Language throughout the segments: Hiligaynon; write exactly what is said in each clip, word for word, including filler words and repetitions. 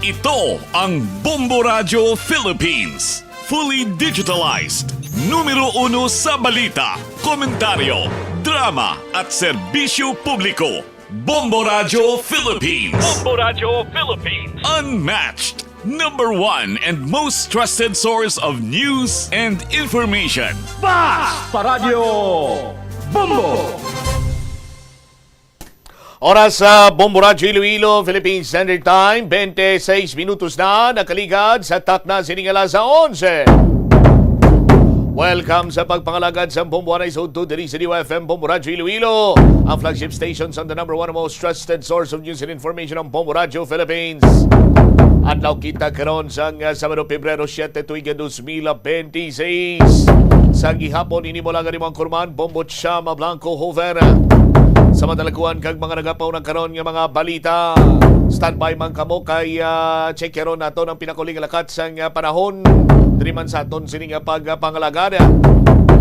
Ito ang Bombo Radyo Philippines. Fully digitalized. Numero uno sa balita, komentaryo, drama at serbisyo publiko. Bombo Radyo Philippines. Bombo Radyo Philippines. Unmatched. Number one and most trusted source of news and information. Basta Radyo Bombo! Oras sa Bombo Radyo Iloilo, Philippine Standard Time, twenty-six minutos na nakaligad sa takna sining alas onse. Welcome sa pagpangalagad sa Bombo Anay sa Udto diri sa D Y F M Bombo Radyo Iloilo, ang flagship station sa the number one most trusted source of news and information, ang Bombo Radyo Philippines. Adlaw kita karon sang, ah, Sabado, Pebrero siete, tuig dos mil twenty-six. Sa gihapon, ini mo lang ang imong kurman, Bombo Chama Blanco Hoven. Sa madalakuan kag mga nagapauna karon nga mga balita, standby man kamo kay, ah, check karon nato ang pinakauling lakat sang, ah, panahon diri man sa aton sini nga pagpangalagad.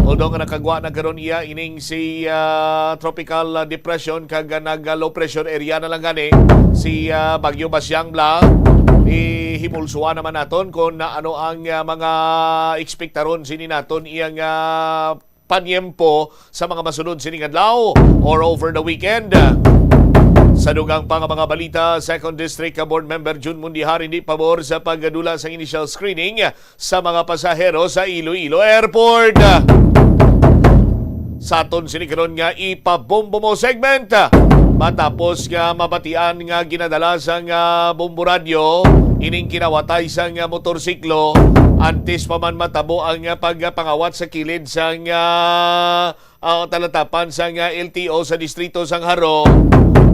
Although nga nakagwa na karon iya ining si, ah, tropical, ah, depression kag, ah, nag, ah, low pressure area na lang gani si, ah, Bagyo Basyang Bla. Ihimulsuan naman naton kung na ano ang, ah, mga ekspektaron sini naton iyang, ah, panyempo sa mga masunod sining adlaw or over the weekend. Sa dugang pa nga mga balita, Second District Board Member Jun Mundihar hindi pabor sa pagdula sa initial screening sa mga pasahero sa Iloilo Airport. Sa aton sini karon nga ipabombo mo segment, matapos nga mabatian nga ginadala sang, ah, Bombo Radyo ining kinawatay sang, ah, motorsiklo antes pa man matabo ang, ah, pagpangawat sa kilid sang, ah, ah, talatapan sang, ah, L T O sa distrito sang Jaro,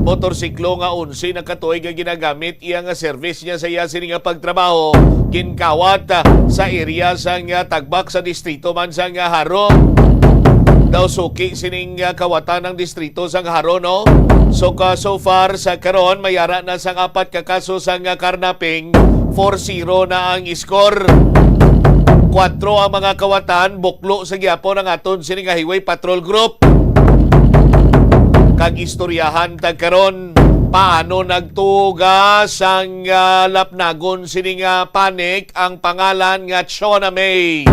motorsiklo nga onse na ka tuig nga ginagamit iya nga service niya sa iya sini nga pagtrabaho, ginkawat, ah, sa area sang, ah, Tagbak sa distrito man sang, ah, Jaro. Daw suki sining, ah, kawatan ang distrito sang Jaro, no? So, ka, so far sa karon, may ara na sang apat ka kaso sang, ah, carnapping, four zero na ang score. Kwatro ang mga kawatan, buklo sa gyapon ang aton sini nga Highway Patrol Group. Kag istoryahan ta karon, paano nagtuga sang, ah, lapnagon sini nga panic ang pangalan nga Chona May?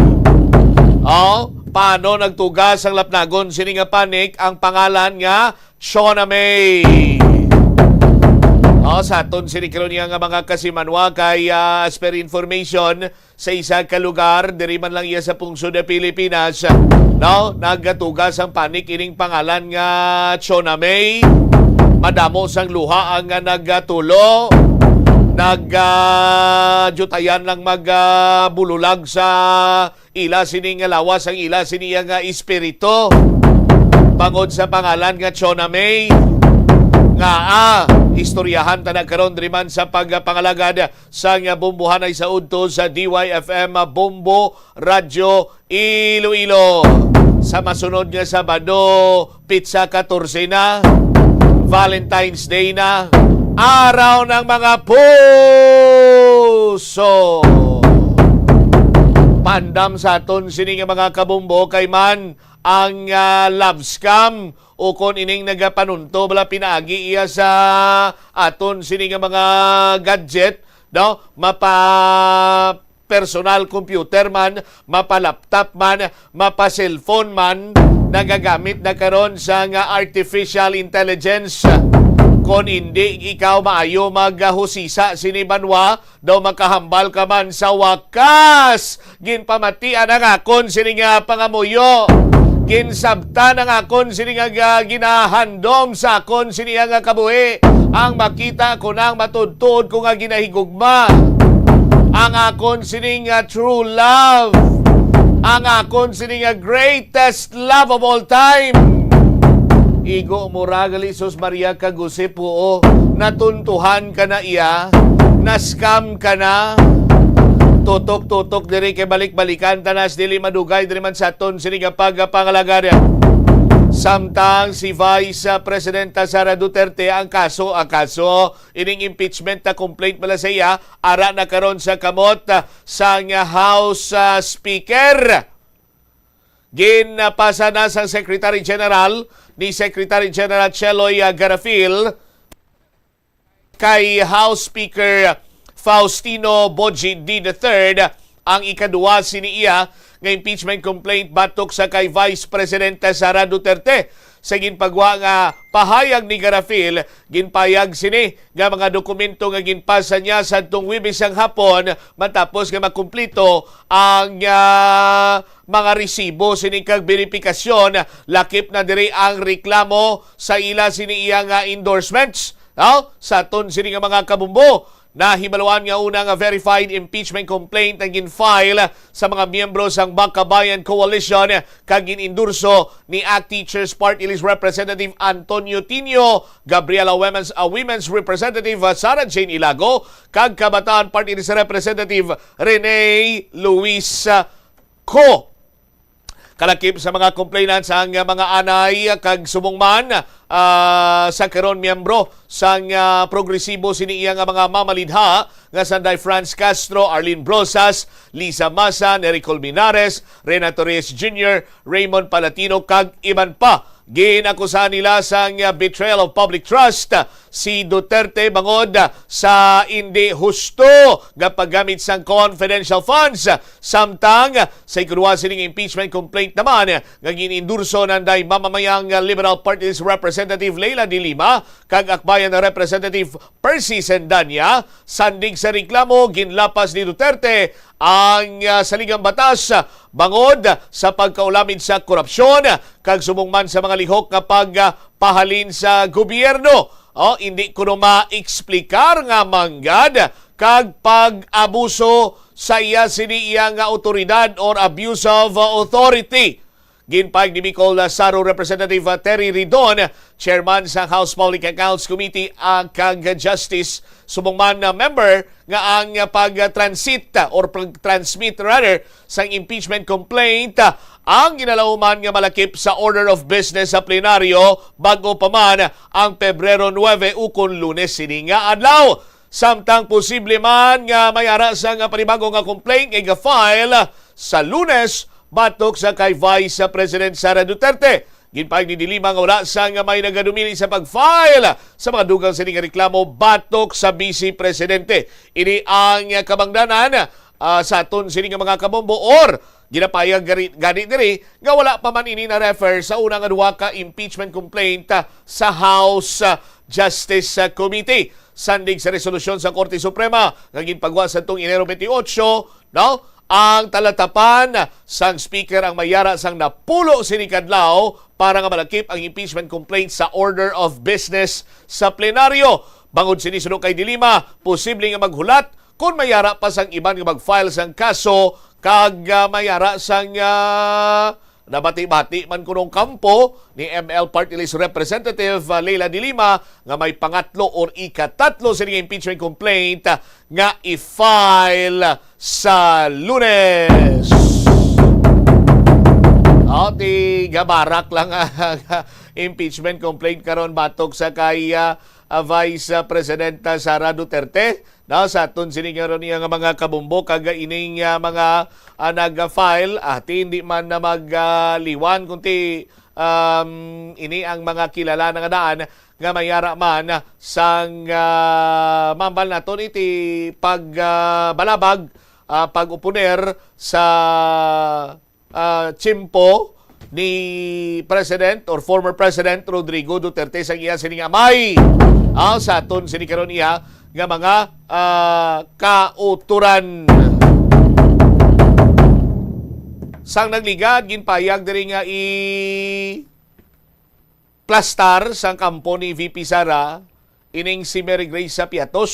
Oh, paano nagtuga sang lapnagon sini nga panic ang pangalan nga Chona May? Oh, sa aton sini karon nga mga kasimanwa kay, ah, as per information, sa isa ka lugar, diri man lang iya sa pungsod sa Pilipinas, no? Nagatuga sang panic ining pangalan nga Chona May. Madamo sang luha ang nga nagatulo. Nag, ah, jutayan lang mag, ah, bululag sa ila sini nga lawas, ang ila sini nga espiritu. Bangod sa pangalan nga Chona May, nga, ah, istoryahan ta na karon diri man sa pagpangalagad sang bombohanay sa udto sa D Y F M Bombo Radyo Iloilo. Sa masunod nga Sabado, pitsa katorse na, Valentine's Day na, araw ng mga puso. Pandam sa aton sini nga mga kabombo kay man ang, ah, love scam o kon ining nagapanunto bala pinaagi iya sa aton sini nga mga gadget, no? Mapa personal computer man, mapa laptop man, mapa cellphone man, nagagamit na karon sa nga artificial intelligence. Kon hindi ikaw maayo maghusisa sini banwa, daw makahambal ka man sa wakas. Ginpamatian ang akon sini nga pangamuyo. Ginsabtan ang akon sini nga ga-, ginahandom sa akon sini nga kabuhi. Ang makita ko nang matudtuod ko nga ginahigugma. Ang akon sini nga true love. Ang akon sini nga greatest love of all time. Igo mo ra gali, sus Maria kag Jose, puo. Natuntuhan ka na iya, na-scam ka na. Tutok-tutok diri kay balik-balikan ta nas dili madugay diri man sa aton sini nga pagpangalagad. Samtang si Vice, ah, Presidenta Sara Duterte ang kaso, ang kaso ining impeachment na complaint bala sa iya, ara na karon sa kamot, ah, sang House, ah, Speaker. Ginpasa na sang Secretary General ni Secretary General Cheloy, ah, Garafil kay House Speaker Faustino Boji D the third ang ikaduwa sini iya nga impeachment complaint batok sa kay Vice Presidente Sara Duterte. Sa ginpagwa nga pahayag ni Garafil, ginpayag sini nga mga dokumento nga ginpasa niya sa tong Huwebes sang hapon matapos nga makumplito ang, ah, mga resibo sini kag beripikasyon. Lakip na diri ang reklamo sa ila sini iya nga endorsements, no? Sa aton sini nga mga kabumbo, nahibaluan nga una nga verified impeachment complaint ang gin-file sa mga miyembro sang Makabayan Coalition kag gin-endorso ni ACT Teachers Party List Representative Antonio Tinio, Gabriela Women's, uh, Women's Representative, uh, Sarah Jane Ilago, kag Kabataan Party List Representative Rene Luis, uh, Co. Kalakip sa mga complainants ang mga anay kag subong man, ah, sa karon miyembro sang, ah, progresibo sini iya nga mga mamalidha nga sanday Franz Castro, Arlene Brosas, Lisa Masa, Nery Colmenares, Renato Reyes Junior, Raymond Palatino kag iban pa. Ginakusahan nila sang, ah, betrayal of public trust si Duterte bangod sa indi husto nga paggamit sang confidential funds. Samtang sa ikaduha sining impeachment complaint naman nga gin-endorso nanday mamamayang Liberal Party List Representative Leila de Lima kag Akbayan Representative Percy Sendanya, sandig sa reklamo, ginlapas ni Duterte ang, ah, saligang batas bangod sa pagkaulamid sa korupsyon kag subong man sa mga lihok nga pagpahalin sa gobyerno. O, hindi kuno maeksplikar nga manggad kag pag-abuso sa iya sini iya nga awtoridad or abuse of authority. Ginpahayag ni Bicol, uh, Saro Representative, uh, Terry Ridon, chairman sa House Public Accounts Committee, uh, kag Justice, subong man na member nga ang, uh, pag-transit, uh, or pag-transmit rather sang impeachment complaint, uh, ang ginalauman nga malakip sa order of business sa plenaryo bag-o pa man ang Pebrero nuebe ukon Lunes sini nga adlaw. Samtang posible man nga may ara sang panibago nga complaint nga iga-file sa Lunes batok sa kay Vice President Sara Duterte. Ginpahayag ni De Lima nga wala sang may nagadumili sa pag-file sa mga dugang sini nga reklamo batok sa Vice Presidente. Ini ang kabangdanan, ah, sa aton sini nga mga kabombo or ginapahayag gari-, gani diri nga wala pa man ini na-refer sa una nga duha ka impeachment complaint, ah, sa House, ah, Justice, ah, Committee. Sandig sa resolusyon sa Korte Suprema nga ginpagwa sa tong Enero twenty-eight, no? Ang talatapan sang Speaker ang may ara sang napulo sini ka adlaw para nga malakip ang impeachment complaint sa order of business sa plenaryo. Bangod sini, suno kay De Lima, posible nga maghulat kon may ara pa sang iban nga mag-file sang kaso kag, ah, may ara sang, ah, nabati-bati man kunong kampo ni M L Party List Representative, ah, Leila de Lima nga may pangatlo or ikatatlo sini nga impeachment complaint, ah, nga i-file sa Lunes. O, ti gabarak lang ang impeachment complaint karon batok sa kay, ah, ah, Vice, ah, Presidenta Sara Duterte. No, sa aton sini karon iya nga mga kabumbo kag ining, ah, mga, ah, nag-file, ah, ti hindi man na mag, ah, liwan, kundi, um, ini ang mga kilala na nga daan nga may ara man sang, ah, mambal naton iti pag, ah, balabag, ah, pag-uponer sa ah, tiyempo ni President or former President Rodrigo Duterte sang iya sining amay. Ah, sa aton sini karon iya nga mga, ah, kauturan. Sang nagligad, ginpayag diri nga i plastar sang kampo ni V P Sara ining si Mary Grace Piatos.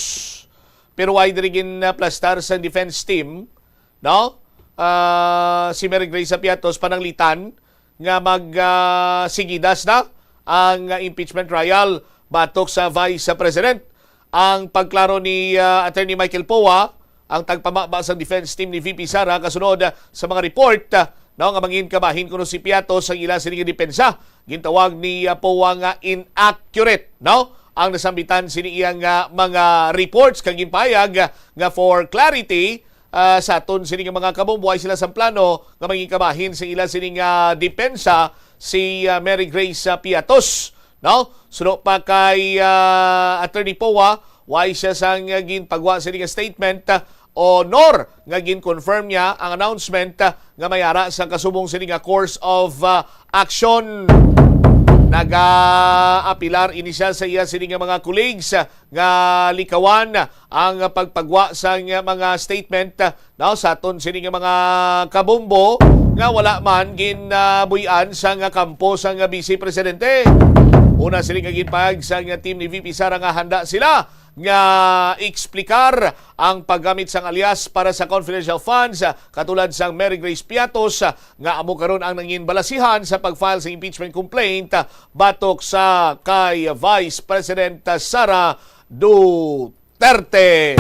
Pero way diri gin, ah, plastar sang defense team, no? Ah, si Mary Grace Piatos pananglitan nga mag, ah, sigidas na ang, ah, impeachment trial batok sa Vice President. Ang pagklaro ni, ah, Attorney Michael Poa, ang tagpamaba sang defense team ni V P Sara, kasunod, ah, sa mga report, ah, no, nga mangin kabahin kuno si Piatos ang ila sini nga depensa. Gintawag ni, ah, Poa nga inaccurate, no, ang nasambitan sini iya nga mga reports kag ginpahayag, ah, nga for clarity, ah, sa aton sini nga mga kabombo, way sila sang plano nga mangin kabahin sa ila sini nga depensa si, ah, Mary Grace, ah, Piatos. No? Suno pa kay, ah, Attorney Poa, Wala siya sang ginpagwa sini nga statement, ah, o nor nga gin-confirm niya ang announcement, ah, nga may ara sa kasubong sini nga course of, ah, action. Nagaapilar ini siya sa iya sini nga mga colleagues, ah, nga likawan ang pagpagwa sang mga statement, ah, no, sa aton sini nga mga kabombo nga wala man ginabuy-an sang kampo sang Vice Presidente. Una sini nga ginpahayag sang team ni V P Sara nga handa sila nga eksplicar ang paggamit sang alias para sa confidential funds, ah, katulad sang Mary Grace Piatos, ah, nga amo karon ang nangin balasihan sa pag-file sa impeachment complaint, ah, batok sa kay Vice President, ah, Sara Duterte.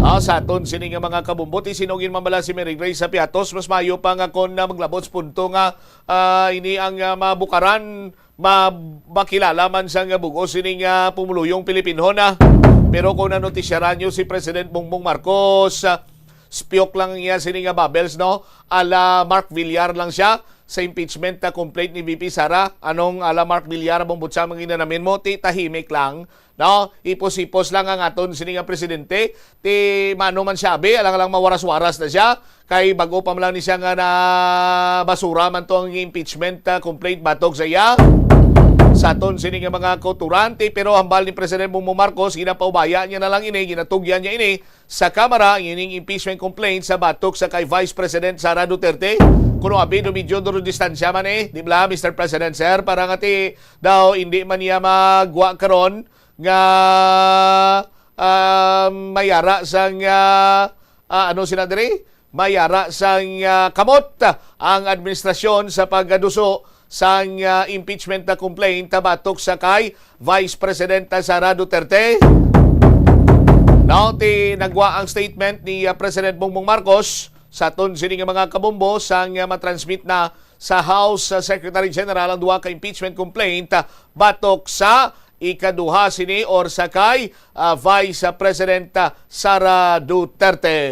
Ah, sa aton sini nga mga kabombo, ti sin-o gin man bala si Mary Grace sa Piatos, mas maayo pa nga kon, ah, maglabot sa punto nga, ah, ini ang, ah, mabukaran, ma-, makilala man sa nga bug-os sini nga pumuluyong Pilipinhon, ah. Pero kung nanotisyaran niyo si President Bongbong Marcos, ah, spiyok lang iya sini nga bubbles, no? Ala Mark Villar lang siya sa impeachment, ah, complaint ni V P Sara. Anong ala Mark Villar, Bongbong Marcos, ang ginanamin mo? Ti tahimik lang, no? Ipos-ipos lang ang aton sini nga presidente. Ti mano man siya, abi, alang lang mawaras-waras na siya. Kay bago pa man lang ni siya nga na basura man to ang impeachment, ah, complaint batok sa iya. Sa aton sini nga mga kauturan, ti, pero hambal ni President Bongbong Marcos, ginapaubaya niya na lang ini, ginatugyan niya ini sa Kamara, ang ining impeachment complaint sa batok sa kay Vice President Sara Duterte. Kuno abi, do medyo duro distansya man eh, di ba, Mister President, sir? Para nga ti daw hindi man niya magwa karon nga, ah, mayara sang, ah, ah, ano sila diri? Mayara sang, ah, kamot ang administrasyon sa pagduso sang, ah, impeachment na complaint batok sa kay Vice President Sara Duterte. Now, ti nagwa ang statement ni, ah, President Bongbong Marcos sa aton sini nga mga kabombo sang, ah, matransmit na sa House, ah, Secretary General ang duha ka impeachment complaint, ah, batok sa ikaduha sini or sa kay, ah, Vice President, ah, Sara Duterte.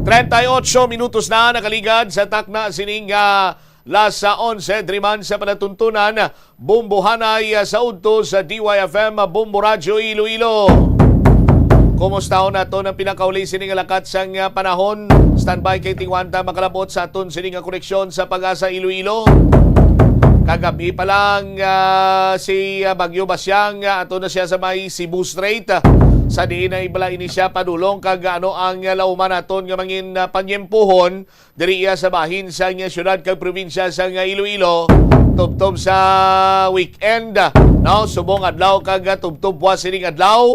Treinta y ocho minutos na nakaligad sa takna sining, ah, las onse, diri man sa palatuntunan, Bombohanay, ah, sa udto sa D Y F M, Bombo Radyo Iloilo. Kumustahon naton ang pinakauli sini nga lakat sang, ah, panahon. Standby kay tingwanta makalabot sa aton sini nga koneksyon sa Pag-asa Iloilo. Kagabi pa lang, ah, si, ah, Bagyo Basyang, ah, ato na siya sa may Cebu Strait, ah, sa diin na ibala ini siya padulong kag ano ang, ah, lauman naton nga mangin, ah, panyempuhon diri iya sa bahin sa nga syudad kag probinsya sa nga Iloilo, tubtob sa weekend, no? Subong adlaw kag tubtob buwas sining adlaw,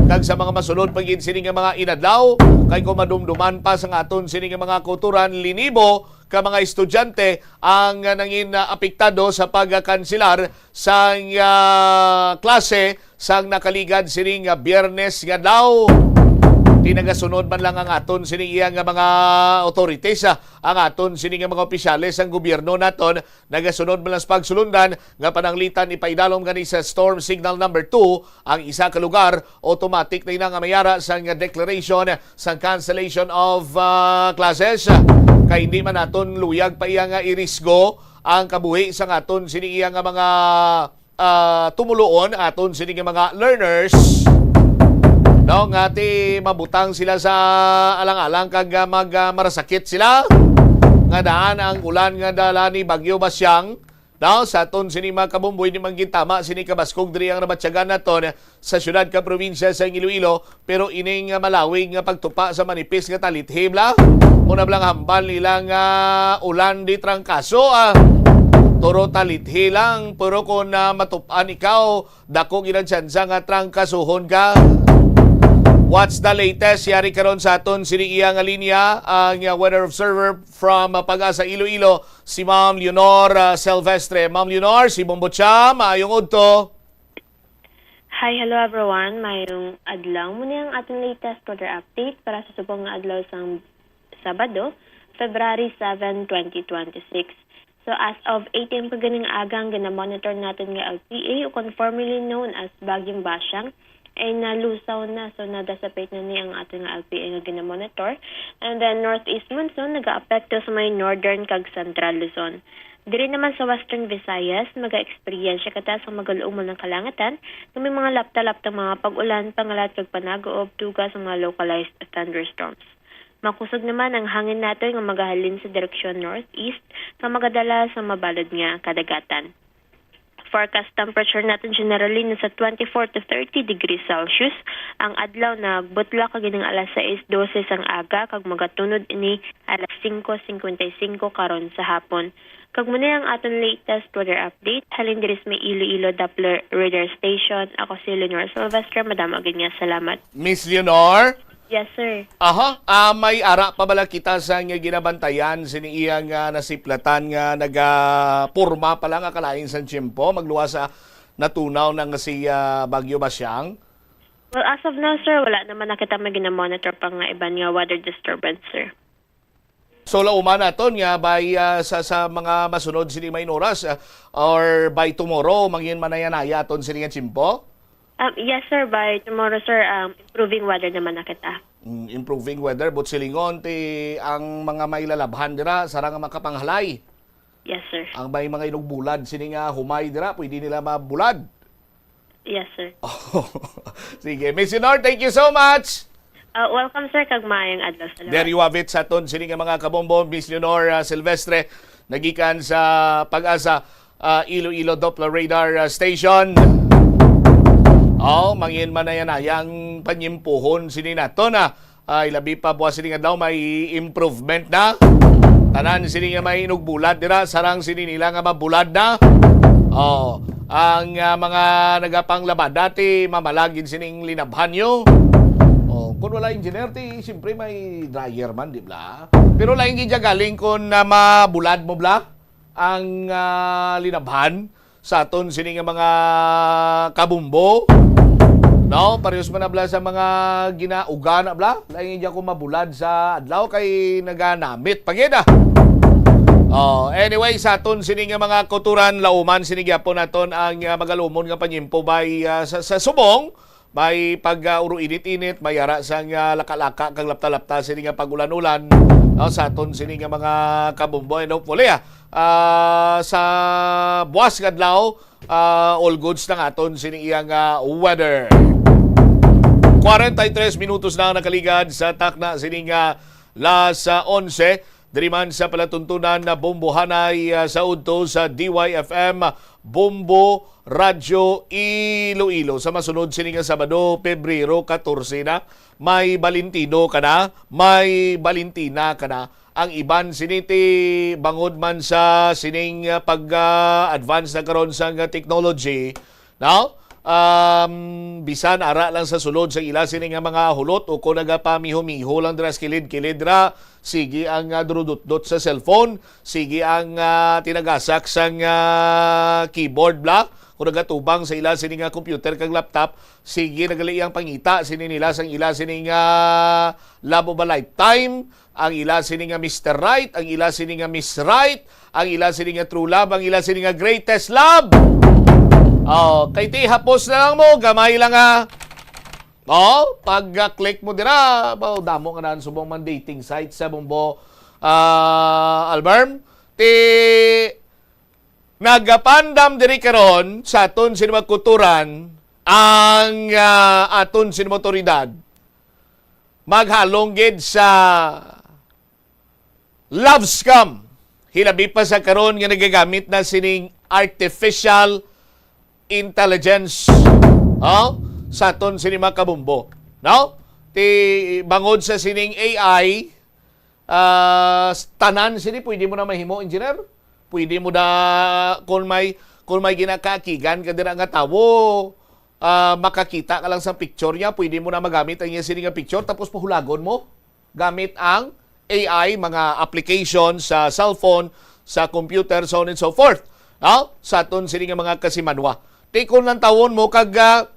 kag sa mga masulod pa gid sini nga mga inadlaw, kay kung madumduman pa sa aton sini nga mga kauturan, linibo ka mga estudyante ang nangin, ah, apektado sa pagkanselar sang, ah, klase sang nakaligad sining, ah, Biyernes nga adlaw. Di nagasunod man lang ang aton sini iya nga mga authorities, ah, ang aton sini nga mga opisyales sang gobyerno naton, nagasunod man lang sa pagsulundan nga pananglitan ipaidalom gani sa storm signal number two ang isa ka lugar, automatic na ina nga mayara sang declaration sang cancellation of, ah, classes. Kay hindi man naton luyag pa iya nga irisgo ang kabuhi sang aton sini iya nga mga, ah, tumuluon, aton sini nga mga learners, no, nga ti mabutang sila sa alang-alang kag, ah, mag, ah, marasakit sila nga daan ang ulan nga dala ni Bagyo Basyang. Now, sa aton sini mga kabomboy, di man gintama sini kabaskog diri ang nabatyagan naton sa syudad ka probinsya sa Iloilo, pero ining, ah, malawig nga pagtupa sa manipis nga talithi, bla, muna blang hambal nila nga ulan di trangkaso, ah. Turo talithi lang, pero kung, ah, matupan ikaw, dako gid ang tsansa nga trangkasuhon ka. What's the latest? Yari karon sa aton sini iya nga linya, ang, ah, weather observer from, ah, Pag-asa Iloilo, si Ma'am Leonor, ah, Silvestre. Ma'am Leonor, si Bombo Cha, maayong udto. Hi, hello everyone. Mayong adlaw. Muna ang ating latest weather update para sa subong nga adlaw sang Sabado, February seven, twenty twenty-six. So, as of eight a m kaganing aga, ang gina-monitor natin nga L P A, o kon formerly known as Bagyong Basyang, ay nalusaw na. So, na-dissipate na ni ang ating L P A nga gina-monitor. And then, northeast monsoon, nag-aapekto sa may northern kag central Luzon. Diri naman sa Western Visayas, maga-eksperyensya kita sa magaluumon nga kalangatan nga may mga lapta-laptang mga pag-ulan, pangalat kag panag-uob, duga sa mga localized thunderstorms. Makusog naman ang hangin naton nga magahalin sa direksyon northeast nga magadala sa mabalod nga kadagatan. Forecast temperature naton generally nasa twenty-four to thirty degrees Celsius. Ang adlaw nagbutla kag ining alas sais dose sang aga kag magatunod ini alas singko singkwenta y singko karon sa hapon. Kag muna ang aton latest weather update halin diri sa may Iloilo Doppler Radar Station. Ako si Leonor Silvestre. Madamo gid nga salamat. Miss Leonor? Yes, sir. Aha, ah, may ara pa bala kita sa nga ginabantayan sini iya nga nasiplatan nga nagaporma pa lang nga kalain sa tiyempo, magluwas sa natunaw na nga si ah, Bagyo Basyang? Well, as of now, sir, wala naman na kita may ginamonitor pa nga iban nga weather disturbance, sir. So lauman naton nga by ah, sa sa mga masunod sini may oras ah, or by tomorrow mangin manayanaya aton sini nga tiyempo? Um, yes, sir. By tomorrow, sir, um, improving weather naman na kita. Mm, improving weather, but silingon ti ang mga may lalabhan dira sarang nga makapanghalay. Yes, sir. Ang may mga inugbulad sini nga humay dira, pwede nila mabulad. Yes, sir. Sige, Miss Leonor, thank you so much. Uh, welcome, sir, kag maayong adlaw sa lahat. There you have it sa aton sini nga mga kabombo, Miss Leonor ah, Silvestre, nagikan sa Pag-asa ah, Iloilo Doppler Radar ah, Station. Oh, mangin manayanayang panyimpuhon sini nato na. Ay, labi pa buwas sini nga daw may improvement na. Tanan sini nga may inugbulad dira, sarang sini nila nga mabulad na. Oh, ang ah, mga nagapanglaba dati, mamalagin sining linabhan nyo. Oh, kung wala engineer, ti siyempre may dryer man, di bla? Pero lain gid siya galing kung na mabulad mo bla ang ah, linabhan sa aton sini nga mga kabumbo. No, parehas man na bla sa mga ginauga na bla. Lain gid ako mabulad sa adlaw kay naganamit pa gid ah. Oh, anyway, sa aton sini nga mga kuturan, lauman sini gyapon naton ang ah, magalumon nga panyimpo bay ah, sa, sa subong. May pag uh, uro init-init, may ara sang uh, laka-laka kag lapta-lapta sini nga pag-ulan-ulan no, sa aton sini nga mga kabumbo. And hopefully, ah, ah, sa buwas nga adlaw, ah, all goods na nga aton sini iyang ah, weather. Kwarenta y tres minutos na ang nakaligad sa takna sini nga las ah, onse. Diri man sa palatuntunan na Bombohanay ah, sa udto sa D Y F M Bombo Radyo Iloilo. Sa masunod sini nga Sabado, Pebrero katorse na, may Valentino ka na, may Valentina ka na. Ang iban sini ti bangod man sa sining ah, pag-advance na karon sa nga technology, no? Um, bisan ara lang sa sulod sa ila sini nga mga hulot o kung nagapamiho-miho lang dira sa kilid-kilid ra, sige ang ah, durudutdot sa cellphone, sige ang ah, tinagasak sang ah, keyboard bla, kung nagatubang sa ila sini nga computer kag laptop, sige nagali ang pangita sini nila sang ila sini nga love of a lifetime, ang ila sini nga Mister Right, ang ila sini nga Miss Right, ang ila sini nga True Love, ang ila sini nga Greatest Love. Oh, kay ti hapos na lang mo, gamay lang nga. Oh, pag-click mo dira, ba damo nga naan subong man dating site sa Bombo ah, Alberm. Ti nagapandam diri karon sa aton sini mga kuturan ang ah, aton sini mga otoridad maghalong gid sa love scam. Hilabi pa sa karon nga nagagamit na sining artificial intelligence, oh, sa aton sini mga kabumbo, no? Ti bangod sa sining A I, ah, tanan sini pwede mo na mahimo, engineer. Pwede mo na kung may kung may ginakaakigan ka dira nga tawo, ah, makakita ka lang sa picture niya, pwede mo na magamit ang iya sini nga picture tapos pahulagon mo gamit ang A I, mga application sa cellphone, sa computer, so on and so forth. No? Sa aton sini nga mga kasimanwa. Ti kung lantawon mo kag ah,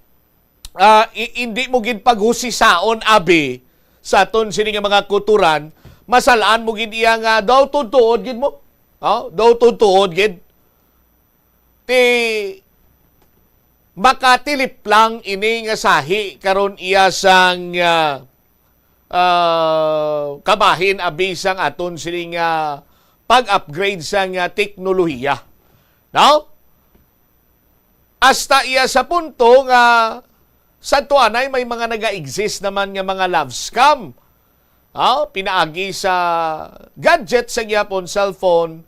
ah, i- hindi mo gid paghusisaon abi sa aton sini nga mga kuturan, masalaan mo gid iya nga daw tuod-tuod gid mo. No? Daw tuod-tuod gid. Ti makatilip lang ini nga sahi karon iya sang ah, ah, kabahin abi sang aton sini nga pag-upgrade sang, ah, teknolohiya. No? Hasta iya sa punto nga sadto anay may mga naga-exist naman nga mga love scam. Ah, pinaagi sa gadget sa gyapon, cellphone,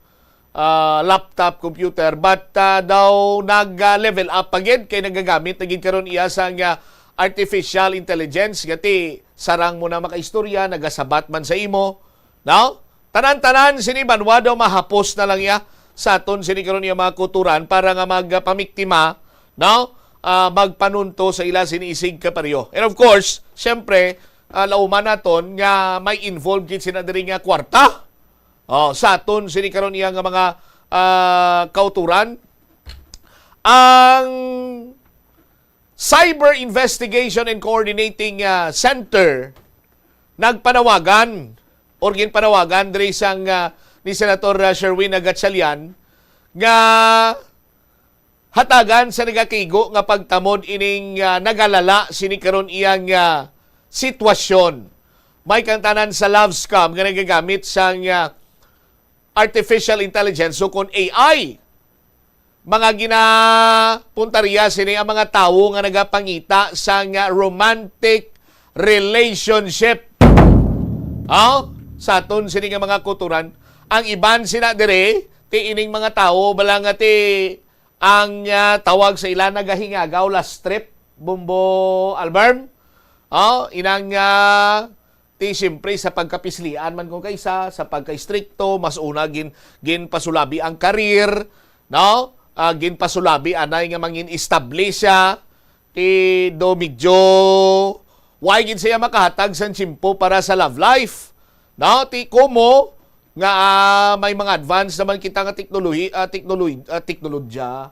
ah, laptop, computer, but, ah, daw nag-level up pa gid kay nagagamit na gid karon iya sang, ah, artificial intelligence, nga ti sarang mo na makaistorya, nagasabat man sa imo, no? Tanan-tanan sini banwa daw mahapos na lang iya sa aton sini karon iya mga kutoran para nga magpamiktima, no? Ah, magpanunto sa ila sini isig kaparyo. And of course, syempre, ah, lauman naton nga may involved gid sina diri nga kwarta. Oh, sa aton sini karon iya nga mga, ah, kauturan, ang Cyber Investigation and Coordinating, ah, Center nagpanawagan or ginpanawagan diri sang, ah, ni Senator, ah, Sherwin Gatchalian nga hatagan sa nagakigo nga pagtamod ining, ah, nagalala sini karon iyang, ah, sitwasyon. May kang tanan sa love scam nga nagagamit sang, ah, artificial intelligence, so kon A I, mga ginapuntarya sini ang mga tawo nga nagapangita sang romantic relationship. Oh, sa aton sini nga mga kutoran, ang iban sina dire, ti ining mga tawo bala nga ti ang, ah, tawag sa ila nagahingagaw last trip, Bombo Albert. Oh, inang, ah, ti siyempre sa pagkapislian man kung kaysa, sa pagka-istrikto, mas una gin-, ginpasulabi ang karir, no? Ah, ginpasulabi anay nga mangin-establish siya, ti do medyo why gid siya makahatag sang tiyempo para sa love life, no? Ti kumo nga, ah, may mga advance naman kita nga teknolohi-, ah, teknolohi-, ah, teknolohiya.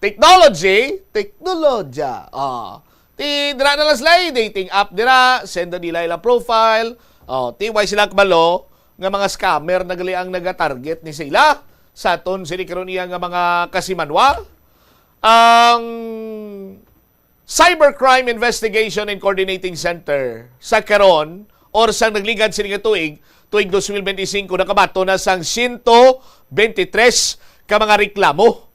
Technology, teknolohiya. Ah, ti dira na lang sila, eh, dating app dira, send na nila ila profile. Oh, ti why sila kabalo nga mga scammer na gali ang nagatarget ni sila sa aton sini karon iya nga mga kasimanwa. Ang Cybercrime Investigation and Coordinating Center sa karon or sa nagligad sini nga tuig, tuig dos mil benti-singko, nakabaton na sang siyento benti-tres ka mga reklamo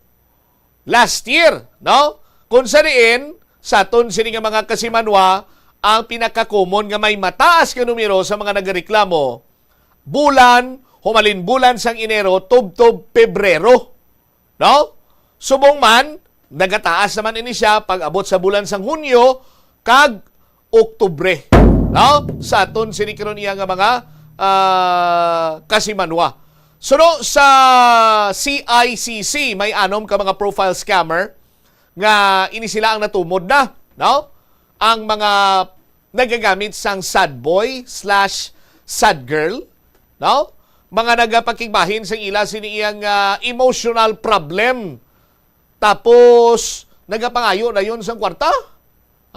last year, no? Kung sa diin, sa aton sini nga mga kasimanwa, ang pinakakomon nga may mataas nga numero sa mga nagareklamo, bulan, humalin bulan sang Enero, tubtob Pebrero, no? Subong man, nagataas naman ini siya pag-abot sa bulan sang Hunyo kag Oktubre, no? Sa aton sini karon iya nga mga, ah, kasimanwa. Suno sa C I C C, may anom ka mga profile scammer nga ini sila ang natumod na, no? Ang mga nagagamit sang sad boy slash sad girl, no? Mga nagapakigbahin sang ila sini iyang, ah, emotional problem. Tapos, nagapangayo na yun sang kwarta.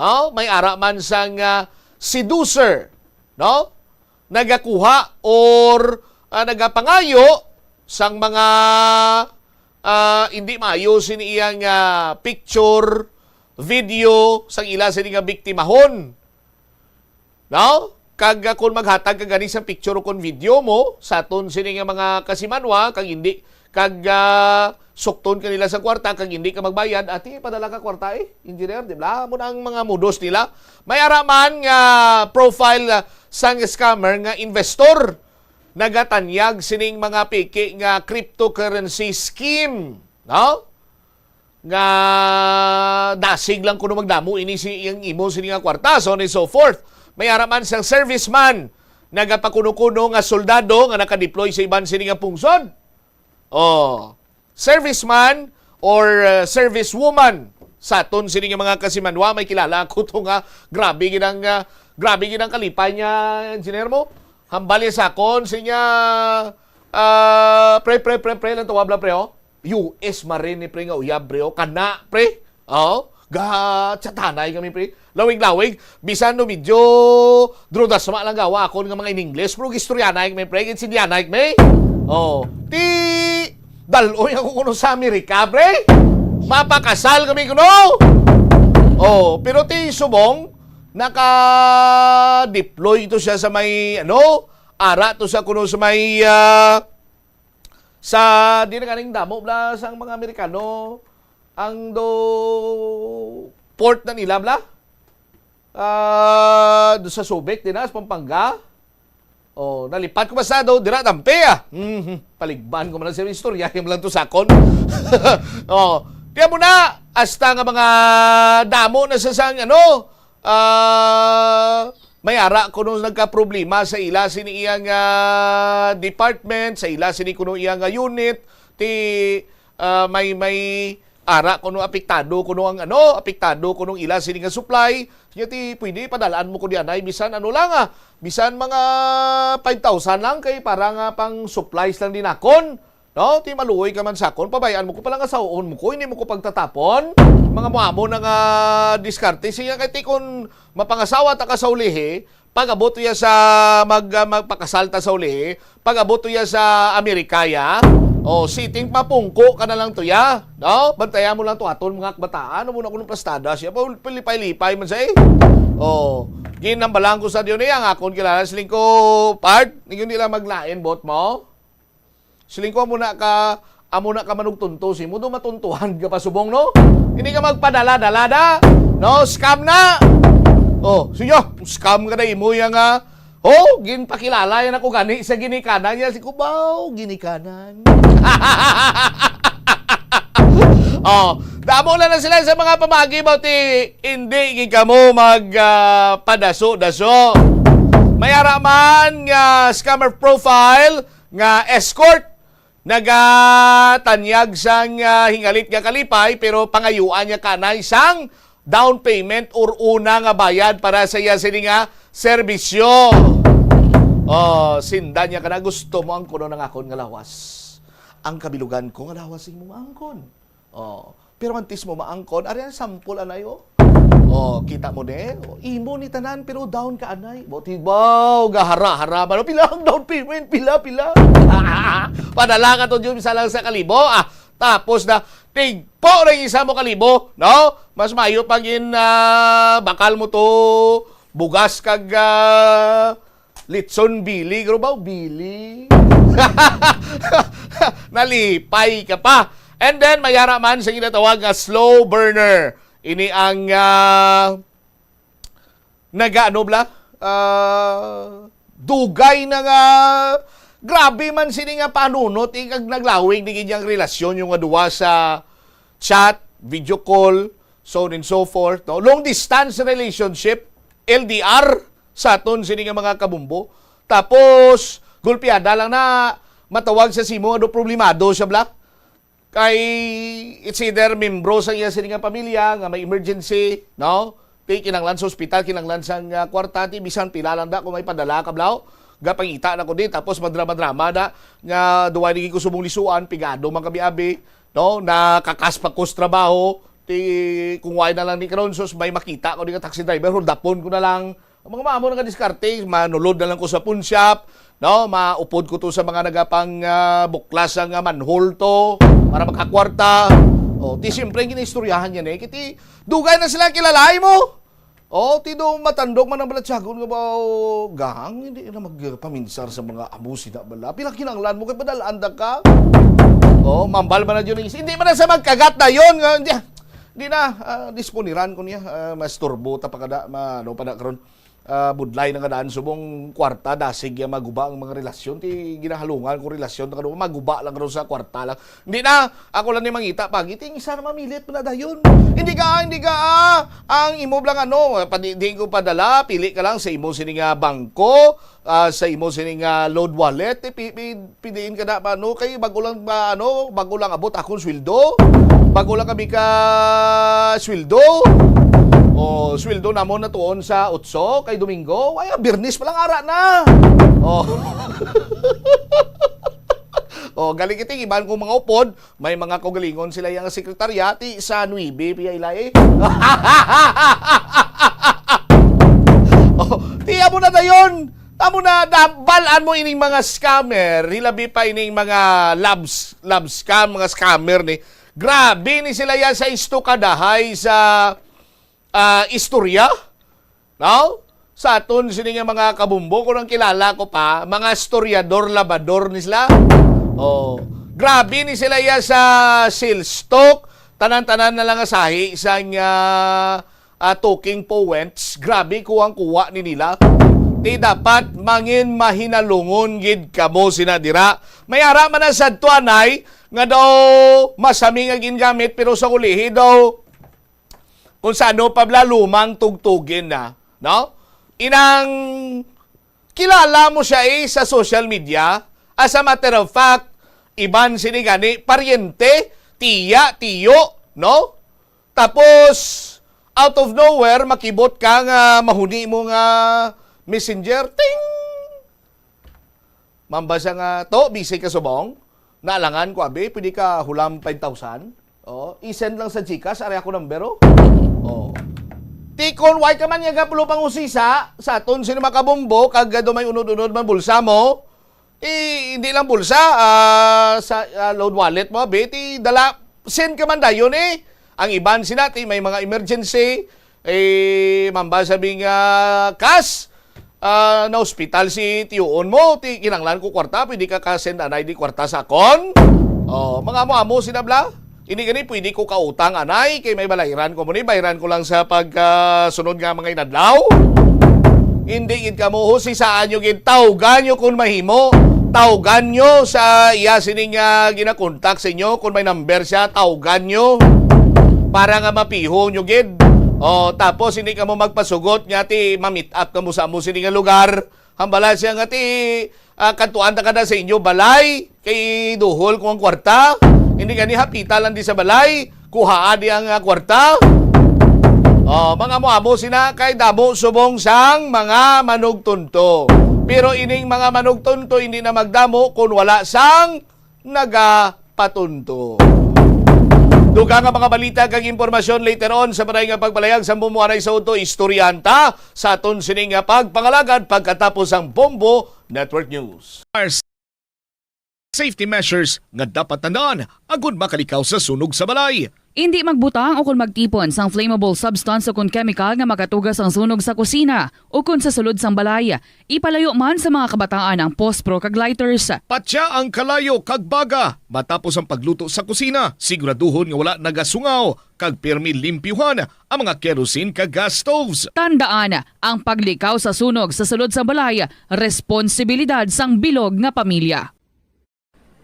Oh, may ara man sang, ah, seducer, no? Nagakuha or, ah, nagapangayo sang mga, ah, hindi maayo sini iyang, ah, picture, video sang ila sini nga biktimahon. No? Kag, ah, kung maghatag ka gani sang picture o kon video mo sa aton sini nga mga kasimanwa, kag hindi, kag, ah, sukton ka nila sa kwarta, kag hindi ka magbayad, ati, padala ka kwarta, eh, engineer, di ba? Amo na ang mga modus nila. May ara man nga profile, ah, sang scammer nga investor nagatanyag sining mga peke nga cryptocurrency scheme, no? Nga dasig lang kuno magdamo ini si iyang imo sini nga kwarta, so on and so forth. May ara man sang serviceman, nagapakuno-kuno nga soldado nga nakadeploy sa iban sini nga pungsod. Oh, serviceman or, uh, servicewoman sa aton sini nga mga kasimanwa, may kilala ako to nga grabe gid ang, uh, grabe gid ang kalipay niya, engineer mo. Hambal niya sa akon, siya, ah, pre, pre, pre, pre, lang tawag lang, pre, oh. U S Marine ni, pre, nga uyab, pre, oh. Kana, pre. Oh, ga, tsatanay kami, pre. Lawig-lawig, bisan no medyo drudas ma lang gawa akon nga mga in English, pero gistoryanay kami, pre, ginsindianay kami. Oh, ti, daloy ako kuno sa Amerika, pre. Mapakasal kami kuno. Oh, pero ti subong, naka-deploy to siya sa may, ano, Ara to sa kuno sa may, ah, sa di na kaning damo bla sang mga Amerikano ang do port na nila bla. Ah, do sa Subic din na sa Pampanga. Oh, nalipat ko basta do dira tampi ah. Mhm. Paligban ko man lang sa istorya, yung lang to sakon. Oh, kaya mo na hasta nga mga damo na sa sang ano, ah, may ara kuno nagkaproblema sa ila sini iyang, ah, department, sa ila sini kuno iyang, ah, unit, ti, ah, may, may ara kuno apektado kuno ang ano, apektado kuno ang ila sini nga supply. Nya ti pwede padalaan mo ko di anay bisan ano lang ah, bisan mga five thousand lang kay para nga pang supplies lang din akon. No, ti maluoy ka man sakon, pabayaan mo ko pala nga saon mo ko, hindi mo ko pagtatapon. Mga muamo na nga diskarte siya kay ti kun mapangasawa ta ka sa ulihi, pag-abot iya sa mag, ah, magpakasal ta sa ulihi, pag-abot iya sa Amerika ya, o siting mapungko ka na lang to ya, no? Bantayan mo lang to aton mga kabataan, amo na kuno plastada siya, pa-, palipay-lipay man siya eh. Oh, ginambalang ko sa diyon eh, ang akon kilala siling ko, part, ninyo nila maglain bot mo. Siling ko, amo na ka, amo na ka manugtunto si mo, do matuntuhan ka pa subong, no? Hindi ka magpadala-dala da, no? Scam na. Oh, sige, scam ka na imo yang, ah, oh, ginpakilala yan ako gani sa ginikanan niya. Si Kubaw, ginikanan. Oh, damo na na sila sa mga pamagi ba ti hindi gid kamo mag, ah, padaso-daso. May ara man nga scammer profile nga escort nagatanyag sang, ah, hingalit nga kalipay, pero pangayuan niya kanay sang down payment or una nga bayad para sa iya sini nga serbisyo. Oh, sinda niya kana, gusto mo ang kuno ng akon nga lawas. Ang kabilugan ko nga lawas imo maangkon. Oh, pero antes mo maangkon, ari ang sample anay, oh. Oh, kita mo ni, oh, imo ni tanan pero down ka anay. Bot hibaw, gahara-hara ba? Pila ang down payment? Pila, pila? Padala ka to, Jun, isa lang sa kalibo. Ah, tapos na, tigpo na yung isa mo kalibo, no? Mas mayo pag in, ah, bakal mo to, bugas kag, ah, litson bili, guro ba? Bili. Nalipay ka pa. And then, may ara man sa ginatawag nga slow burner. Ini ang, ah, naga-, ano bla? Ah, dugay na nga, grabe man sini nga panunot, eh, kag naglawig ni gid yang relasyon yung nga duwa sa chat, video call, so on and so forth, no? Long distance relationship, L D R, sa aton sini nga mga kabumbo. Tapos, gulpiada lang na matawag sa simo nga do problemado siya, bla. Kay it's either membro sa iya sini nga pamilya nga may emergency, no? Ti kinanglan sa ospital, kinanglan sa nga kwarta, ti bisan pila lang da kung may padala ka, blaw. Gapangita na ko di, tapos madrama-drama na nga duwa ni ko subong lisuan, pigado man kami abi, no? Nakakas pa ko sa trabaho, ti kung why na lang ni karon, sus, may makita ko di nga taxi driver, holdapon ko na lang. Ang mga mamo nga diskarte, manulod na lang ko sa pawn shop, no? Maupod ko to sa mga nagapang, ah, buklas ang, ah, manhole to para makakwarta. O, ti siyempre, ginaistoryahan niya na eh. Kiti, dugay na sila kilalay mo. O, ti do matandog man ang balatyagon nga ba, o, gang, hindi na magpaminsar sa mga amo sina bala. Pila kinanglan mo kay padalaan da ka? O, mambal ba na yun? Hindi man na sa magkagat na yun. Nga, hindi, hindi na, ah, disponiran ko niya. Ah, masturbo ta pa kada, ma, ano pa na karon. Ah, budlay na nga daan subong kwarta, dasig ya maguba ang mga relasyon. Ti ginahalungan ko relasyon, ta kaduha, maguba lang ro sa kwarta lang. Hindi na, ako lang ni mangita pagi, ti isa na mamilit na dayon. Hindi ka, hindi ka, ah, ang imo lang ano, padi, di ko padala, pili ka lang sa imo sini nga bangko, ah, sa imo sini nga load wallet, ti pi, pi, piliin ka na pa, ano, kay bago lang ba, ano, bago lang abot akong sweldo. Bago lang kami ka sweldo. O, sweldo namon na tuon sa otso kay Domingo. Ay, ah, Biyernes pa lang ara na. O. O, galing iti, iban kong mga upod, may mga kaugalingon sila yang sekretarya, ti sa nuebe, piya ila eh. O, ti amo na dayon. Amo na, da-, bal-an mo ining mga scammer, hilabi pa ining mga love s-, love scam, mga scammer ni. Grabe ni sila yan sa istukadahay sa, ah, istorya. No? sa aton sini nga mga kabumbo, kung ang kilala ko pa, mga storyador, labador ni sila. Oh, grabe ni sila iya sa sales talk. Tanan-tanan na lang nga sahi sang, ah, ah, talking points. Grabe ko ang kuha ni nila. Ti dapat mangin mahinalungon gid kamo sina dira. May ara man na sad to, anay, nga daw masami nga gingamit, pero sa ulihi daw kung sa ano pa bala lumang tugtugin na, no? Inang kilala mo siya, eh, sa social media. As a matter of fact, iban sini gani, paryente, tiya, tiyo, no? Tapos, out of nowhere, makibot ka nga mahuni mo nga messenger, ting! Mambasa nga, "To, busy ka subong? Naalangan ko, abi, pwede ka hulam five thousand? Oh, i-send lang sa GCash, ari ako number, oh." Oh. Tikon, why ka man nga gapulo pang usisa, sa aton sino makabombo, kag do may unod-unod man bulsa mo, eh, hindi lang bulsa, ah, sa, ah, load wallet mo, abi, ti dala, send ka man dayon, eh. Ang iban sina, ti may mga emergency, eh, mambasa bing, ah, kas, ah, na hospital si tiyoon mo, ti kinanglan ko kwarta, pwede ka ka-send anay di kwarta sa akon? Oh, mga amo-amo sina bala. Ini gani, pwede ko kautang anay, kay may balayran ko mo ni, bayran ko lang sa pag, ah, sunod nga mga inadlaw. Hindi gid kamo husisaan nyo gid, tawgan nyo kung mahimo. Tawgan nyo sa iya sining, ah, ginakontak sa inyo, kung may number siya, tawgan nyo para nga mapiho nyo gid. Oh, tapos hindi kamo magpasugot nga ti ma-meet up kamo sa amo sini nga lugar. Hambala siya nga ti, ah, kadtuan ta ka na sa inyo balay, kay duhol ko ang kwarta. Hindi gani, hapita lang di sa balay, kuhaa di ang, ah, kwarta. Oh, mga amo-amo sina kay damo subong sang mga manugtunto. Pero ining mga manugtunto hindi na magdamo kung wala sang nagapatunto. Dugang nga mga balita kag impormasyon later on sa balay nga pagpalayag sa Bombo anay sa udto, istoryahan ta sa aton sining nga pagpangalagad pagkatapos ang Bombo Network News. Safety measures nga dapat tandaan agud makalikaw sa sunog sa balay. Indi magbutang o kon magtipon sang flammable substance o kon kemikal nga makatuga sang sunog sa kusina o kon sa sulod sang balay. Ipalayo man sa mga kabataan ang pospro kag lighters. Patya ang kalayo kag baga matapos ang pagluto sa kusina. Siguraduhon nga wala nagasungaw kag pirmi limpyuhan ang mga kerosene kag gas stoves. Tandaan, ang paglikaw sa sunog sa sulod sang balay, responsibilidad sang bilog nga pamilya.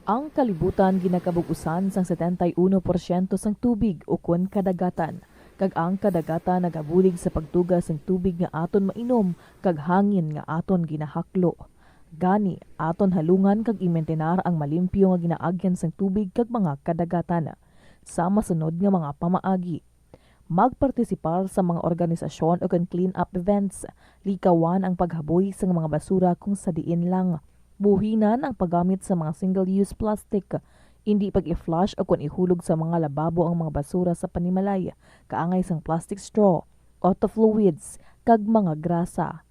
Ang kalibutan ginakabug-usan sang setenta y uno porsyento sang tubig ukon kadagatan, kag ang kadagatan nagabulig sa pagtuga sang tubig nga aton mainom kag hangin nga aton ginahaklo. Gani, aton halungan kag imintenar ang malimpyo nga ginaagyan sang tubig kag mga kadagatan. Sa masunod nga mga pamaagi, magpartisipar sa mga organisasyon ukon clean-up events. Likawan ang paghaboy sang mga basura kung sa diin lang. Buhinan ang paggamit sa mga single-use plastic. Indi pag-i-flush ukon ihulog sa mga lababo ang mga basura sa panimalay, kaangay sang plastic straw, auto fluids, kag mga grasa.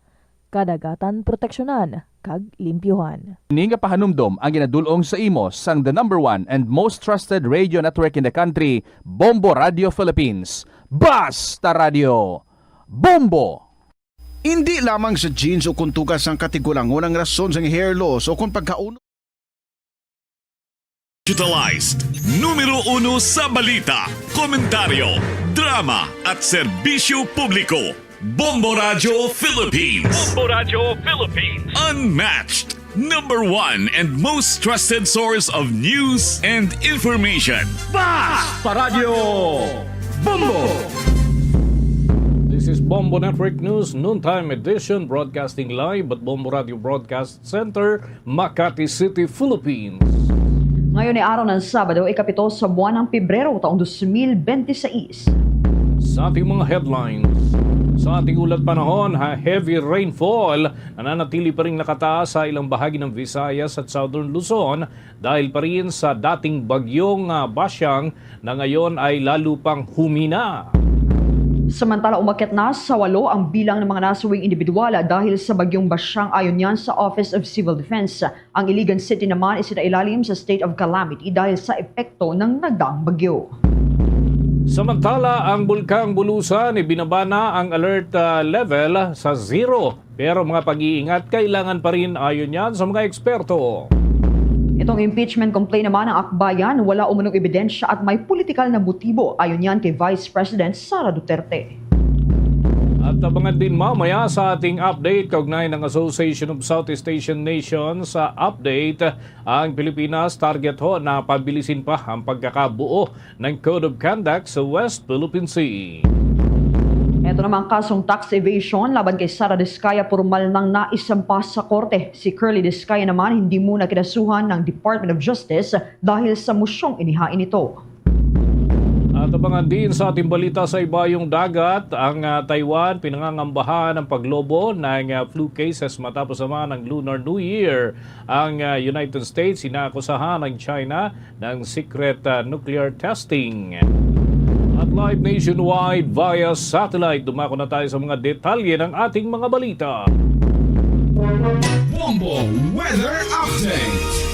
Kadagatan proteksyonan kag limpyuhan. Ini nga pahanumdom ang ginadul-ong sa imo sang the number one and most trusted radio network in the country, Bombo Radio Philippines. Basta Radio, Bombo! Indi lamang sa genes o kon tugas sang katigulangon ang rason sang hair loss o kon pagkaon. Digitalized. Numero uno sa balita, komentaryo, drama, at serbisyo publiko. Bombo Radyo Philippines. Bombo Radyo Philippines. Unmatched. Number one and most trusted source of news and information. Basta Radyo Bombo! This is Bombo Network News, noontime edition, broadcasting live at Bombo Radio Broadcast Center, Makati City, Philippines. Ngayon ay araw ng Sabado, ikapito sa buwan ng Pebrero, taong dos mil bente seis. Sa ating mga headlines, sa ating ulat panahon, ha, heavy rainfall nananatili pa rin nakataas sa ilang bahagi ng Visayas at Southern Luzon dahil pa rin sa dating bagyong, ah, Basyang na ngayon ay lalo pang humina. Samantala, umakyat na sa walo ang bilang ng mga nasawing individual dahil sa bagyong Basyang, ayon yan sa Office of Civil Defense. Ang Iligan City naman isinailalim sa state of calamity dahil sa epekto ng nagdaang bagyo. Samantala, ang Bulkang Bulusan ibinaba na ang alert, ah, level sa zero. Pero mga pag-iingat kailangan pa rin ayon yan sa mga eksperto. Itong impeachment complaint naman ng Akbayan, wala umanong ebidensya at may politikal na motibo, ayon yan kay Vice President Sara Duterte. At abangan din mamaya sa ating update kaugnay ng Association of Southeast Asian Nations sa update. Ang Pilipinas target ho na pabilisin pa ang pagkakabuo ng Code of Conduct sa West Philippine Sea. Ito namang kasong tax evasion laban kay Sara Discaya, pormal nang naisampa sa korte. Si Curly Discaya naman hindi muna kinasuhan ng Department of Justice dahil sa mosyong inihain nito. At abangan din sa ating balita sa ibayong dagat, ang, ah, Taiwan pinangangambahan ang paglobo ng, ah, flu cases matapos naman ang Lunar New Year. Ang, ah, United States inaakusahan ng China ng secret, ah, nuclear testing. At live nationwide via satellite, dumako na tayo sa mga detalye ng ating mga balita. Bombo Weather Update.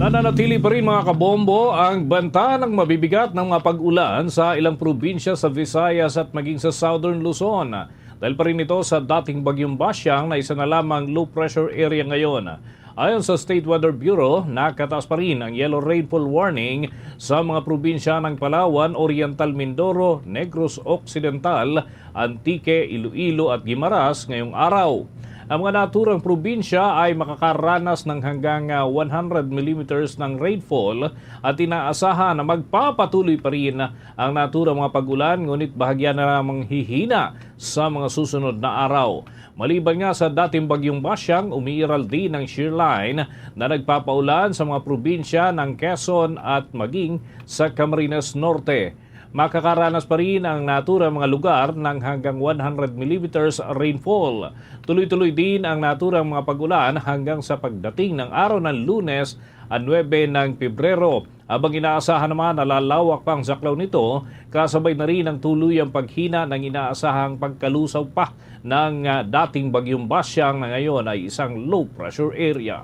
Nananatili pa rin, mga kabombo, ang banta ng mabibigat ng mga pag-ulan sa ilang probinsya sa Visayas at maging sa Southern Luzon. Dahil pa rin ito sa dating Bagyong Basyang na isa na lamang low pressure area ngayon. Ayon sa State Weather Bureau, nakataas pa rin ang yellow rainfall warning sa mga probinsya ng Palawan, Oriental Mindoro, Negros Occidental, Antique, Iloilo at Guimaras ngayong araw. Ang mga naturang probinsya ay makakaranas ng hanggang, ah, one hundred millimeters ng rainfall at inaasahan na magpapatuloy pa rin ang naturang mga pag-ulan, ngunit bahagya na lamang hihina sa mga susunod na araw. Maliban nga sa dating Bagyong Basyang, umiiral din ang shear line na nagpapaulan sa mga probinsya ng Quezon at maging sa Camarines Norte. Makakaranas pa rin ang naturang mga lugar ng hanggang one hundred millimeters rainfall. Tuloy-tuloy din ang naturang mga pag-ulan hanggang sa pagdating ng araw ng Lunes, ang nuebe ng Pebrero. Habang inaasahan naman na lalawak pa ang saklaw nito, kasabay na rin ang tuluyang paghina ng inaasahang pagkalusaw pa ng, ah, dating Bagyong Basyang na ngayon ay isang low pressure area.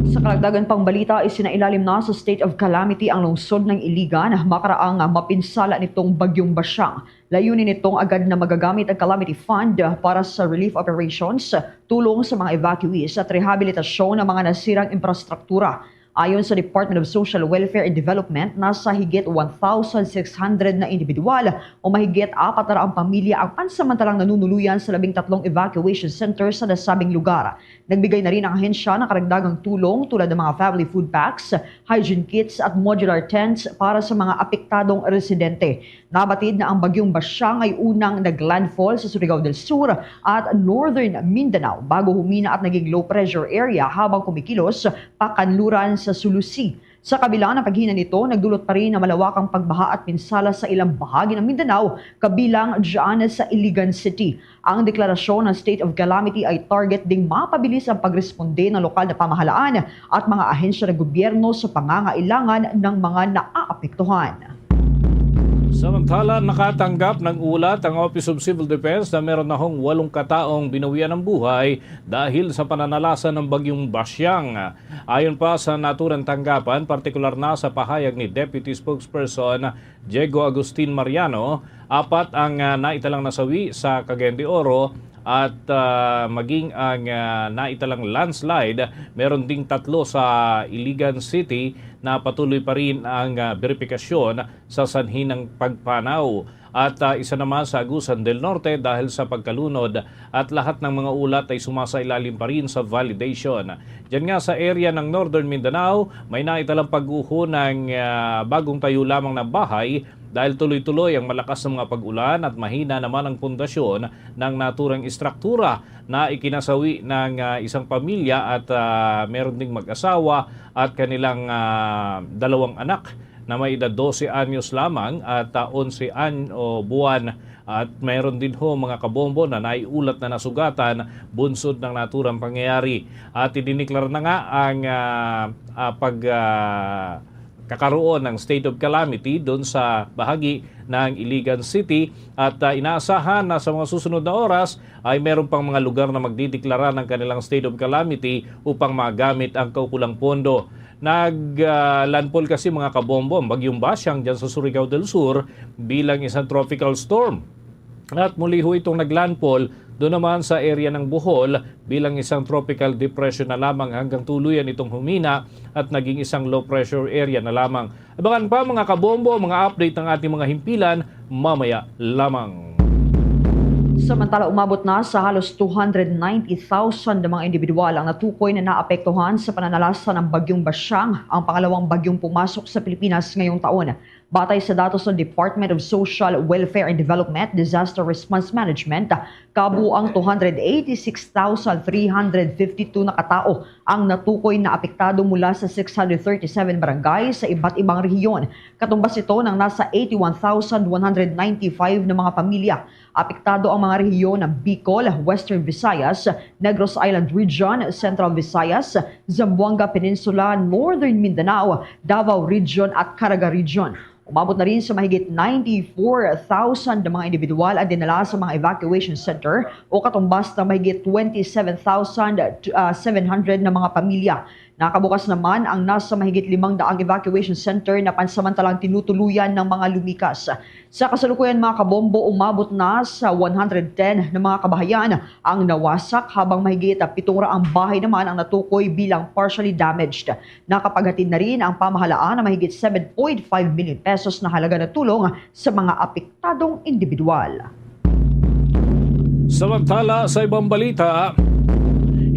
Sa karagdagan pang balita, isinailalim na sa state of calamity ang lungsod ng Iligan makaraang mapinsala nitong Bagyong Basyang. Layunin nitong agad na magagamit ang calamity fund para sa relief operations, tulong sa mga evacuees at rehabilitasyon ng mga nasirang infrastruktura. Ayon sa Department of Social Welfare and Development, nasa higit one thousand six hundred na individual o mahigit apat na raang pamilya ang pansamantalang nanunuluyan sa labing tatlong evacuation center sa nasabing lugar. Nagbigay na rin ang ahensya ng karagdagang tulong tulad ng mga family food packs, hygiene kits at modular tents para sa mga apektadong residente. Nabatid na ang Bagyong Basyang ay unang naglandfall sa Surigao del Sur at Northern Mindanao bago humina at naging low pressure area habang kumikilos pakanluran sa Sulu Sea. Sa kabila ng paghina nito, nagdulot pa rin ang malawakang pagbaha at pinsala sa ilang bahagi ng Mindanao, kabilang dyan sa Iligan City. Ang deklarasyon ng state of calamity ay target ding mapabilis ang pagresponde ng lokal na pamahalaan at mga ahensya ng gobyerno sa pangangailangan ng mga naaapektuhan. Samantala, nakatanggap ng ulat ang Office of Civil Defense na meron na hong walong kataong binawian ng buhay dahil sa pananalasa ng Bagyong Basyang. Ayon pa sa naturang tanggapan, partikular na sa pahayag ni Deputy Spokesperson Diego Agustin Mariano, apat ang, ah, naitalang nasawi sa Cagayan de Oro at, ah, maging ang, ah, naitalang landslide, meron ding tatlo sa Iligan City na patuloy pa rin ang, ah, beripikasyon sa sanhi ng pagpanaw. At, ah, isa naman sa Agusan del Norte dahil sa pagkalunod at lahat ng mga ulat ay sumasailalim pa rin sa validation. Diyan nga sa area ng Northern Mindanao, may naitalang pag-uho ng, ah, bagong tayo lamang na bahay dahil tuloy-tuloy ang malakas na mga pag-ulan at mahina naman ang pundasyon ng naturang istruktura na ikinasawi ng, ah, isang pamilya at, ah, meron ding mag-asawa at kanilang, ah, dalawang anak na may edad dose anyos lamang at, ah, onse an-, o buwan. At mayroon din ho mga kabombo na naiulat na nasugatan bunsod ng naturang pangyayari. At idineklara na nga ang, ah, ah, pag, ah, kakaroon ng state of calamity doon sa bahagi ng Iligan City at, ah, inaasahan na sa mga susunod na oras ay meron pang mga lugar na magdideklara ng kanilang state of calamity upang magamit ang kaukulang pondo. Nag, ah, landfall kasi, mga kabombo, ang Bagyong Basyang dyan sa Surigao del Sur bilang isang tropical storm. At muli ho itong naglandfall doon naman sa area ng Bohol bilang isang tropical depression na lamang hanggang tuluyan itong humina at naging isang low pressure area na lamang. Abangan pa, mga kabombo, mga update ng ating mga himpilan mamaya lamang. Samantala, umabot na sa halos two hundred ninety thousand na mga individual ang natukoy na naapektuhan sa pananalasa ng Bagyong Basyang, ang pangalawang bagyong pumasok sa Pilipinas ngayong taon. Batay sa datos ng Department of Social Welfare and Development Disaster Response Management, kabuang two hundred eighty-six thousand three hundred fifty-two na katao ang natukoy na apektado mula sa six hundred thirty-seven barangay sa iba't ibang rehiyon. Katumbas ito ng nasa eighty-one thousand one hundred ninety-five na mga pamilya. Apektado ang mga rehiyon ng Bicol, Western Visayas, Negros Island Region, Central Visayas, Zamboanga Peninsula, Northern Mindanao, Davao Region at Caraga Region. Umabot na rin sa mahigit ninety-four thousand na mga individual ang dinala sa mga evacuation center o katumbas na mahigit twenty-seven thousand seven hundred na mga pamilya. Nakabukas naman ang nasa mahigit limang daang evacuation center na pansamantalang tinutuluyan ng mga lumikas. Sa kasalukuyan, mga kabombo, umabot na sa one hundred ten na mga kabahayan ang nawasak, habang mahigit pitong raang bahay naman ang natukoy bilang partially damaged. Nakapaghatid na rin ang pamahalaan ng mahigit seven point five million pesos na halaga na tulong sa mga apektadong individual. Samantala, sa ibang balita,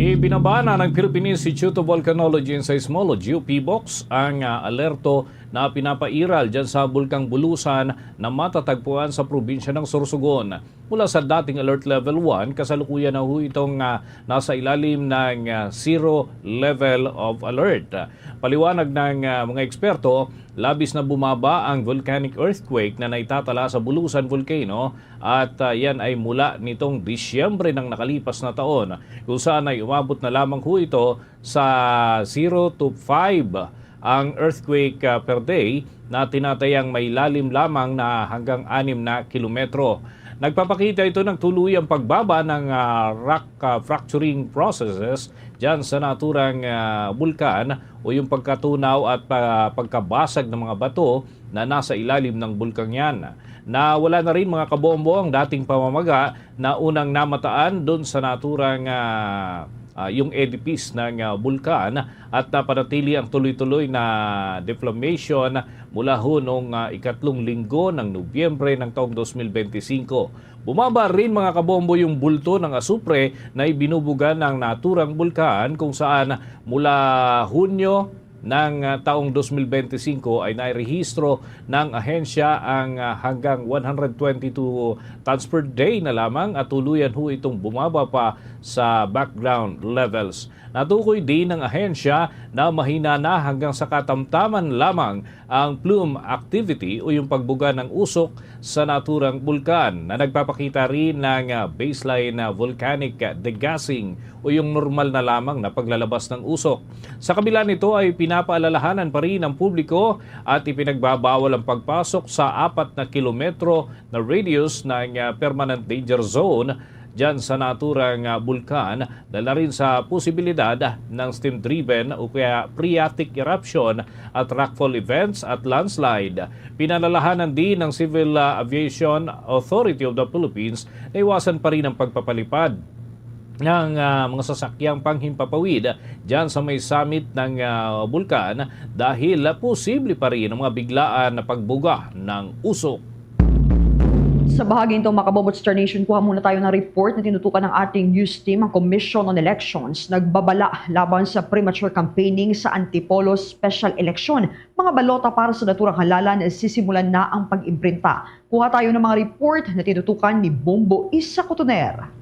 ibinaba na ng Philippine Institute of Volcanology and Seismology o PHIVOLCS ang, ah, alerto na pinapairal dyan sa Bulkang Bulusan na matatagpuan sa probinsya ng Sorsogon. Mula sa dating Alert Level one, kasalukuyan na ho itong, ah, nasa ilalim ng, ah, Zero Level of Alert. Paliwanag ng, ah, mga eksperto, labis na bumaba ang volcanic earthquake na naitatala sa Bulusan Volcano at, ah, yan ay mula nitong Disyembre ng nakalipas na taon, kung saan ay umabot na lamang ho ito sa zero to five ang earthquake, ah, per day na tinatayang may lalim lamang na hanggang anim na kilometro. Nagpapakita ito ng tuluyang pagbaba ng, ah, rock, ah, fracturing processes dyan sa naturang, ah, bulkan o yung pagkatunaw at pa-, pagkabasag ng mga bato na nasa ilalim ng bulkang yan. Nawala na rin, mga kabombo, ang dating pamamaga na unang namataan dun sa naturang, ah, ah, yung edifice ng, ah, bulkan at napanatili ang tuloy-tuloy na deflammation mula ho nung, ah, ikatlong linggo ng Nobyembre ng taong dos mil benti singko. Bumaba rin, mga kabombo, yung bulto ng asupre na ibinubuga ng naturang bulkan, kung saan mula Hunyo ng, ah, taong dos mil benti singko ay nairehistro ng ahensya ang, ah, hanggang one hundred twenty-two tons per day na lamang at tuluyan ho itong bumaba pa sa background levels. Natukoy din ng ahensya na mahina na hanggang sa katamtaman lamang ang plume activity o yung pagbuga ng usok sa naturang bulkan na nagpapakita rin ng, ah, baseline na volcanic degassing o yung normal na lamang na paglalabas ng usok. Sa kabila nito ay pinapaalalahanan pa rin ang publiko at ipinagbabawal ang pagpasok sa apat na kilometro na radius ng, ah, permanent danger zone dyan sa naturang, ah, bulkan, dala rin sa posibilidad ng steam-driven o kaya phreatic eruption at rockfall events at landslide. Pinalalahanan din ng Civil, ah, Aviation Authority of the Philippines na iwasan pa rin ang pagpapalipad ng, ah, mga sasakyang panghimpapawid dyan sa may summit ng, ah, bulkan dahil posible pa rin ang mga biglaan na pagbuga ng usok. Sa bahaging ito, mga kabombo, Star Nation, kuha muna tayo ng report na tinutukan ng ating news team, ang Commission on Elections nagbabala laban sa premature campaigning sa Antipolo special election. Mga balota para sa naturang halalan, sisimulan na ang pag-imprinta. Kuha tayo ng mga report na tinutukan ni Bombo Isa Cotoner.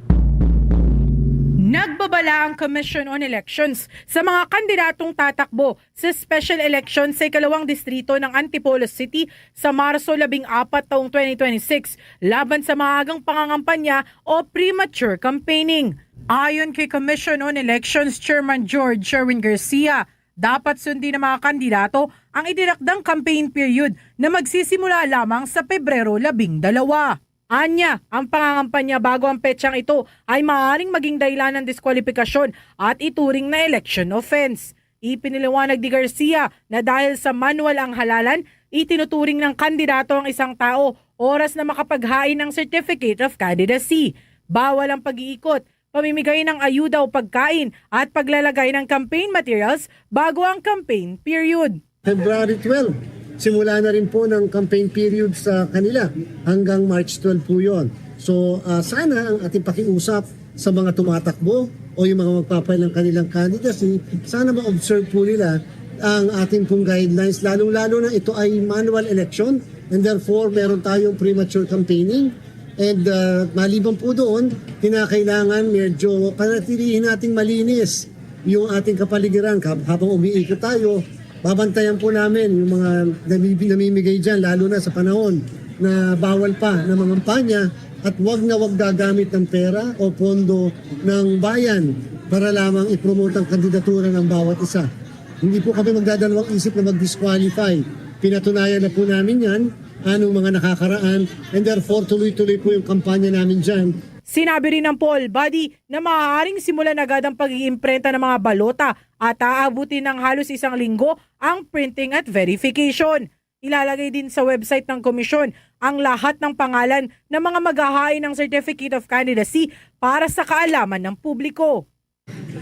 Nagbabala ang Commission on Elections sa mga kandidatong tatakbo sa special election sa ikalawang distrito ng Antipolo City sa Marso labing apat taong twenty twenty-six laban sa maagang pangangampanya o premature campaigning. Ayon kay Commission on Elections Chairman George Sherwin Garcia, Dapat sundin ng mga kandidato ang itinakdang campaign period na magsisimula lamang sa Pebrero labing dalawa. Anya, ang pangangampanya bago ang petsang ito ay maaaring maging dahilan ng diskwalipikasyon at ituring na election offense. Ipinaliwanag ni Garcia na dahil sa manual ang halalan, itinuturing ng kandidato ang isang tao oras na makapaghain ng Certificate of Candidacy. Bawal ang pag-iikot, pamimigay ng ayuda o pagkain, at paglalagay ng campaign materials bago ang campaign period. February twelve, simula na rin po ng campaign period sa kanila hanggang March twelve po yon. So, ah, sana ang ating pakiusap sa mga tumatakbo o yung mga magpapahil ng kanilang candidacy, sana ma-observe po nila ang ating pong guidelines, lalong-lalo na ito ay manual election and therefore meron tayong premature campaigning. And ah, maliban po doon, kinakailangan medyo panatilihin nating malinis yung ating kapaligiran kab- habang umiikot tayo. Babantayan po namin yung mga nabib- namimigay dyan, lalo na sa panahon na bawal pa na mangampanya, at wag na wag gagamit ng pera o pondo ng bayan para lamang ipromote ang kandidatura ng bawat isa. Hindi po kami magdadalawang isip na mag-disqualify. Pinatunayan na po namin yan anong mga nakakaraan, and therefore tuloy-tuloy po yung kampanya namin dyan. Sinabi rin ng poll body na maaaring simulan agad ang pag-iimprenta ng mga balota at aabutin ng halos isang linggo ang printing at verification. Ilalagay din sa website ng komisyon ang lahat ng pangalan ng mga maghahain ng Certificate of Candidacy para sa kaalaman ng publiko.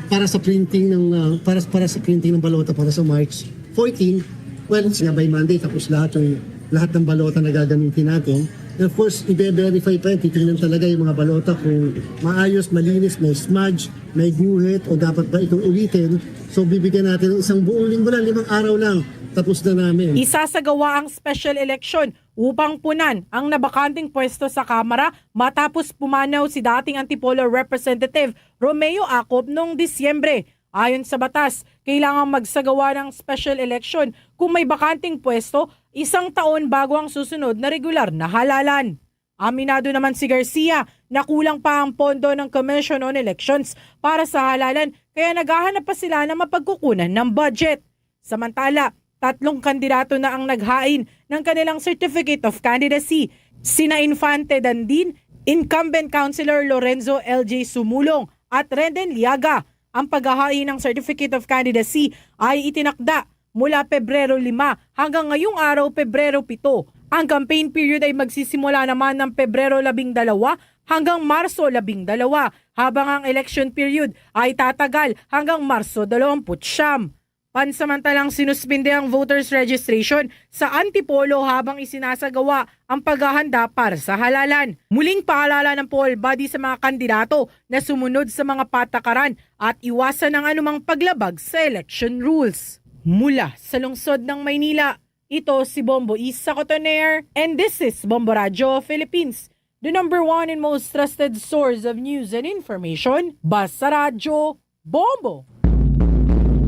Para sa printing ng ah, para para sa printing ng balota para sa March fourteen, well, siya by Monday, tapos lahat ng lahat ng balota na gagamitin natin. And of course, i-verify pa yan, titingnan talaga yung mga balota kung maayos, malinis, may smudge, may guhit, o dapat ba itong ulitin. So, bibigyan natin ng isang buong linggo lang, limang araw lang, tapos na namin. Isasagawa ang special election upang punan ang nabakanteng pwesto sa Kamara matapos pumanaw si dating Antipolo Representative Romeo Acop noong Disyembre. Ayon sa batas, kailangang magsagawa ng special election kung may bakanteng pwesto isang taon bago ang susunod na regular na halalan. Aminado naman si Garcia na kulang pa ang pondo ng Commission on Elections para sa halalan, kaya naghahanap pa sila ng mapagkukunan ng budget. Samantala, tatlong kandidato na ang naghain ng kanilang Certificate of Candidacy, sina Infante Dandin, incumbent Councilor Lorenzo L J Sumulong at Renden Liaga. Ang paghahain ng Certificate of Candidacy ay itinakda mula Pebrero lima hanggang ngayong araw, Pebrero pito. Ang campaign period ay magsisimula naman ng Pebrero labing dalawa hanggang Marso labing dalawa, habang ang election period ay tatagal hanggang Marso dalawampu't siyam. Pansamantalang sinuspinde ang voters registration sa Antipolo habang isinasagawa ang paghahanda para sa halalan. Muling paalala ng poll body sa mga kandidato na sumunod sa mga patakaran at iwasan ang anumang paglabag sa election rules. Mula sa lungsod ng Maynila, ito si Bombo Isa Cotoner, and this is Bombo Radyo Philippines, the number one and most trusted source of news and information. Basta Radyo, Bombo!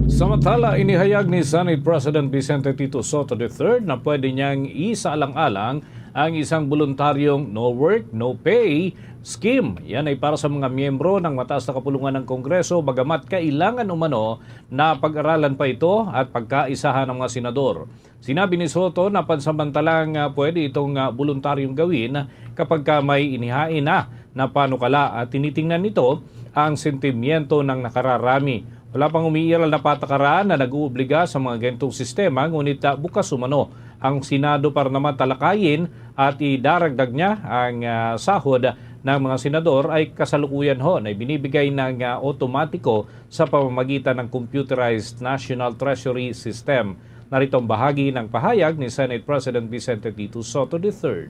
Samantala, inihayag ni Senate President Vicente Tito Soto the third na pwede niyang isaalang-alang ang isang boluntaryong no work, no pay scheme. Yan ay para sa mga miyembro ng mataas na kapulungan ng Kongreso, bagamat kailangan umano na pag-aralan pa ito at pagkaisahan ng mga senador. Sinabi ni Soto na pansamantalang ah, pwede itong ah, boluntaryong gawin kapag ka may inihain na na panukala at tinitingnan nito ang sentimiento ng nakararami. Wala pang umiiral na patakaran na nag-uubliga sa mga ganitong sistema, ngunit ah, bukas umano ang Senado para naman talakayin at idaragdag niya ang ah, sahod ng mga senador ay kasalukuyan ho na ibinibigay ng ah, otomatiko sa pamamagitan ng computerized National Treasury System. Narito ang bahagi ng pahayag ni Senate President Vicente Tito Soto the third.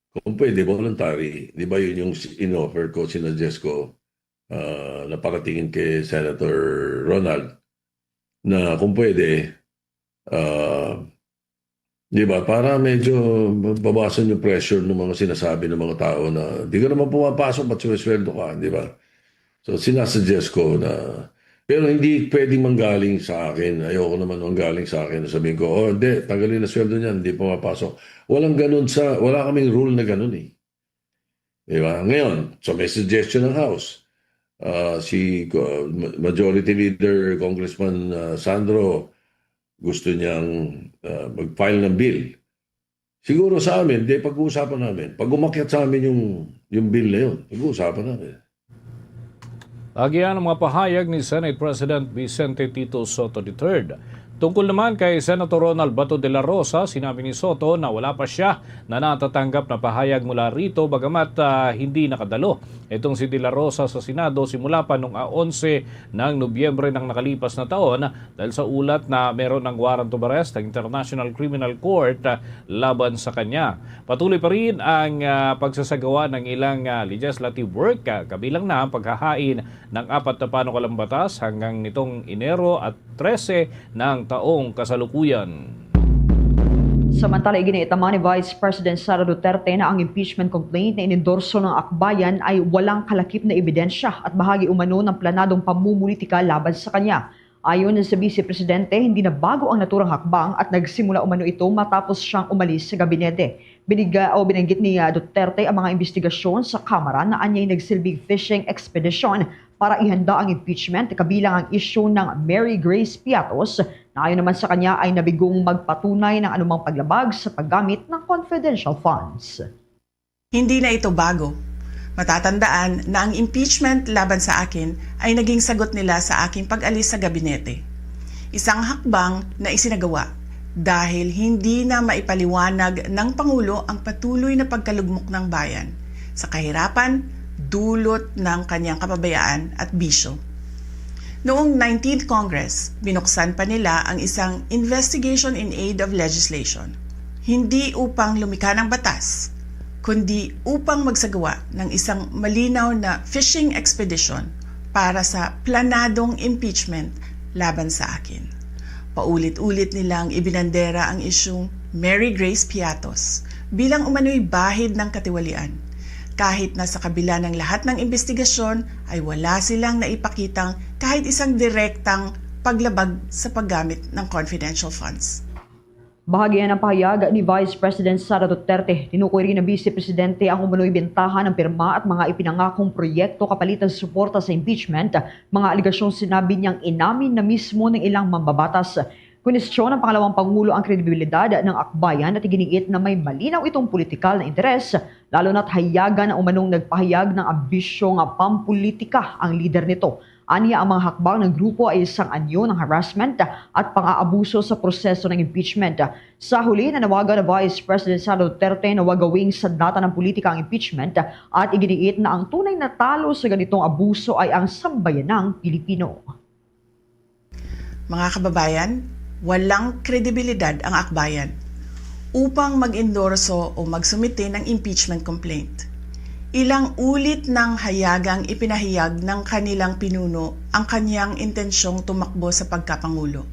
Kung pwede, voluntary. Di ba yun yung in-offer ko, sinuggest ko, ah, na paratingin kay Senator Ronald, na kung pwede, ah, di ba, para medyo babasan yung pressure ng mga sinasabi ng mga tao na di ka naman pumapasok, ba't sumisweldo ka, di ba? So, sinasuggest ko na, pero hindi pwedeng manggaling sa akin. Ayoko naman manggaling sa akin na sabihin ko, "Oh, hindi, tanggalin na sweldo niyan, hindi pumapasok." Walang ganun sa, wala kaming rule na ganun eh. Di ba? Ngayon, so may suggestion ng House. Ah, si, uh, Majority Leader Congressman, uh, Sandro gusto niyang, uh, mag-file ng bill. Siguro sa amin, di pag-uusapan namin. Pag umakyat sa amin yung, yung bill na yun, pag-uusapan namin. Agian ang mga pahayag ni Senate President Vicente Tito Sotto the third. Tungkol naman kay Senator Ronald Bato de la Rosa, sinabi ni Sotto na wala pa siya na natatanggap na pahayag mula rito, bagamat, ah, hindi nakadalo itong si de la Rosa sa Senado simula pa nung, ah, onse ng Nobyembre ng nakalipas na taon dahil sa ulat na meron ng warrant of arrest ang International Criminal Court, ah, laban sa kanya. Patuloy pa rin ang, ah, pagsasagawa ng ilang, ah, legislative work, ah, kabilang na ang paghahain ng apat na panukalang batas hanggang nitong Enero at trese ng taong kasalukuyan. Samantala, iginiit naman ni Vice President Sara Duterte na ang impeachment complaint na inendorso ng Akbayan ay walang kalakip na ebidensya at bahagi umano ng planadong pamumulitika laban sa kanya. Ayon sa Vice Presidente, hindi na bago ang naturang hakbang at nagsimula umano ito matapos siyang umalis sa gabinete. Biniga-, o binanggit ni, ah, Duterte ang mga investigasyon sa Kamara na anyay nagsilbing fishing expedition para ihanda ang impeachment, kabilang ang isyu ng Mary Grace Piatos, na ayon naman sa kanya ay nabigong magpatunay ng anumang paglabag sa paggamit ng confidential funds. Hindi na ito bago. Matatandaan na ang impeachment laban sa akin ay naging sagot nila sa aking pag-alis sa gabinete. Isang hakbang na isinagawa dahil hindi na maipaliwanag ng Pangulo ang patuloy na pagkalugmok ng bayan sa kahirapan dulot ng kanyang kapabayaan at bisyo. Noong nineteenth Congress, binuksan pa nila ang isang investigation in aid of legislation, hindi upang lumikha ng batas, kundi upang magsagawa ng isang malinaw na fishing expedition para sa planadong impeachment laban sa akin. Paulit-ulit nilang ibinandera ang isyung Mary Grace Piatos bilang umano'y bahid ng katiwalian, kahit na sa kabila ng lahat ng imbestigasyon ay wala silang naipakitang kahit isang direktang paglabag sa paggamit ng confidential funds. Bahagi yan ang pahayag ni Vice President Sara Duterte. Tinukoy rin ng Vice Presidente ang umano'y bentaha ng pirma at mga ipinangakong proyekto kapalit ng suporta sa impeachment, mga alegasyong sinabi niyang inamin na mismo ng ilang mambabatas. Kwinestiyon ng pangalawang pangulo ang kredibilidad ng Akbayan at iginiit na may malinaw itong politikal na interes, lalo na't hayagan na umanong nagpahayag ng ambisyong pampulitika ang lider nito. Anya, ang mga hakbang ng grupo ay isang anyo ng harassment at pang-aabuso sa proseso ng impeachment. Sa huli, nanawagan ang Vice President Sara Duterte na wag gawing sandata ng politika ang impeachment at iginiit na ang tunay na talo sa ganitong abuso ay ang sambayanang Pilipino. Mga kababayan, walang kredibilidad ang Akbayan upang mag-endorso o magsumite ng impeachment complaint. Ilang ulit nang hayagang ipinahayag ng kanilang pinuno ang kanyang intensyong tumakbo sa pagkapangulo.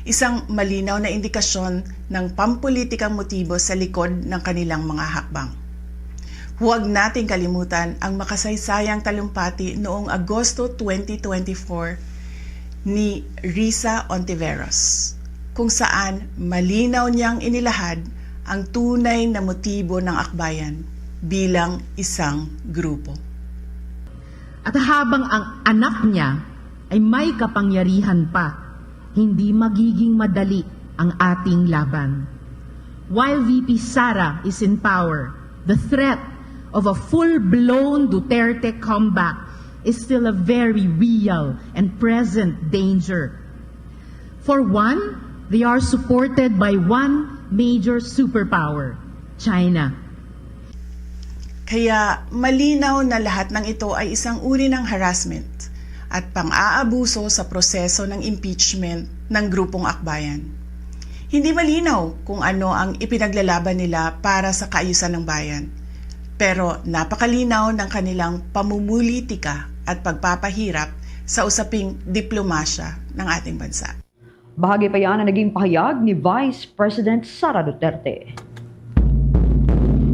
Isang malinaw na indikasyon ng pampulitikang motibo sa likod ng kanilang mga hakbang. Huwag nating kalimutan ang makasaysayang talumpati noong Agosto twenty twenty-four ni Risa Ontiveros, kung saan malinaw niyang inilahad ang tunay na motibo ng Akbayan bilang isang grupo. At habang ang anak niya ay may kapangyarihan pa, hindi magiging madali ang ating laban. While V P Sara is in power, the threat of a full-blown Duterte comeback is still a very real and present danger. For one, they are supported by one major superpower, China. Kaya malinaw na lahat ng ito ay isang uri ng harassment at pang-aabuso sa proseso ng impeachment ng Grupong Akbayan. Hindi malinaw kung ano ang ipinaglalaban nila para sa kaayusan ng bayan, pero napakalinaw ng kanilang pamumulitika at pagpapahirap sa usaping diplomasya ng ating bansa. Bahagi pa yan ang naging pahayag ni Vice President Sara Duterte.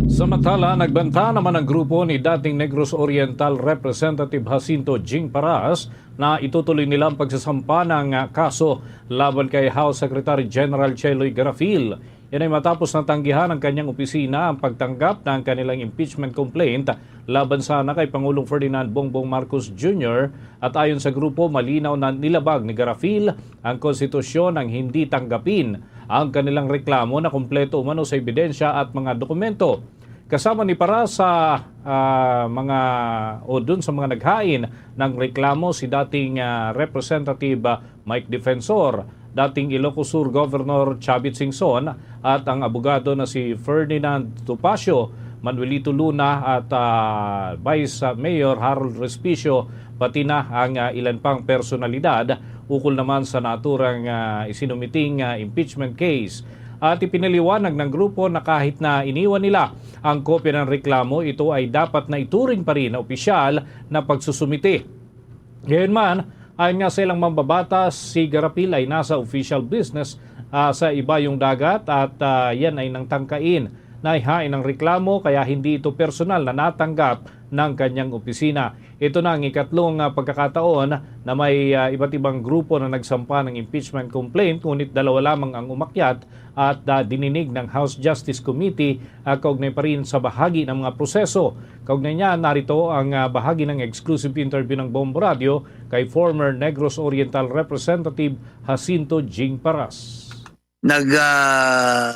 Samantala, nagbanta naman ang grupo ni dating Negros Oriental Representative Jacinto Jing Paras na itutuloy nila ang pagsasampa ng, ah, kaso laban kay House Secretary General Cheloy Garafil. Yan ay matapos na tanggihan ng kanyang opisina ang pagtanggap ng kanilang impeachment complaint laban sana kay Pangulong Ferdinand Bongbong Marcos Junior, at ayon sa grupo, malinaw na nilabag ni Garafil ang konstitusyon nang hindi tanggapin ang kanilang reklamo na kompleto umano sa ebidensya at mga dokumento. Kasama ni Paras sa, ah, mga, o dun sa mga naghain ng reklamo, si dating, ah, Representative, ah, Mike Defensor, dating Ilocos Sur Governor Chavit Singson, at ang abogado na si Ferdinand Topacio, Manuelito Luna, at, ah, Vice Mayor Harold Respicio, pati na ang, ah, ilan pang personalidad ukol naman sa naturang, ah, isinumiting, ah, impeachment case. At ipinaliwanag ng grupo na kahit na iniwan nila ang kopya ng reklamo, ito ay dapat na ituring pa rin na opisyal na pagsusumite. Gayunman, ayon nga sa ilang mambabatas, si Garapil ay nasa official business, ah, sa ibayong dagat at, ah, yan ay nang tangkain na ihain ang reklamo, kaya hindi ito personal na natanggap ng kanyang opisina. Ito na ang ikatlong, ah, pagkakataon na may, ah, iba't ibang grupo na nagsampa ng impeachment complaint, ngunit dalawa lamang ang umakyat at, ah, dininig ng House Justice Committee, ah, kaugnay pa rin sa bahagi ng mga proseso. Kaugnay niya, narito ang, ah, bahagi ng exclusive interview ng Bombo Radio kay former Negros Oriental Representative Jacinto Jing Paras. Nag, ah,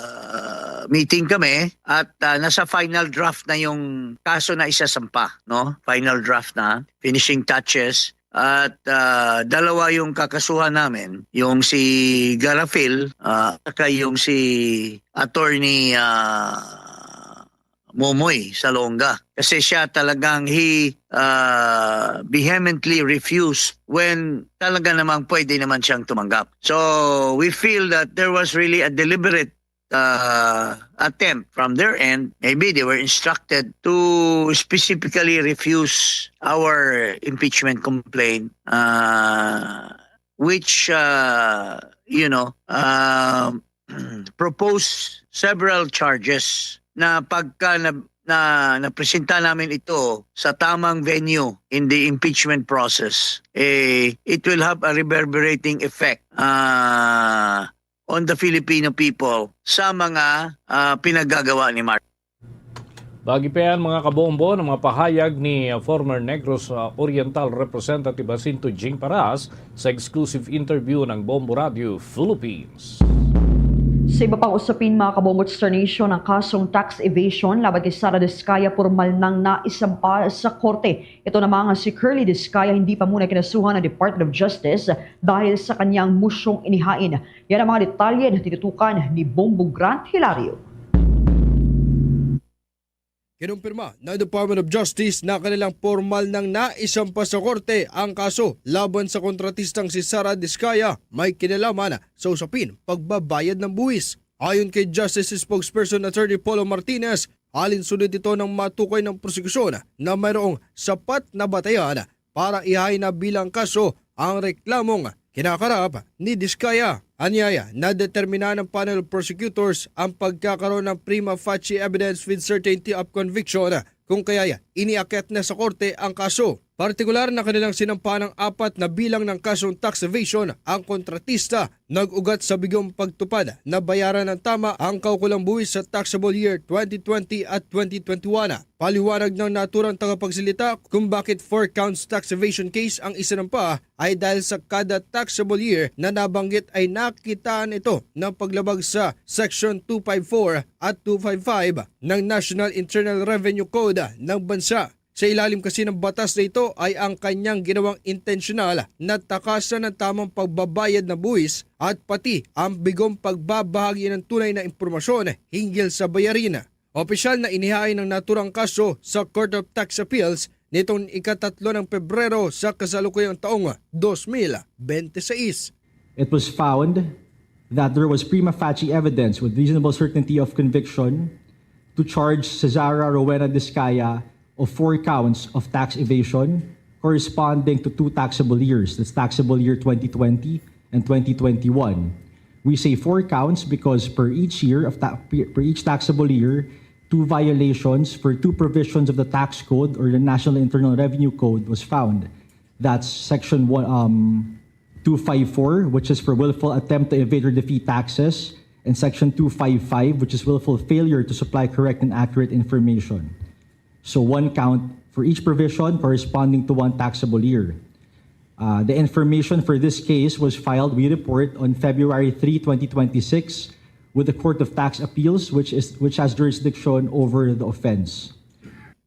meeting kami at, ah, nasa final draft na yung kaso na isasampa, no? Final draft na, finishing touches. At, ah, dalawa yung kakasuhan namin, yung si Garafil, ah, saka yung si Attorney, ah, Momoy Salonga. Kasi siya talagang he, ah, vehemently refused when talaga namang pwede naman siyang tumanggap. So, we feel that there was really a deliberate, ah, attempt from their end. Maybe they were instructed to specifically refuse our impeachment complaint, ah, which, ah, you know, um, propose several charges na pagka na, na, napresenta namin ito sa tamang venue in the impeachment process, eh, it will have a reverberating effect, ah, on the Filipino people sa mga, ah, pinagagawa ni Mark. Bagi pa yan, mga kabombo, ng mga pahayag ni, uh, former Negros, uh, Oriental Representative Jacinto Jing Paras sa exclusive interview ng Bombo Radio Philippines. Sa iba pang usapin, mga kabombo, Star Nation, ang kasong tax evasion laban kay Sara Discaya pormal nang naisampa sa korte. Ito namang si Curly Discaya hindi pa muna kinasuhan ng Department of Justice dahil sa kanyang musyong inihain. Yan ang mga detalye na tinutukan ni Bombo Grant Hilario. Kinumpirma ng Department of Justice na kanilang pormal nang naisampa sa korte ang kaso laban sa kontratistang si Sara Discaya may kinalaman sa usapin pagbabayad ng buwis. Ayon kay Justice Spokesperson Attorney Polo Martinez, halin sundot ito ng matukoy ng prosekusyon na mayroong sapat na batayan para ihain na bilang kaso ang reklamong kinakarap ni Discaya. Anyaya, nadetermina ng panel of prosecutors ang pagkakaroon ng prima facie evidence with certainty of conviction kung kaya'y iniakyat na sa korte ang kaso. Partikular na kanilang sinampa ng apat na bilang ng kasong tax evasion ang kontratista nag-ugat sa bigong pagtupad na bayaran ng tama ang kaukulang buwis sa taxable year twenty twenty at twenty twenty-one. Paliwanag ng naturang tagapagsalita kung bakit four counts tax evasion case ang isinampa ay dahil sa kada taxable year na nabanggit ay nakitaan ito ng paglabag sa Section two five four at two five five ng National Internal Revenue Code ng bansa. Sa ilalim kasi ng batas na ito ay ang kanyang ginawang intensyonal na takasan ng tamang pagbabayad na buwis at pati ang bigong pagbabahagi ng tunay na impormasyon hinggil sa bayarin. Opisyal na inihain ang naturang kaso sa Court of Tax Appeals nitong ikatatlo ng Pebrero sa kasalukuyang taong dos mil bente seis. It was found that there was prima facie evidence with reasonable certainty of conviction to charge Cesara Rowena Discaya of four counts of tax evasion corresponding to two taxable years, that's taxable year twenty twenty and twenty twenty-one. We say four counts because per each year of ta-, per each taxable year, two violations for two provisions of the tax code or the National Internal Revenue Code was found. That's section one, um, two five four, which is for willful attempt to evade or defeat taxes, and section two five five, which is willful failure to supply correct and accurate information. So one count for each provision corresponding to one taxable year. Uh, the information for this case was filed, we report, on February three, twenty twenty-six, with the Court of Tax Appeals, which is, which has jurisdiction over the offense.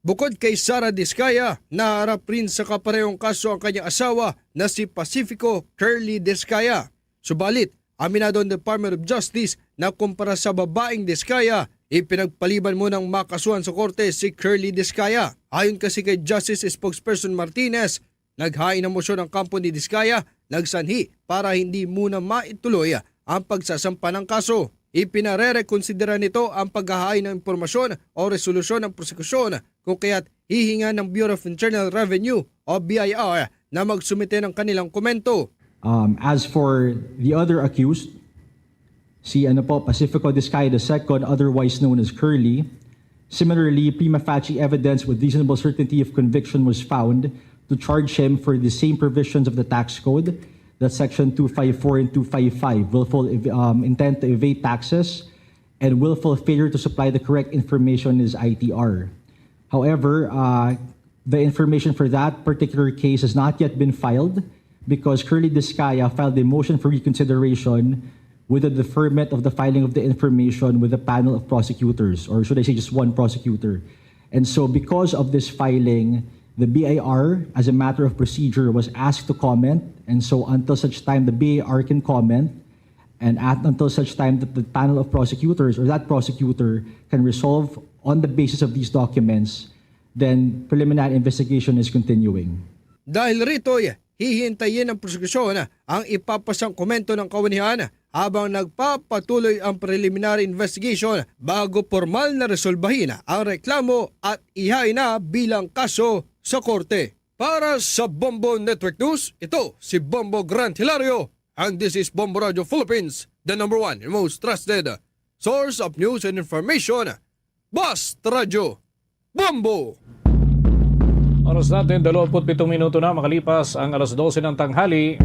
Bukod kay Sara Discaya, naharap rin sa kaparehong kaso ang kanyang asawa na si Pacifico Curly Discaya. Subalit, aminado ang Department of Justice na kumpara sa babaeng Discaya, ipinagpaliban mo ng makasuhan sa korte si Curly Discaya. Ayon kasi kay Justice Spokesperson Martinez, naghain ng motion ang kampo ni Discaya, nagsanhi para hindi muna maituloy ang pagsasampa ng kaso. Ipinarerekonsidera nito ang paghahain ng impormasyon o resolusyon ng prosekusyon kung kaya't hihingan ng Bureau of Internal Revenue o B I R na magsumite ng kanilang komento. Um, as for the other accused, si ano po, Pacifico Discaya the second, otherwise known as Curly, similarly, prima facie evidence with reasonable certainty of conviction was found to charge him for the same provisions of the tax code, that's section two five four and two five five, willful ev- um, intent to evade taxes, and willful failure to supply the correct information is I T R. However, uh, the information for that particular case has not yet been filed because Curly Discaya filed a motion for reconsideration with the deferment of the filing of the information with a panel of prosecutors, or should I say just one prosecutor. And so because of this filing, the B I R, as a matter of procedure, was asked to comment. And so until such time the B I R can comment, and at, until such time that the panel of prosecutors or that prosecutor can resolve on the basis of these documents, then preliminary investigation is continuing. Dahil rito'y hihintayin ng prosekusyon ang ipapasang komento ng kawanihan habang nagpapatuloy ang preliminary investigation bago pormal na resolbahin ang reklamo at ihain na bilang kaso sa korte. Para sa Bombo Network News, ito si Bombo Grant Hilario, and this is Bombo Radio Philippines, the number one and most trusted source of news and information. Basta Radyo Bombo! Oras natin, dalawampu't pitong minuto na makalipas ang alas dose ng tanghali.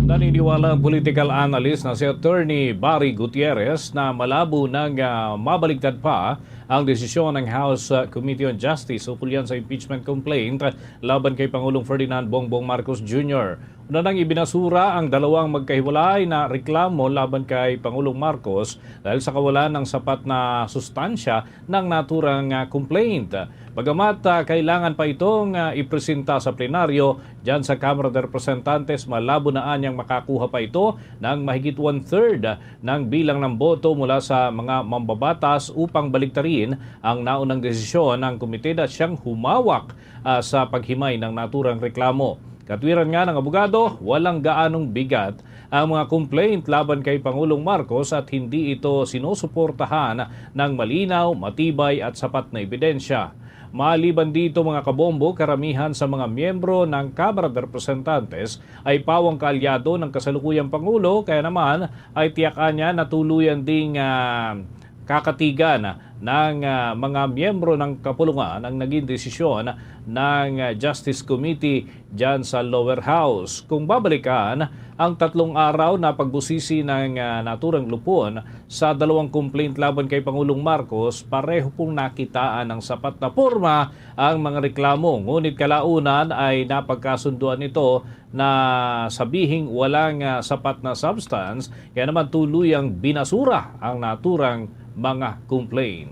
Naniniwala ang political analyst na si Attorney Barry Gutierrez na malabo nang ah, mabaligtad pa ang desisyon ng House ah, Committee on Justice ukol yan sa impeachment complaint laban kay Pangulong Ferdinand Bongbong Marcos Junior. Una nang ibinasura ang dalawang magkahiwalay na reklamo laban kay Pangulong Marcos dahil sa kawalan ng sapat na sustansya ng naturang ah, complaint. Bagamat ah, kailangan pa itong ah, ipresenta sa plenaryo dyan sa Kamara de Representantes, malabo na anyang makakuha pa ito ng mahigit one-third ng bilang ng boto mula sa mga mambabatas upang baliktarin ang naunang desisyon ng komite na siyang humawak ah, sa paghimay ng naturang reklamo. Katwiran nga ng abogado, walang gaanong bigat ang mga complaint laban kay Pangulong Marcos at hindi ito sinusuportahan ng malinaw, matibay at sapat na ebidensya. Maliban dito, mga kabombo, karamihan sa mga miyembro ng Kamara de Representantes ay pawang kaalyado ng kasalukuyang Pangulo, kaya naman ay tiyak-an niya na tuluyan ding ah, kakatigan ng ah, mga miyembro ng kapulungan ang naging desisyon ng ah, Justice Committee dyan sa lower house. Kung babalikan, ang tatlong araw na pagbusisi ng ah, naturang lupon sa dalawang complaint laban kay Pangulong Marcos, pareho pong nakitaan ng sapat na porma ang mga reklamo. Ngunit kalaunan ay napagkasunduan ito na sabihing walang ah, sapat na substance, kaya naman tuluyang binasura ang naturang mga complaint.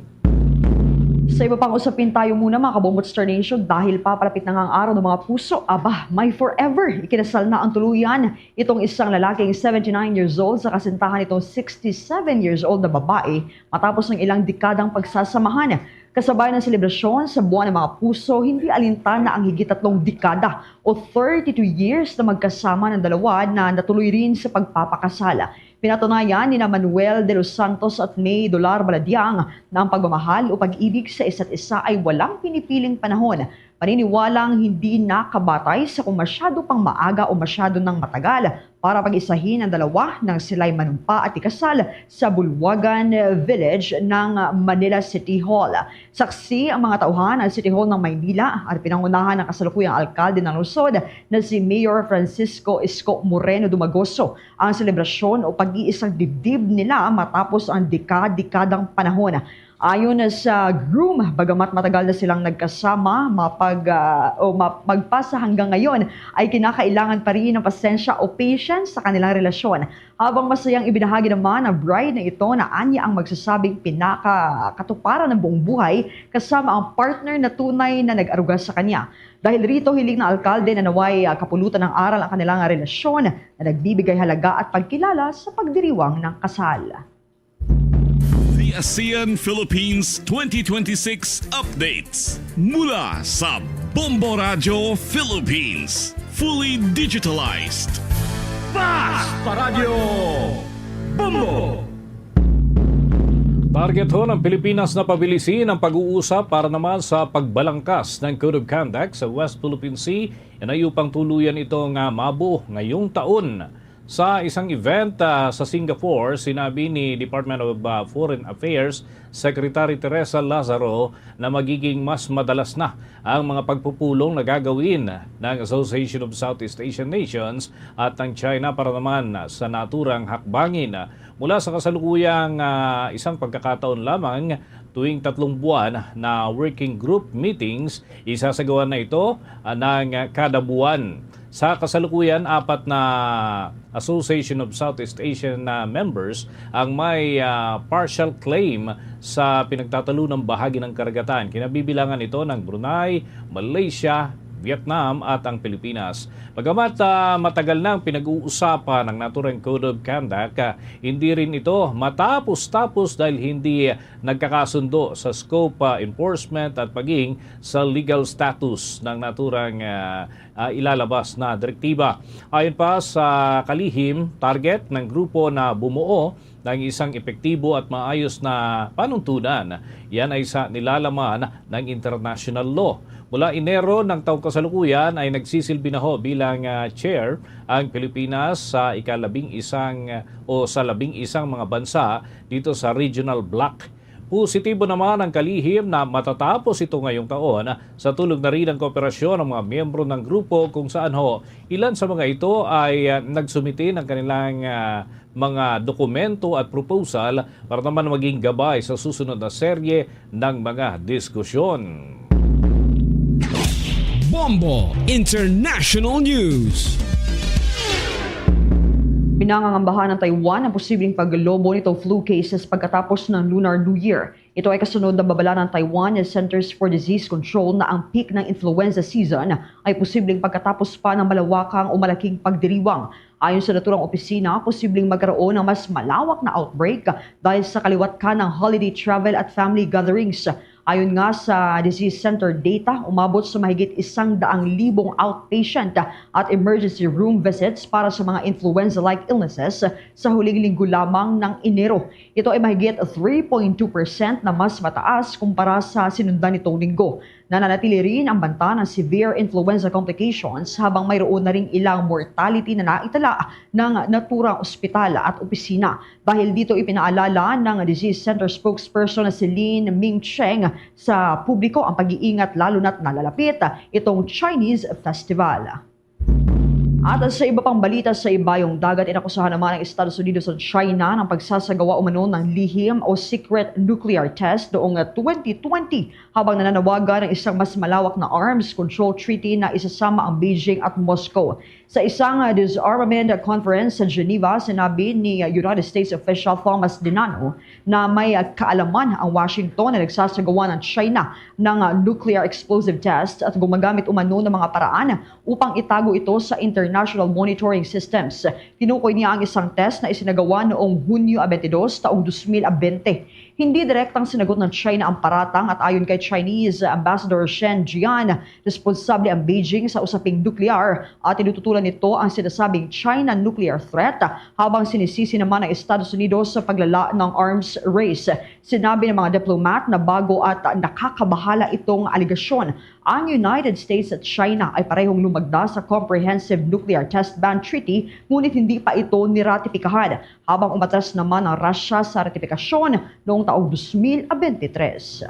Sa iba pang usapin tayo muna, mga kabombo at Star Nation, dahil papalapit na nga ang araw ng mga puso, aba, may forever. Ikinasal na ang tuluyan itong isang lalaking seventy-nine years old sa kasintahan nitong sixty-seven years old na babae matapos ang ilang dekadang pagsasamahan. Kasabay ng selebrasyon sa Buwan ng Mga Puso, hindi alintana ang higit tatlong dekada o thirty-two years na magkasama ng dalawa na natuloy rin sa pagpapakasal. Pinatunayan ni Manuel de los Santos at May Dolar Baladiang na ang pagmamahal o pag-ibig sa isa't isa ay walang pinipiling panahon. Naniniwalang hindi nakabatay sa kung masyado pang maaga o masyado nang matagal para pag-isahin ang dalawa nang sila'y manumpa at ikasal sa Bulwagan Village ng Manila City Hall. Saksi ang mga tauhan ng City Hall ng Maynila at pinangunahan ng kasalukuyang alkalde ng lungsod na si Mayor Francisco Isko Moreno Dumagoso ang selebrasyon o pag-iisang dibdib nila matapos ang dekad-dekadang panahon. Ayon sa groom, bagamat matagal na silang nagkasama, mapag, ah, o ma-, magpasa hanggang ngayon, ay kinakailangan pa rin ng pasensya o patience sa kanilang relasyon. Habang masayang ibinahagi naman ng bride na ito na anya ang magsasabing pinakakatuparan ng buong buhay kasama ang partner na tunay na nag-aruga sa kanya. Dahil rito, hiling ng alkalde na naway, ah, kapulutan ng aral ang kanilang relasyon na nagbibigay halaga at pagkilala sa pagdiriwang ng kasal. The ASEAN Philippines twenty twenty-six updates mula sa Bombo Radio Philippines. Fully digitalized. Fast Paradio Bombo! Target ho ng Pilipinas na pabilisin ang pag-uusap para naman sa pagbalangkas ng Code of Conduct sa West Philippine Sea. Inayupang tuluyan ito nga mabuo ngayong taon. Sa isang event, ah, sa Singapore, sinabi ni Department of, ah, Foreign Affairs Secretary Teresa Lazaro na magiging mas madalas na ang mga pagpupulong na gagawin ng Association of Southeast Asian Nations at ng China para naman sa naturang hakbangin. Mula sa kasalukuyang, ah, isang pagkakataon lamang, tuwing tatlong buwan na working group meetings, isasagawa na ito, ah, ng kada buwan. Sa kasalukuyan, apat na Association of Southeast Asian, ah, members ang may, ah, partial claim sa pinagtatalunang bahagi ng karagatan. Kinabibilangan ito ng Brunei, Malaysia, Vietnam at ang Pilipinas. Bagamat, ah, matagal nang pinag-uusapan ang naturang Code of Conduct, ah, hindi rin ito matapos-tapos dahil hindi nagkakasundo sa scope, ah, enforcement at paging sa legal status ng naturang, ah, ah, ilalabas na direktiba. Ayon pa sa kalihim, target ng grupo na bumuo ng isang epektibo at maayos na panuntunan. Yan ay sa nilalaman ng international law. Mula Enero ng taong kasalukuyan ay nagsisilbi na ho bilang, ah, chair ang Pilipinas sa ikalabing isang, ah, o sa labing isang mga bansa dito sa regional bloc. Positibo naman ang kalihim na matatapos ito ngayong taon sa tulong na rin ng kooperasyon ng mga miyembro ng grupo kung saan ho ilan sa mga ito ay, ah, nagsumite ng kanilang, ah, mga dokumento at proposal para naman maging gabay sa susunod na serye ng mga diskusyon. Bombo International News. Pinangangambahan ng Taiwan ang posibleng paglobo nitong flu cases pagkatapos ng Lunar New Year. Ito ay kasunod na babala ng Taiwan Centers for Disease Control na ang peak ng influenza season ay posibleng pagkatapos pa ng malawakang o malaking pagdiriwang. Ayon sa naturang opisina, posibleng magkaroon ng mas malawak na outbreak dahil sa kaliwat ka ng holiday travel at family gatherings. Ayon nga sa disease center data, umabot sa mahigit isang daang libong outpatient at emergency room visits para sa mga influenza-like illnesses sa huling linggo lamang ng Enero. Ito ay mahigit three point two percent na mas mataas kumpara sa sinundan nitong linggo. Nananatili rin ang banta ng severe influenza complications habang mayroon na ring ilang mortality na naitala ng naturang ospital at opisina. Dahil dito, ipinaalala ng Disease Center spokesperson na si Lin Ming Cheng sa publiko ang pag-iingat, lalo na't nalalapit itong Chinese festival. At sa iba pang balita sa ibayong dagat, inakusahan naman ang Estados Unidos at China ng pagsasagawa umano ng lihim o secret nuclear test noong twenty twenty, habang nananawagan ng isang mas malawak na arms control treaty na isasama ang Beijing at Moscow. Sa isang, ah, disarmament conference sa Geneva, sinabi ni, ah, United States official Thomas Denano na may, ah, kaalaman ang Washington na nagsasagawa ng China ng, ah, nuclear explosive test at gumagamit umano ng mga paraan upang itago ito sa international monitoring systems. Tinukoy niya ang isang test na isinagawa noong Hunyo twenty-two, taong twenty twenty. Hindi direktang sinagot ng China ang paratang at ayon kay Chinese Ambassador Shen Jian, responsable ang Beijing sa usaping nuklear at tinututulan nito ang sinasabing China nuclear threat habang sinisisi naman ang Estados Unidos sa paglala ng arms race. Sinabi ng mga diplomat na bago at nakakabahala itong alegasyon. Ang United States at China ay parehong lumagda sa Comprehensive Nuclear Test Ban Treaty ngunit hindi pa ito niratipikahan, habang umatras naman ang Russia sa ratifikasyon noong taong dos mil bente tres.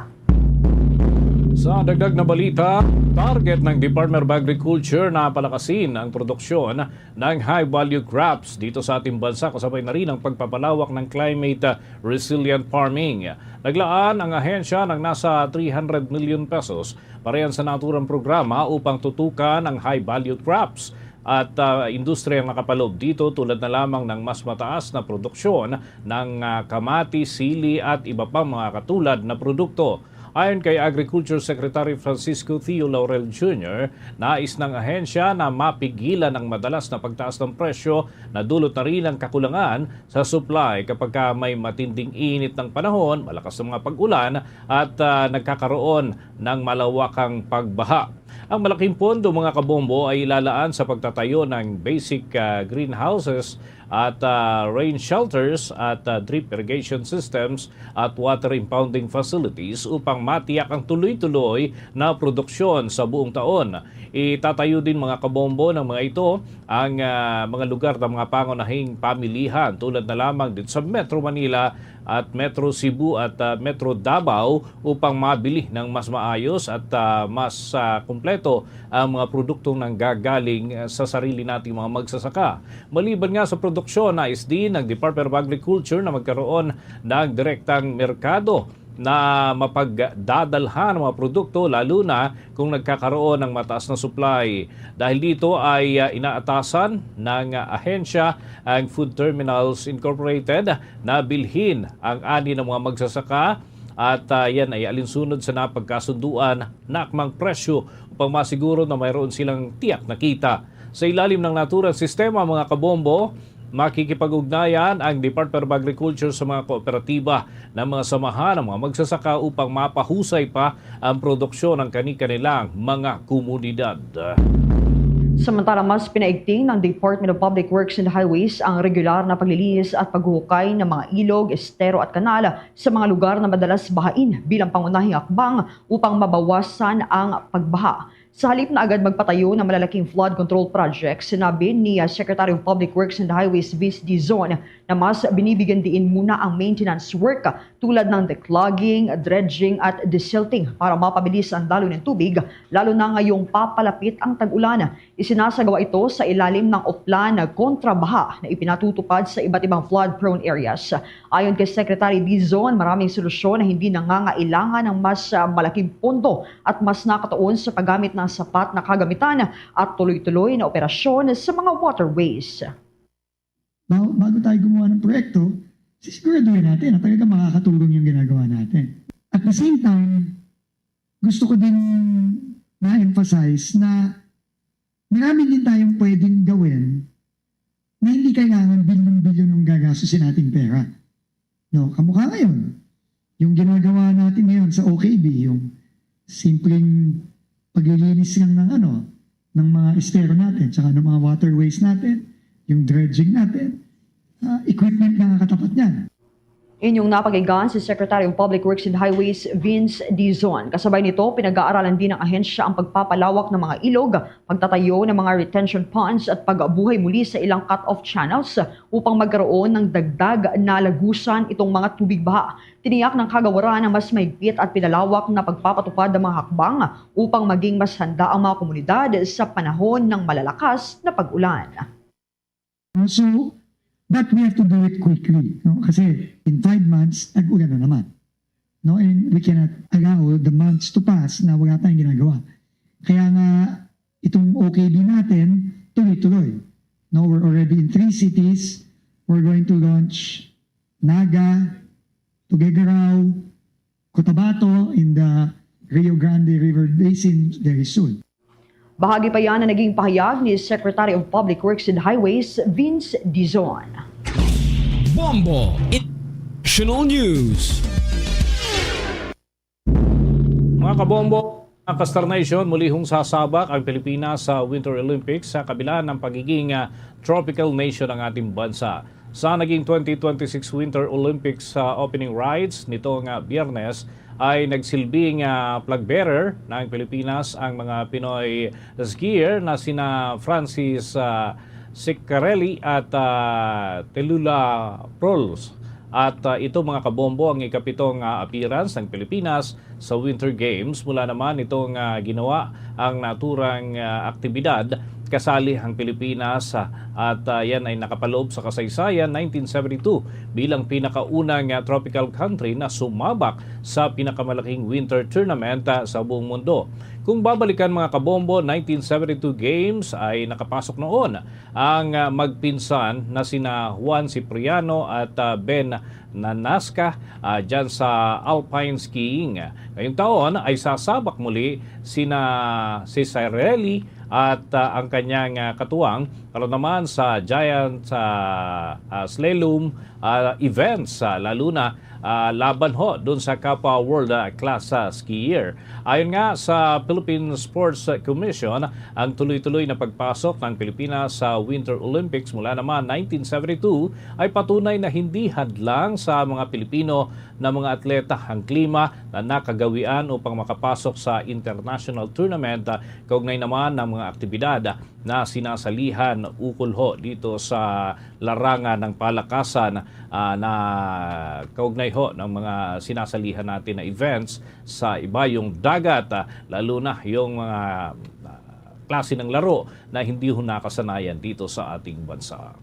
Sa dagdag na balita, target ng Department of Agriculture na palakasin ang produksyon ng high-value crops dito sa ating bansa, kasabay na rin ang pagpapalawak ng climate resilient farming. Naglaan ang ahensya ng nasa three hundred million pesos para yan sa naturang programa upang tutukan ang high-value crops at ah, industriyang nakapaloob dito, tulad na lamang ng mas mataas na produksyon ng ah, kamatis, sili at iba pang mga katulad na produkto. Ayon kay Agriculture Secretary Francisco Theo Laurel Junior, nais ng ahensya na mapigilan ang madalas na pagtaas ng presyo na dulot na rin ng kakulangan sa supply kapag ka may matinding init ng panahon, malakas na mga pag-ulan at ah, nagkakaroon ng malawakang pagbaha. Ang malaking pondo, mga kabombo, ay ilalaan sa pagtatayo ng basic ah, greenhouses at ah, rain shelters at ah, drip irrigation systems at water impounding facilities upang matiyak ang tuloy-tuloy na produksyon sa buong taon. Itatayo din, mga kabombo, ng mga ito ang ah, mga lugar ng mga pangunahing pamilihan, tulad na lamang dito sa Metro Manila at Metro Cebu at ah, Metro Davao, upang mabili ng mas maayos at ah, mas ah, kumpleto ang mga produktong nanggagaling ah, sa sarili nating mga magsasaka. Maliban nga sa produksyon, nais din ng Department of Agriculture na magkaroon ng direktang merkado na mapagdadalhan ng mga produkto, lalo na kung nagkakaroon ng mataas na supply. Dahil dito ay ah, inaatasan ng ah, ahensya ang Food Terminals Incorporated na bilhin ang ani ng mga magsasaka at ah, yan ay alinsunod sa napagkasunduan na akmang presyo upang masiguro na mayroon silang tiyak na kita. Sa ilalim ng naturang sistema, mga kabombo, makikipag-ugnayan ang Department of Agriculture sa mga kooperatiba ng mga samahan ng mga magsasaka upang mapahusay pa ang produksyon ng kani-kanilang mga komunidad. Samantala, mas pinaigting ng Department of Public Works and Highways ang regular na paglilinis at paghuhukay ng mga ilog, estero at kanal sa mga lugar na madalas bahain bilang pangunahing hakbang upang mabawasan ang pagbaha. Sa halip na agad magpatayo ng malalaking flood control project, sinabi ni ah, Secretary of Public Works and Highways Vince Dizon na mas binibigyan diin muna ang maintenance work tulad ng declogging, dredging at desilting para mapabilis ang daloy ng tubig, lalo na ngayong papalapit ang tag-ulan. Isinasagawa ito sa ilalim ng Oplan Kontra Baha na ipinatutupad sa iba't ibang flood-prone areas. Ayon kay Secretary Dizon, maraming solusyon na hindi nangangailangan ng mas ah, malaking pondo at mas nakatuon sa paggamit ng sapat na kagamitan at tuloy-tuloy na operasyon sa mga waterways. Bago, bago tayo gumawa ng proyekto, sisiguraduhin natin na talaga makakatulong yung ginagawa natin. At the same time, gusto ko din ma-emphasize na marami din tayong pwedeng gawin na hindi kailangan bilyon-bilyon ang gagastusin nating pera. No, kamukha ngayon, yung ginagawa natin ngayon sa O K B, yung simpleng paglilinis lang ng ano, ng mga estero natin, tsaka ng mga waterways natin, yung dredging natin, ah, equipment na katapat niyan. Inyong napakinggan si Secretary of Public Works and Highways Vince Dizon. Kasabay nito, pinag-aaralan din ng ahensya ang pagpapalawak ng mga ilog, pagtatayo ng mga retention ponds at pag-abuhay muli sa ilang cut-off channels upang magkaroon ng dagdag na lagusan itong mga tubig baha. Tiniyak ng kagawaran ang mas mahigpit at pinalawak na pagpapatupad ng mga hakbang upang maging mas handa ang mga komunidad sa panahon ng malalakas na pag-ulan. So, but we have to do it quickly, no? Kasi in five months, tag-ulan na naman. No? And we cannot allow the months to pass na wala tayong ginagawa. Kaya nga, itong O K B natin, tuloy-tuloy. No, we're already in three cities. We're going to launch Naga, Tuguegarao, Cotabato in the Rio Grande River Basin very soon. Bahagi pa yan na naging pahayag ni Secretary of Public Works and Highways, Vince Dizon. Bombo International News. Kabombo, mga ka-Star Nation, mulihong sasabak ang Pilipinas sa Winter Olympics sa kabila ng pagiging, ah, tropical nation ng ating bansa. Sa naging twenty twenty-six Winter Olympics, ah, opening rites nitong, ah, Biyernes ay nagsilbing, ah, flag bearer ng Pilipinas ang mga Pinoy skier na sina Francis, ah, Ciccarelli at, ah, Telula Prols. At, ah, ito, mga kabombo, ang ikapitong, ah, appearance ng Pilipinas sa Winter Games. Mula naman itong, ah, ginawa ang naturang, ah, aktibidad, kasali ang Pilipinas, ah, at, ah, yan ay nakapaloob sa kasaysayan, nineteen seventy-two bilang pinakaunang, ah, tropical country na sumabak sa pinakamalaking winter tournament, ah, sa buong mundo. Kung babalikan, mga kabombo, nineteen seventy-two Games ay nakapasok noon ang, ah, magpinsan na sina Juan Cipriano at, ah, Ben Nanasca, ah, dyan sa alpine skiing. Ngayong taon ay sasabak muli sina Ciccarelli at, ah, ang kanyang, ah, katuwang para naman sa giant, ah, ah, slalom, ah, events, ah, lalo na, ah, laban ho dun sa kapwa world, ah, class, ah, skier. Ayon nga sa Philippine Sports Commission, ang tuloy-tuloy na pagpasok ng Pilipinas sa Winter Olympics mula naman nineteen seventy-two ay patunay na hindi hadlang sa mga Pilipino na mga atleta ang klima na nakagawian upang makapasok sa international tournament, ah, kaugnay naman ng mga aktibidad na sinasalihan ukol ho dito sa larangan ng palakasan, ah, na kaugnay ho ng mga sinasalihan natin na events sa ibayong dagat, ah, lalo na yung mga, ah, klase ng laro na hindi ho nakasanayan dito sa ating bansa.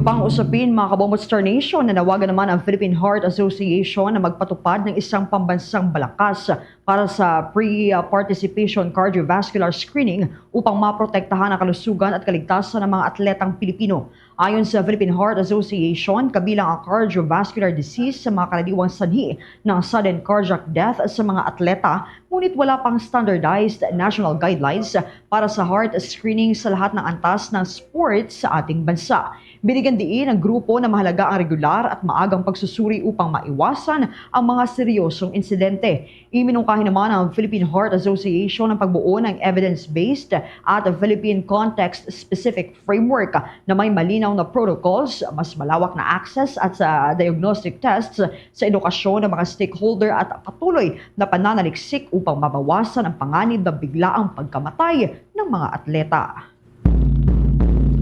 Pang usapin, mga kabombo, Star Nation, nanawagan naman ang Philippine Heart Association na magpatupad ng isang pambansang balakas para sa pre-participation cardiovascular screening upang maprotektahan ang kalusugan at kaligtasan ng mga atletang Pilipino. Ayon sa Philippine Heart Association, kabilang ang cardiovascular disease sa mga karaniwang sanhi ng sudden cardiac death sa mga atleta, ngunit wala pang standardized national guidelines para sa heart screening sa lahat ng antas ng sports sa ating bansa. Binigyan diin ang grupo na mahalaga ang regular at maagang pagsusuri upang maiwasan ang mga seryosong insidente. Iminungkahi naman ng Philippine Heart Association ang pagbuo ng evidence-based at Philippine context-specific framework na may malinaw na protocols, mas malawak na access at sa diagnostic tests sa edukasyon ng mga stakeholder at patuloy na pananaliksik upang mabawasan ang panganib na biglaang pagkamatay ng mga atleta.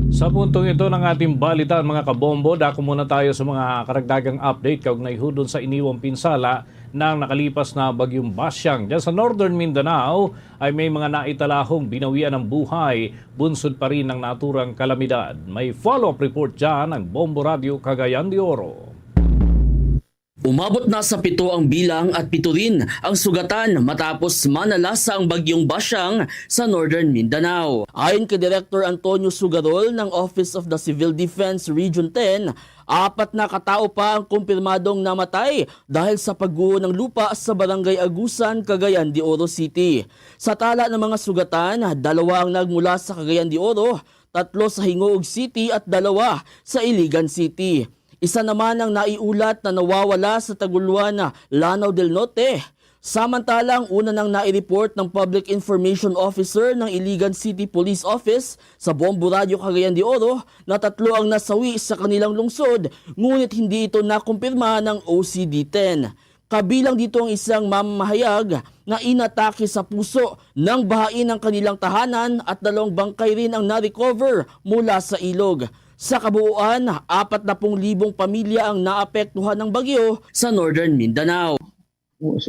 Sa puntong ito ng ating balitan, mga kabombo, dako muna tayo sa mga karagdagang update kaugnay ho dun sa iniwang pinsala ng nakalipas na Bagyong Basyang. Diyan sa Northern Mindanao ay may mga naitalahong binawian ng buhay, bunsod pa rin ng naturang kalamidad. May follow-up report dyan ang Bombo Radyo Cagayan de Oro. Umabot na sa pito ang bilang at pito rin ang sugatan matapos manalasa ang Bagyong Basyang sa Northern Mindanao. Ayon kay Director Antonio Sugarol ng Office of the Civil Defense Region ten, apat na katao pa ang kumpirmadong namatay dahil sa pagguho ng lupa sa Barangay Agusan, Cagayan de Oro City. Sa tala ng mga sugatan, dalawa ang nagmula sa Cagayan de Oro, tatlo sa Gingoog City at dalawa sa Iligan City. Isa naman ang naiulat na nawawala sa Tagoloan, Lanao del Norte. Samantala, ang una nang nai-report ng Public Information Officer ng Iligan City Police Office sa Bombo Radyo Cagayan de Oro na tatlo ang nasawi sa kanilang lungsod, ngunit hindi ito nakumpirma ng O C D ten. Kabilang dito ang isang mamamahayag na inatake sa puso ng bahain ang kanilang tahanan at dalawang bangkay rin ang na-recover mula sa ilog. Sa kabuuan, apat na pung libong pamilya ang naapektuhan ng bagyo sa Northern Mindanao.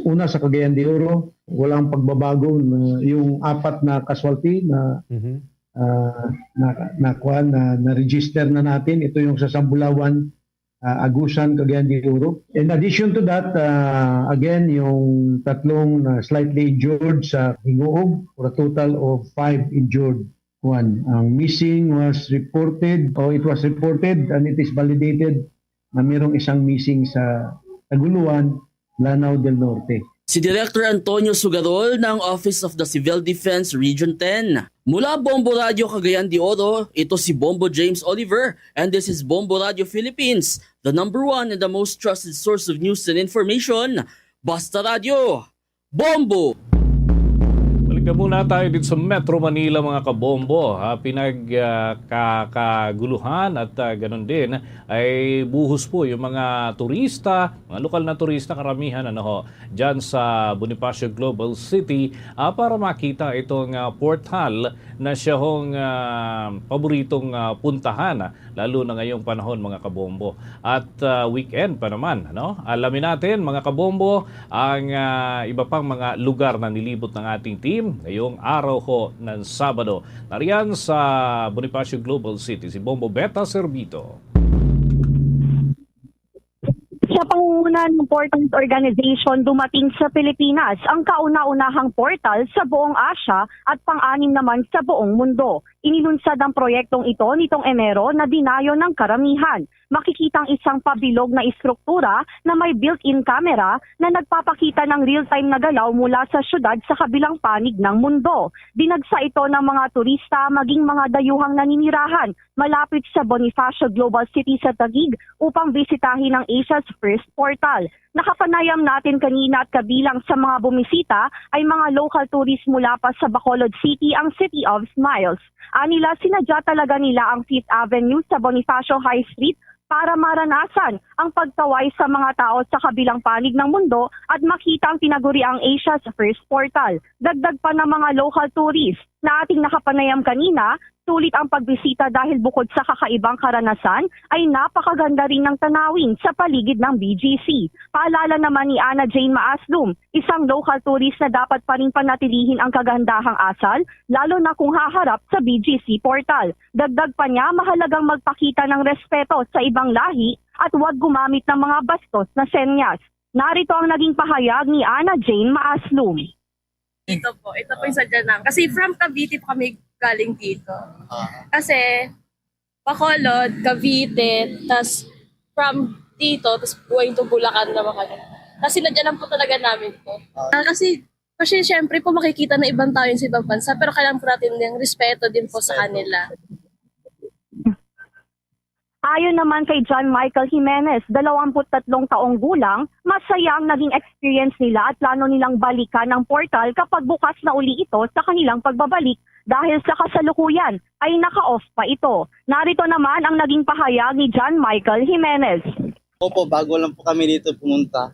Una, sa Cagayan de Oro, walang pagbabago na yung apat na casualty na, Mhm. ah, na, na, kuwan, na, na-register na natin. Ito yung sa Sambulawan, ah, Agusan, Cagayan de Oro. In addition to that, ah, again, yung tatlong na slightly injured sa Gingoog, for a total of five injured. Kuwan, ang missing was reported, o it was reported, and it is validated na mayroong isang missing sa Tagoloan, Lanao del Norte. Si Director Antonio Sugarol ng Office of the Civil Defense Region ten. Mula Bombo Radyo Cagayan de Oro, ito si Bombo James Oliver, and this is Bombo Radyo Philippines, the number one and the most trusted source of news and information. Basta Radyo, Bombo! Balik na muna tayo dito sa Metro Manila, mga kabombo. Ha? Pinag, ah, ka-, kaguluhan at, ah, ganun din ay buhos po yung mga turista, mga lokal na turista, karamihan, ano ho, dyan sa Bonifacio Global City, ah, para makita itong, ah, portal na siya hong, ah, paboritong, ah, puntahan, ah, lalo na ngayong panahon, mga kabombo. At, ah, weekend pa naman, no? Alamin natin, mga kabombo, ang, ah, iba pang mga lugar na nilibot ng ating team ngayong araw ho ng Sabado. Nariyan sa Bonifacio Global City, si Bombo Beta Servito. Sa pangunguna ng Portals Organization, dumating sa Pilipinas ang kauna-unahang portal sa buong Asia at pang-anim naman sa buong mundo. Inilunsad ang proyektong ito nitong Enero na dinayo ng karamihan. Makikita ang isang pabilog na istruktura na may built-in camera na nagpapakita ng real-time na galaw mula sa syudad sa kabilang panig ng mundo. Dinagsa ito ng mga turista, maging mga dayuhang naninirahan malapit sa Bonifacio Global City sa Taguig upang bisitahin ang Asia's First Portal. Nakapanayam natin kanina at kabilang sa mga bumisita ay mga local tourists mula pa sa Bacolod City, ang City of Smiles. Anila, sinadya talaga nila ang Fifth Avenue sa Bonifacio High Street para maranasan ang pagtaway sa mga tao sa kabilang panig ng mundo at makita ang tinaguriang Asia's First Portal. Dagdag pa ng mga local tourists na ating nakapanayam kanina, sulit ang pagbisita dahil bukod sa kakaibang karanasan, ay napakaganda rin ng tanawin sa paligid ng B G C. Paalala naman ni Ana Jane Maaslum, isang local tourist, na dapat pa rin panatilihin ang kagandahang asal, lalo na kung haharap sa B G C portal. Dagdag pa niya, mahalagang magpakita ng respeto sa ibang lahi at huwag gumamit ng mga bastos na senyas. Narito ang naging pahayag ni Ana Jane Maaslum. Dito po, ito po yung sadya namin. Kasi from Cavite po kami galing dito. Ah. Kasi Bacolod, Cavite, tas from dito, tas going to Bulacan naman kami. Kasi nadyan lang po talaga namin to. Ah. Ah, kasi, kasi syempre po makikita na ibang tao yun sa ibang bansa, pero kailangan po natin yung respeto din po sa Respeto. Kanila. Ayon naman kay John Michael Jimenez, dalawampu't tatlong taong gulang, masaya ang naging experience nila at plano nilang balikan ang portal kapag bukas na uli ito sa kanilang pagbabalik dahil sa kasalukuyan ay naka-off pa ito. Narito naman ang naging pahayag ni John Michael Jimenez. Opo, bago lang po kami dito pumunta.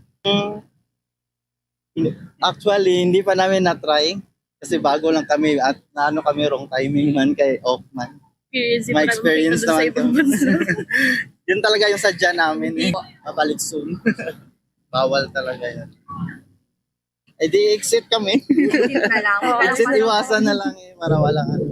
Actually, hindi pa namin na-try kasi bago lang kami at naano kami, wrong timing man kay off man. Experience May pa experience naman naman sa kami. Ibang bansa. Yun talaga yung sadya namin eh. Mabalik soon. Bawal talaga yun. Eh di exit kami. Exit na lang. Exit, iwasan na lang eh para wala ano.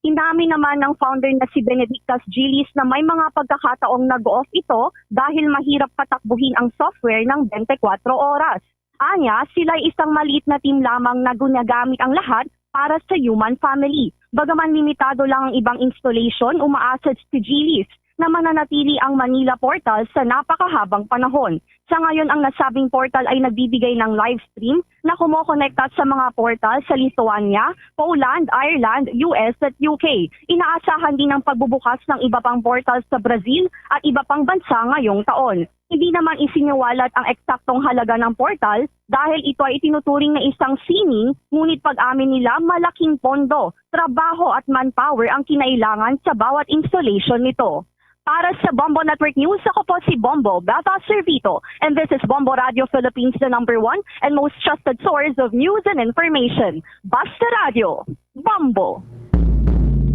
Inamin naman ng founder na si Benedictas Gilis na may mga pagkakataong nag-off ito dahil mahirap patakbuhin ang software ng twenty-four oras. Anya, sila'y isang maliit na team lamang na ginagamit ang lahat para sa human family. Bagaman limitado lang ang ibang installation, umaasa si Gilis na mananatili ang Manila Portal sa napakahabang panahon. Sa ngayon, ang nasabing portal ay nagbibigay ng live stream na kumokonekta sa mga portal sa Lithuania, Poland, Ireland, U S at U K. Inaasahan din ang pagbubukas ng iba pang portal sa Brazil at iba pang bansa ngayong taon. Hindi naman isiniwalat ang eksaktong halaga ng portal dahil ito ay itinuturing na isang sining, ngunit pag-amin nila, malaking pondo, trabaho at manpower ang kinailangan sa bawat installation nito. Para sa Bombo Network News, ako po si Bombo Bata Servito, and this is Bombo Radio Philippines, the number one and most trusted source of news and information. Basta Radio, Bombo!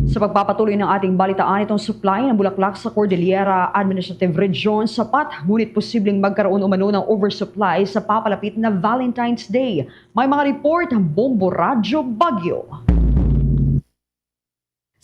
Sa pagpapatuloy ng ating balitaan, itong supply ng bulaklak sa Cordillera Administrative Region sapat, ngunit posibleng magkaroon umano ng oversupply sa papalapit na Valentine's Day. May mga report ang Bombo Radyo Baguio.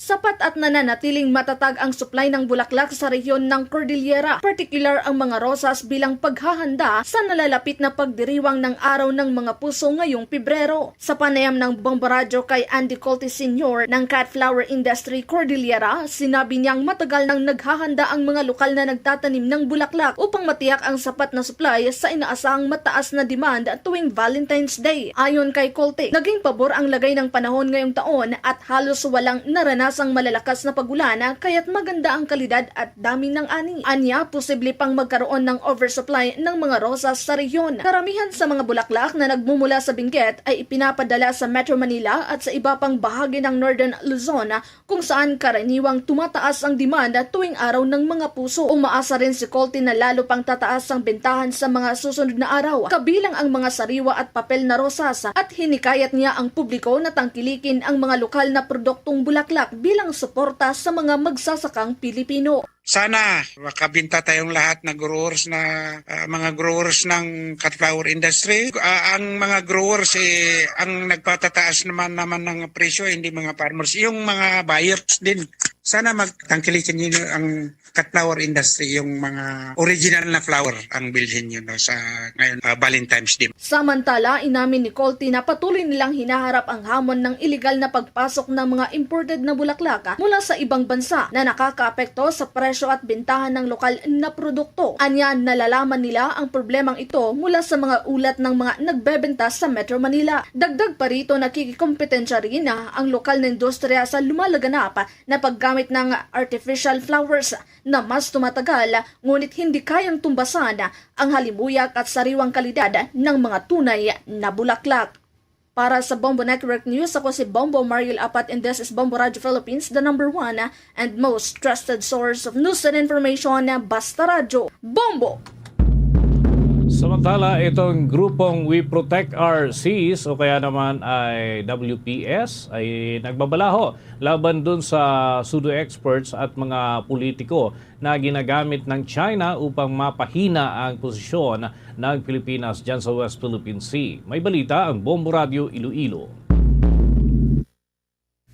Sapat at nananatiling matatag ang supply ng bulaklak sa rehiyon ng Cordillera, partikular ang mga rosas, bilang paghahanda sa nalalapit na pagdiriwang ng Araw ng Mga Puso ngayong Pebrero. Sa panayam ng Bombo Radyo kay Andy Colte Senior ng Cut Flower Industry Cordillera, sinabi niyang matagal nang naghahanda ang mga lokal na nagtatanim ng bulaklak upang matiyak ang sapat na supply sa inaasahang mataas na demand tuwing Valentine's Day. Ayon kay Colte, naging pabor ang lagay ng panahon ngayong taon at halos walang naranas sang malalakas na pag-ulan, kaya't maganda ang kalidad at dami ng ani. Anya, posible pang magkaroon ng oversupply ng mga rosas sa rehiyon. Karamihan sa mga bulaklak na nagmumula sa Benguet ay ipinapadala sa Metro Manila at sa iba pang bahagi ng Northern Luzon, kung saan karaniwang tumataas ang demand tuwing araw ng mga puso. Umaasa rin si Colty na lalo pang tataas ang bentahan sa mga susunod na araw, kabilang ang mga sariwa at papel na rosas, at hinikayat niya ang publiko na tangkilikin ang mga lokal na produktong bulaklak bilang suporta sa mga magsasakang Pilipino. Sana makabinta tayong lahat na growers na, ah, mga growers ng cut flower industry. Ah, ang mga growers, eh, ang nagpatataas naman, naman ng presyo, hindi mga farmers, yung mga buyers din. Sana magtangkilikin ninyo ang cut flower industry, yung mga original na flower ang bilhin nyo, no, sa ngayon, ah, Valentine's Day. Samantala, inamin ni Colty na patuloy nilang hinaharap ang hamon ng iligal na pagpasok ng mga imported na bulaklak mula sa ibang bansa na nakakaapekto sa presyo at bentahan ng lokal na produkto. Anya, nalalaman nila ang problemang ito mula sa mga ulat ng mga nagbebenta sa Metro Manila. Dagdag pa rito, nakikikompetensya rin ang lokal na industriya sa lumalaganap na paggamit ng artificial flowers na mas tumatagal, ngunit hindi kayang tumbasan ang halimuyak at sariwang kalidad ng mga tunay na bulaklak. Para sa Bombo Network News, ako si Bombo Mariel Apat, and this is Bombo Radio Philippines, the number one and most trusted source of news and information. Basta Radyo, Bombo! Samantala, itong grupong We Protect Our Seas o kaya naman ay W P S ay nagbabalaho laban dun sa pseudo-experts at mga politiko na ginagamit ng China upang mapahina ang posisyon ng Pilipinas dyan sa West Philippine Sea. May balita ang Bombo Radio Iloilo.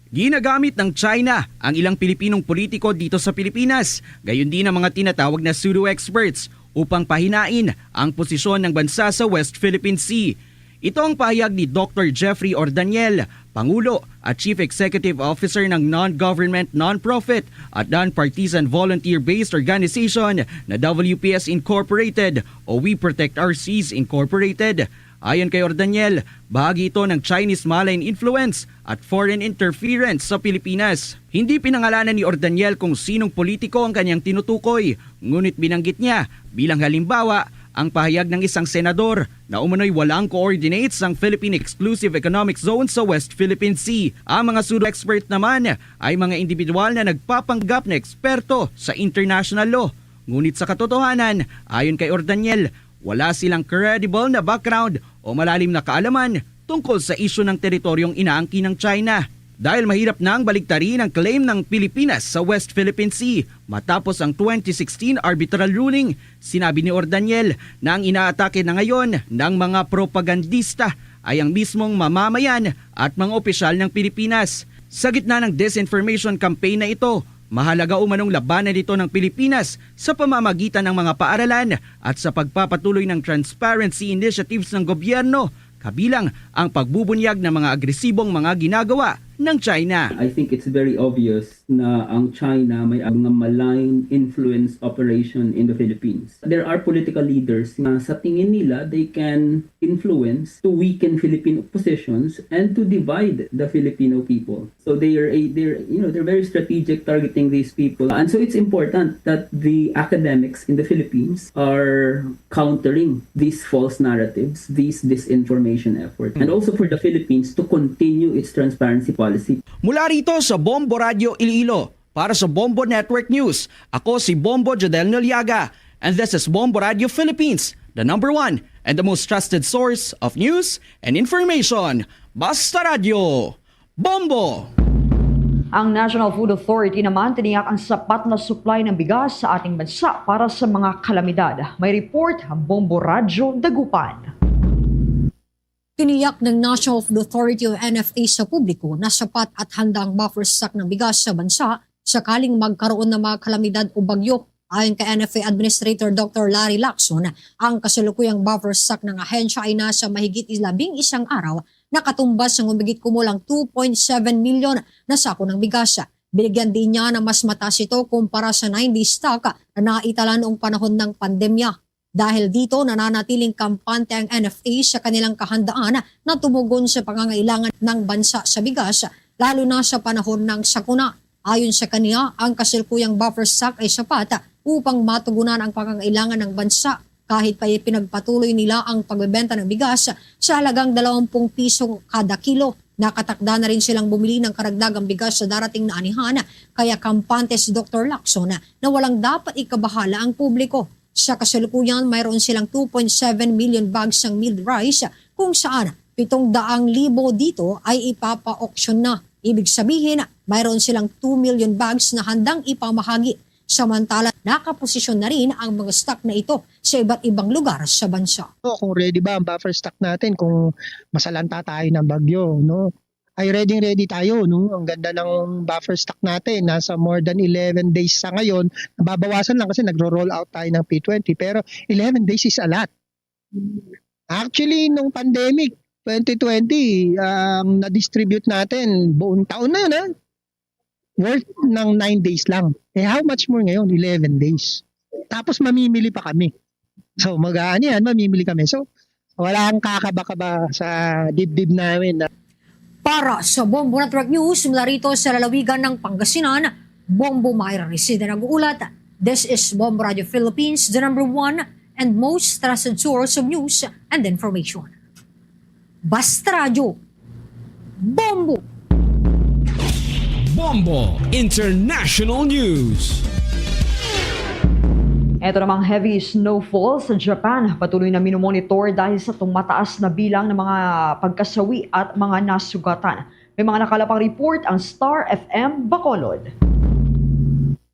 Ginagamit ng China ang ilang Pilipinong politiko dito sa Pilipinas, gayon din ang mga tinatawag na pseudo-experts, upang pahinain ang posisyon ng bansa sa West Philippine Sea. Ito ang pahayag ni Doctor Jeffrey Ordaniel, Pangulo at Chief Executive Officer ng non-government, non-profit at non-partisan volunteer-based organization na W P S Incorporated o We Protect Our Seas Incorporated. Ayon kay Ordaniel, bahagi ito ng Chinese malign influence at foreign interference sa Pilipinas. Hindi pinangalanan ni Ordaniel kung sinong politiko ang kanyang tinutukoy, ngunit binanggit niya bilang halimbawa ang pahayag ng isang senador na umano'y walang coordinates ang Philippine Exclusive Economic Zone sa West Philippine Sea. Ang mga pseudo-expert naman ay mga individual na nagpapanggap na eksperto sa international law. Ngunit sa katotohanan, ayon kay Ordaniel, wala silang credible na background o malalim na kaalaman tungkol sa isyu ng teritoryong inaangkin ng China. Dahil mahirap nang baliktarin ang claim ng Pilipinas sa West Philippine Sea matapos ang twenty sixteen arbitral ruling, sinabi ni Ordaniel na ang inaatake na ngayon ng mga propagandista ay ang mismong mamamayan at mga opisyal ng Pilipinas. Sa gitna ng disinformation campaign na ito, mahalaga umanong labanan ito ng Pilipinas sa pamamagitan ng mga paaralan at sa pagpapatuloy ng transparency initiatives ng gobyerno, kabilang ang pagbubunyag ng mga agresibong mga ginagawa ng China. I think it's very obvious na ang China may mga malign influence operation in the Philippines. There are political leaders na sa tingin nila they can influence to weaken Philippine positions and to divide the Filipino people. So they are a, they're, you know, they're very strategic targeting these people. And so it's important that the academics in the Philippines are countering these false narratives, these disinformation efforts, and also for the Philippines to continue its transparency policy. Mula rito sa Bombo Radio Iloilo, para sa Bombo Network News, ako si Bombo Jodel Noliaga, and this is Bombo Radio Philippines, the number one and the most trusted source of news and information. Basta Radyo, Bombo! Ang National Food Authority naman tiniyak ang sapat na supply ng bigas sa ating bansa para sa mga kalamidad. May report ang Bombo Radyo Dagupan. Tiniyak ng National Food Authority o N F A sa publiko na sapat at handa ang buffer stock ng bigas sa bansa sakaling magkaroon ng mga kalamidad o bagyo. Ayon kay N F A Administrator Doctor Larry Lacson, ang kasalukuyang buffer stock ng ahensya ay nasa mahigit labing isang araw, nakatumbas ng humigit kumulang two point seven milyon na sako ng bigas. Binigyan din niya na mas mataas ito kumpara sa ninety stock na naitala noong panahon ng pandemya. Dahil dito, nananatiling kampante ang N F A sa kanilang kahandaan na tumugon sa pangangailangan ng bansa sa bigas, lalo na sa panahon ng sakuna. Ayon sa kaniya, ang kasalukuyang buffer stock ay sapat upang matugunan ang pangangailangan ng bansa kahit pa ipinagpatuloy nila ang pagbebenta ng bigas sa halagang dalawang pung piso kada kilo. Nakatakda na rin silang bumili ng karagdagang bigas sa darating na anihan, kaya kampante si Doktor Lacson na walang dapat ikabahala ang publiko. Sa kasalukuyan, mayroon silang two point seven million bags ng milled rice, kung saan pitong daang libo dito ay ipapa-auction na. Ibig sabihin, mayroon silang two million bags na handang ipamahagi. Samantala, nakaposisyon na rin ang mga stock na ito sa iba't ibang lugar sa bansa. O, kung ready ba ang buffer stock natin, kung masalanta tayo ng bagyo, no? Ay, ready, ready tayo, no? Ang ganda ng buffer stock natin, nasa more than eleven days sa ngayon. Nababawasan lang kasi nagro-roll out tayo ng P twenty, pero eleven days is a lot. Actually, nung pandemic, twenty twenty, ang na-distribute natin, buong taon na yun, ha? Worth ng nine days lang. Eh, how much more ngayon? Eleven days. Tapos mamimili pa kami. So, mag-aano yan, mamimili kami. So, wala ang kakaba-kaba sa dibdib namin na Para sa Bombo Network News, mula rito sa lalawigan ng Pangasinan, Bombo Myra Resida nag-uulat. This is Bombo Radio Philippines, the number one and most trusted source of news and information. Basta Radyo, Bombo! Bombo International News. Ito namang heavy snowfall sa Japan. Patuloy na minomonitor dahil sa tumataas na bilang ng mga pagkasawi at mga nasugatan. May mga nakalapang report ang Star F M Bacolod.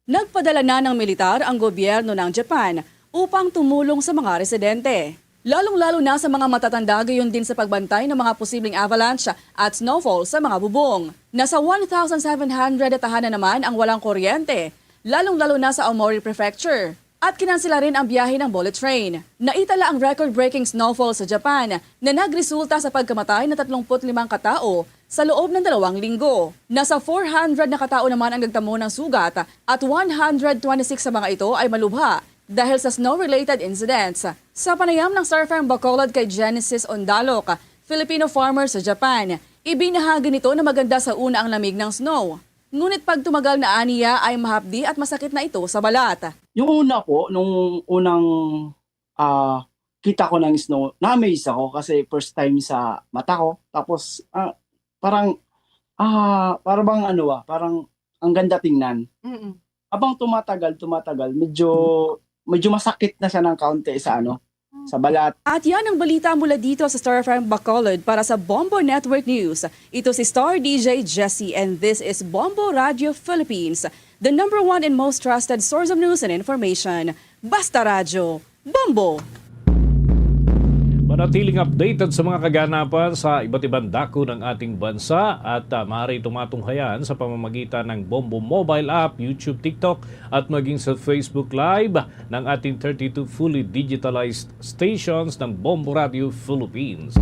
Nagpadala na ng militar ang gobyerno ng Japan upang tumulong sa mga residente, lalong-lalo na sa mga matatanda, gayon din sa pagbantay ng mga posibleng avalanche at snowfall sa mga bubong. Nasa one thousand seven hundred na tahanan naman ang walang kuryente, lalong-lalo na sa Aomori Prefecture. At kinansela rin ang biyahe ng bullet train. Naitala ang record-breaking snowfall sa Japan na nagresulta sa pagkamatay ng tatlumpu't limang katao sa loob ng dalawang linggo. Nasa four hundred na katao naman ang nagtamo ng sugat at one hundred twenty-six sa mga ito ay malubha dahil sa snow-related incidents. Sa panayam ng Star F M Bacolod kay Genesis Ondalok, Filipino farmer sa Japan, ibinahagi nito na maganda sa una ang lamig ng snow. Ngunit pag tumagal na aniya ay mahapdi at masakit na ito sa balat. Yung una po, nung unang ah, kita ko ng snow, na-amaze ako kasi first time sa mata ko. Tapos, ah, parang, ah, para bang ano ah, parang ang ganda tingnan. Mm-mm. Habang tumatagal, tumatagal, medyo, medyo masakit na siya ng kaunti sa ano, sa balat. At yan ang balita mula dito sa Star F M Bacolod para sa Bombo Network News. Ito si Star D J Jessie and this is Bombo Radio Philippines, the number one and most trusted source of news and information. Basta Radyo, Bombo! Manatiling updated sa mga kaganapan sa iba't ibang dako ng ating bansa at ah, maaari ito matunghayan sa pamamagitan ng Bombo mobile app, YouTube, TikTok at maging sa Facebook Live ng ating thirty-two fully digitalized stations ng Bombo Radio Philippines.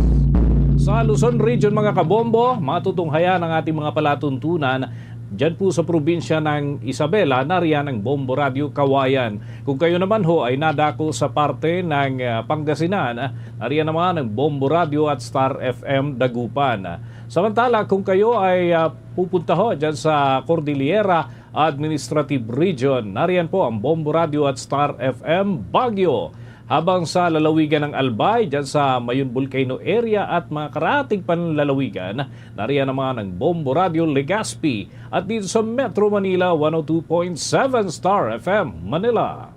Sa Luzon Region, mga kabombo, matutunghayan ang ating mga palatuntunan dyan po sa probinsya ng Isabela, nariyan ang Bombo Radio Kawayan. Kung kayo naman ho ay nadako sa parte ng ah, Pangasinan, ah, nariyan naman ang Bombo Radio at Star F M Dagupan. Samantala, kung kayo ay ah, pupunta ho dyan sa Cordillera Administrative Region, nariyan po ang Bombo Radio at Star F M Baguio. Habang sa lalawigan ng Albay, dyan sa Mayon Volcano area at mga karatig panlalawigan, nariyan naman ang Bombo Radio Legazpi at dito sa Metro Manila, one oh two point seven Star F M Manila.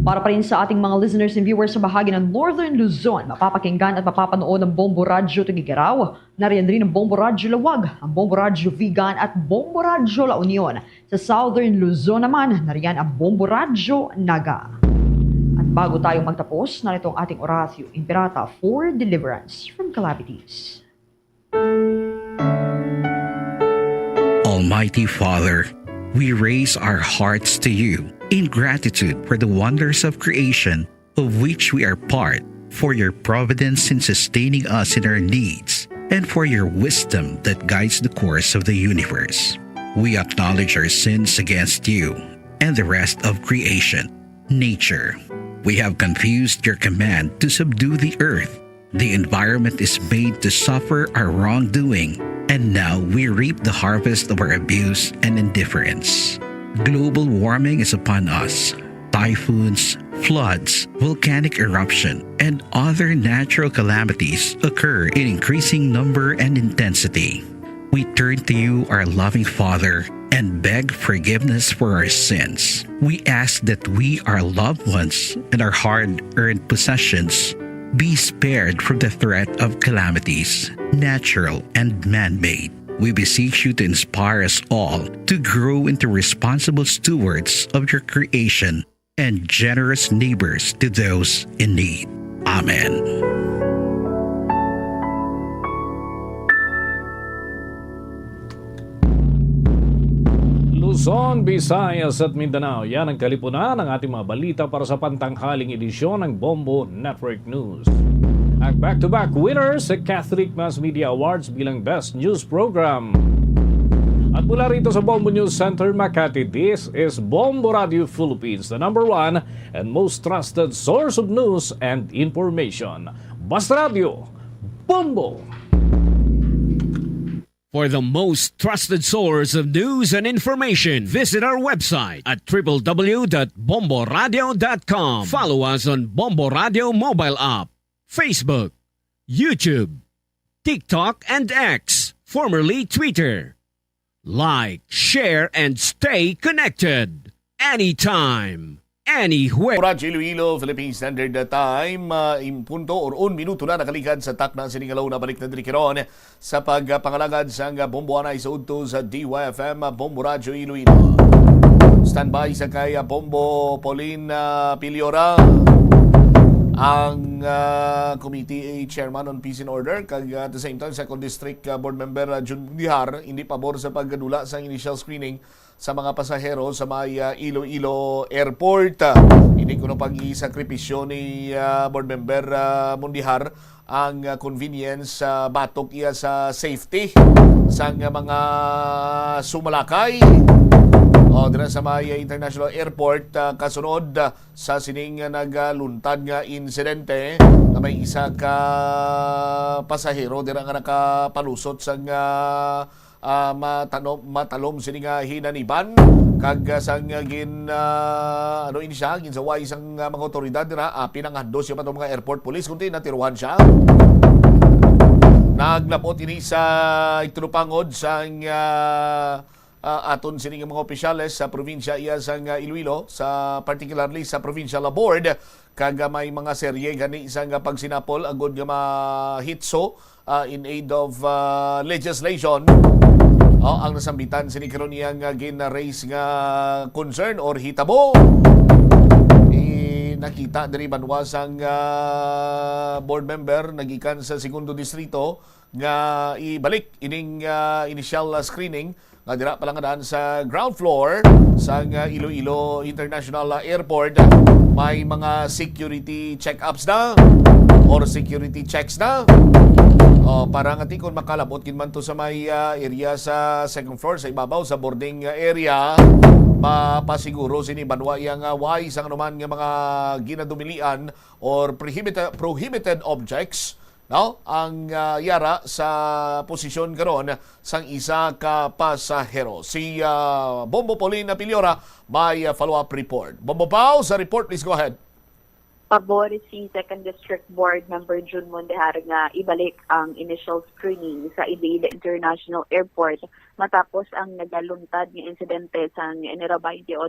Para pa rin sa ating mga listeners and viewers sa bahagi ng Northern Luzon, mapapakinggan at mapapanood ng Bombo Radyo Tuguegarao, nariyan rin ang Bombo Radyo Laoag, ang Bombo Radyo Vigan at Bombo Radyo La Union. Sa Southern Luzon naman, nariyan ang Bombo Radyo Naga. At bago tayo magtapos, narito ang ating Oratio Imperata for deliverance from calamities. Almighty Father, we raise our hearts to you in gratitude for the wonders of creation of which we are part, for your providence in sustaining us in our needs, and for your wisdom that guides the course of the universe. We acknowledge our sins against you and the rest of creation, nature. We have confused your command to subdue the earth. The environment is made to suffer our wrongdoing. And now we reap the harvest of our abuse and indifference. Global warming is upon us. Typhoons, floods, volcanic eruption, and other natural calamities occur in increasing number and intensity. We turn to you, our loving Father, and beg forgiveness for our sins. We ask that we, our loved ones, and our hard earned possessions be spared from the threat of calamities, natural and man made. We beseech you to inspire us all to grow into responsible stewards of your creation and generous neighbors to those in need. Amen. Luzon, Visayas at Mindanao. Yan ang kalipunan ng ating mga balita para sa pantanghaling edisyon ng Bombo Network News. Ang back-to-back winner sa Catholic Mass Media Awards bilang Best News Program. At mula rito sa Bombo News Center, Makati, this is Bombo Radio Philippines, the number one and most trusted source of news and information. Basta Radio, Bombo! For the most trusted source of news and information, visit our website at w w w dot bomboradio dot com. Follow us on Bombo Radio mobile app, Facebook, YouTube, TikTok, and X, formerly Twitter. Like, share, and stay connected anytime, anywhere. Radyo Iloilo, Philippine Standard Time, ah, in punto or un minuto na nakaligad sa takna sining alone. Nabalik na diri karon sa pagpangalagad sang Bombo Anay sa udto sa D Y F M, Bombo Radyo Iloilo. Standby sa kay, ah, Bombo Pauline, ah, Piliora, ang, ah, Committee Chairman on Peace and Order, kag, ah, at the same time, Second District, ah, Board Member, ah, Jun Dihar, hindi pabor sa pagdula sang initial screening sa mga pasahero sa may, ah, Iloilo Airport. Ah, hindi kuno pag-isakripisyo ni, ah, Board Member, ah, Mundihar ang, ah, convenience, ah, batok iya sa safety sang, ah, mga sumalakay. O, dira sa may, ah, International Airport, ah, kasunod, ah, sa sining, ah, nagaluntad nga insidente nga may isa ka pasahero dira nga nakapalusot sang, ah, ah, matano-, matalom sini nga hinaniban, kag, ah, sang, ah, gin, ah, ano ini siya, ginsaway sang, ah, mga otoridad dira, ah, pinangadto siya pa tong mga airport police, kundi natiruhan siya. Naglabot ini sa igtulupangod sang, ah, ah, aton sini nga mga opisyales sa probinsya iya sang, ah, Iloilo, sa particularly sa provincial board, kag, ah, may mga serye gani sang, ah, pagsinapol agud nga mahitso, ah, in aid of, ah, legislation. Oh, ang nasambitan sini karon iya nga gin-raise nga concern or hitabo. Eh, nakita diri banwa sang, ah, board member nagikan sa segundo distrito nga ibalik ining, ah, initial, ah, screening nga dira pa lang daan sa ground floor sang, ah, Iloilo International, ah, Airport. May mga security check-ups na or security checks na. Oh, para nga ti kon makalabot gid man to sa may, ah, area sa second floor, sa ibabaw, sa boarding, ah, area, mapasiguro sini banwa iya nga way sang anuman nga mga ginadumilian or prohibit-, prohibited objects, no? Ang, ah, yara sa posisyon karon sang isa ka pasahero. Si, ah, Bombo Pauline Apiliora may, ah, follow-up report. Bombo Pao, sa report, please go ahead. Pabor si Second District Board Member Jun Mondehar nga ibalik ang initial screening sa Iloilo International Airport matapos ang nagaluntad nga insidente sang Enero twenty-eight,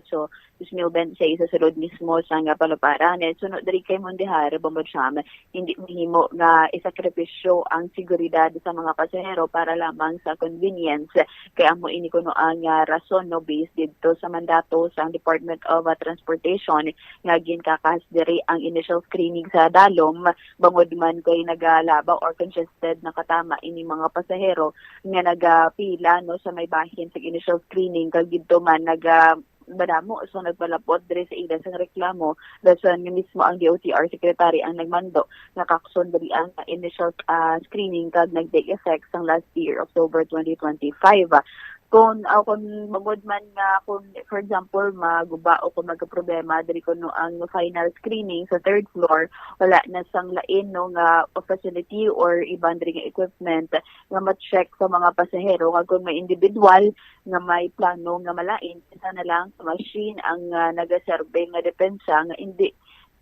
twenty twenty-five sa sulod mismo sang Paluparan. Suno diri kay Mondehar, Bombo Cham, hindi mahimo nga isakripisyo ang seguridad sa mga pasahero para lamang sa convenience, kay amo ini kuno ang, ah, rason, no, based didto sa mandato sang Department of, ah, Transportation nga ginkakahas diri ang initial screening sa dalom, bangod man kay nagalabaw or congested na katama ini mga pasahero nga nagapila, no, sa may bahin sa initial screening, kag didto man naga-, madamo sa nagpalapot diri sa ila sang reklamo, dason nga mismo ang D O T R secretary ang nagmando nga kakson diri ang initial, ah, screening kag nag-take effect sang last year, October twenty twenty-five. Kung, ah, kung magud man nga, kung, for example, maguba o kung magkaproblema diri kuno ang final screening sa third floor, wala na sang lain, no, nga facility or iban diri nga equipment nga ma-check sa mga pasahero, nga kung may individual nga may plano nga malain, isa na lang ka machine ang, ah, nagaserbe nga depensa nga hindi,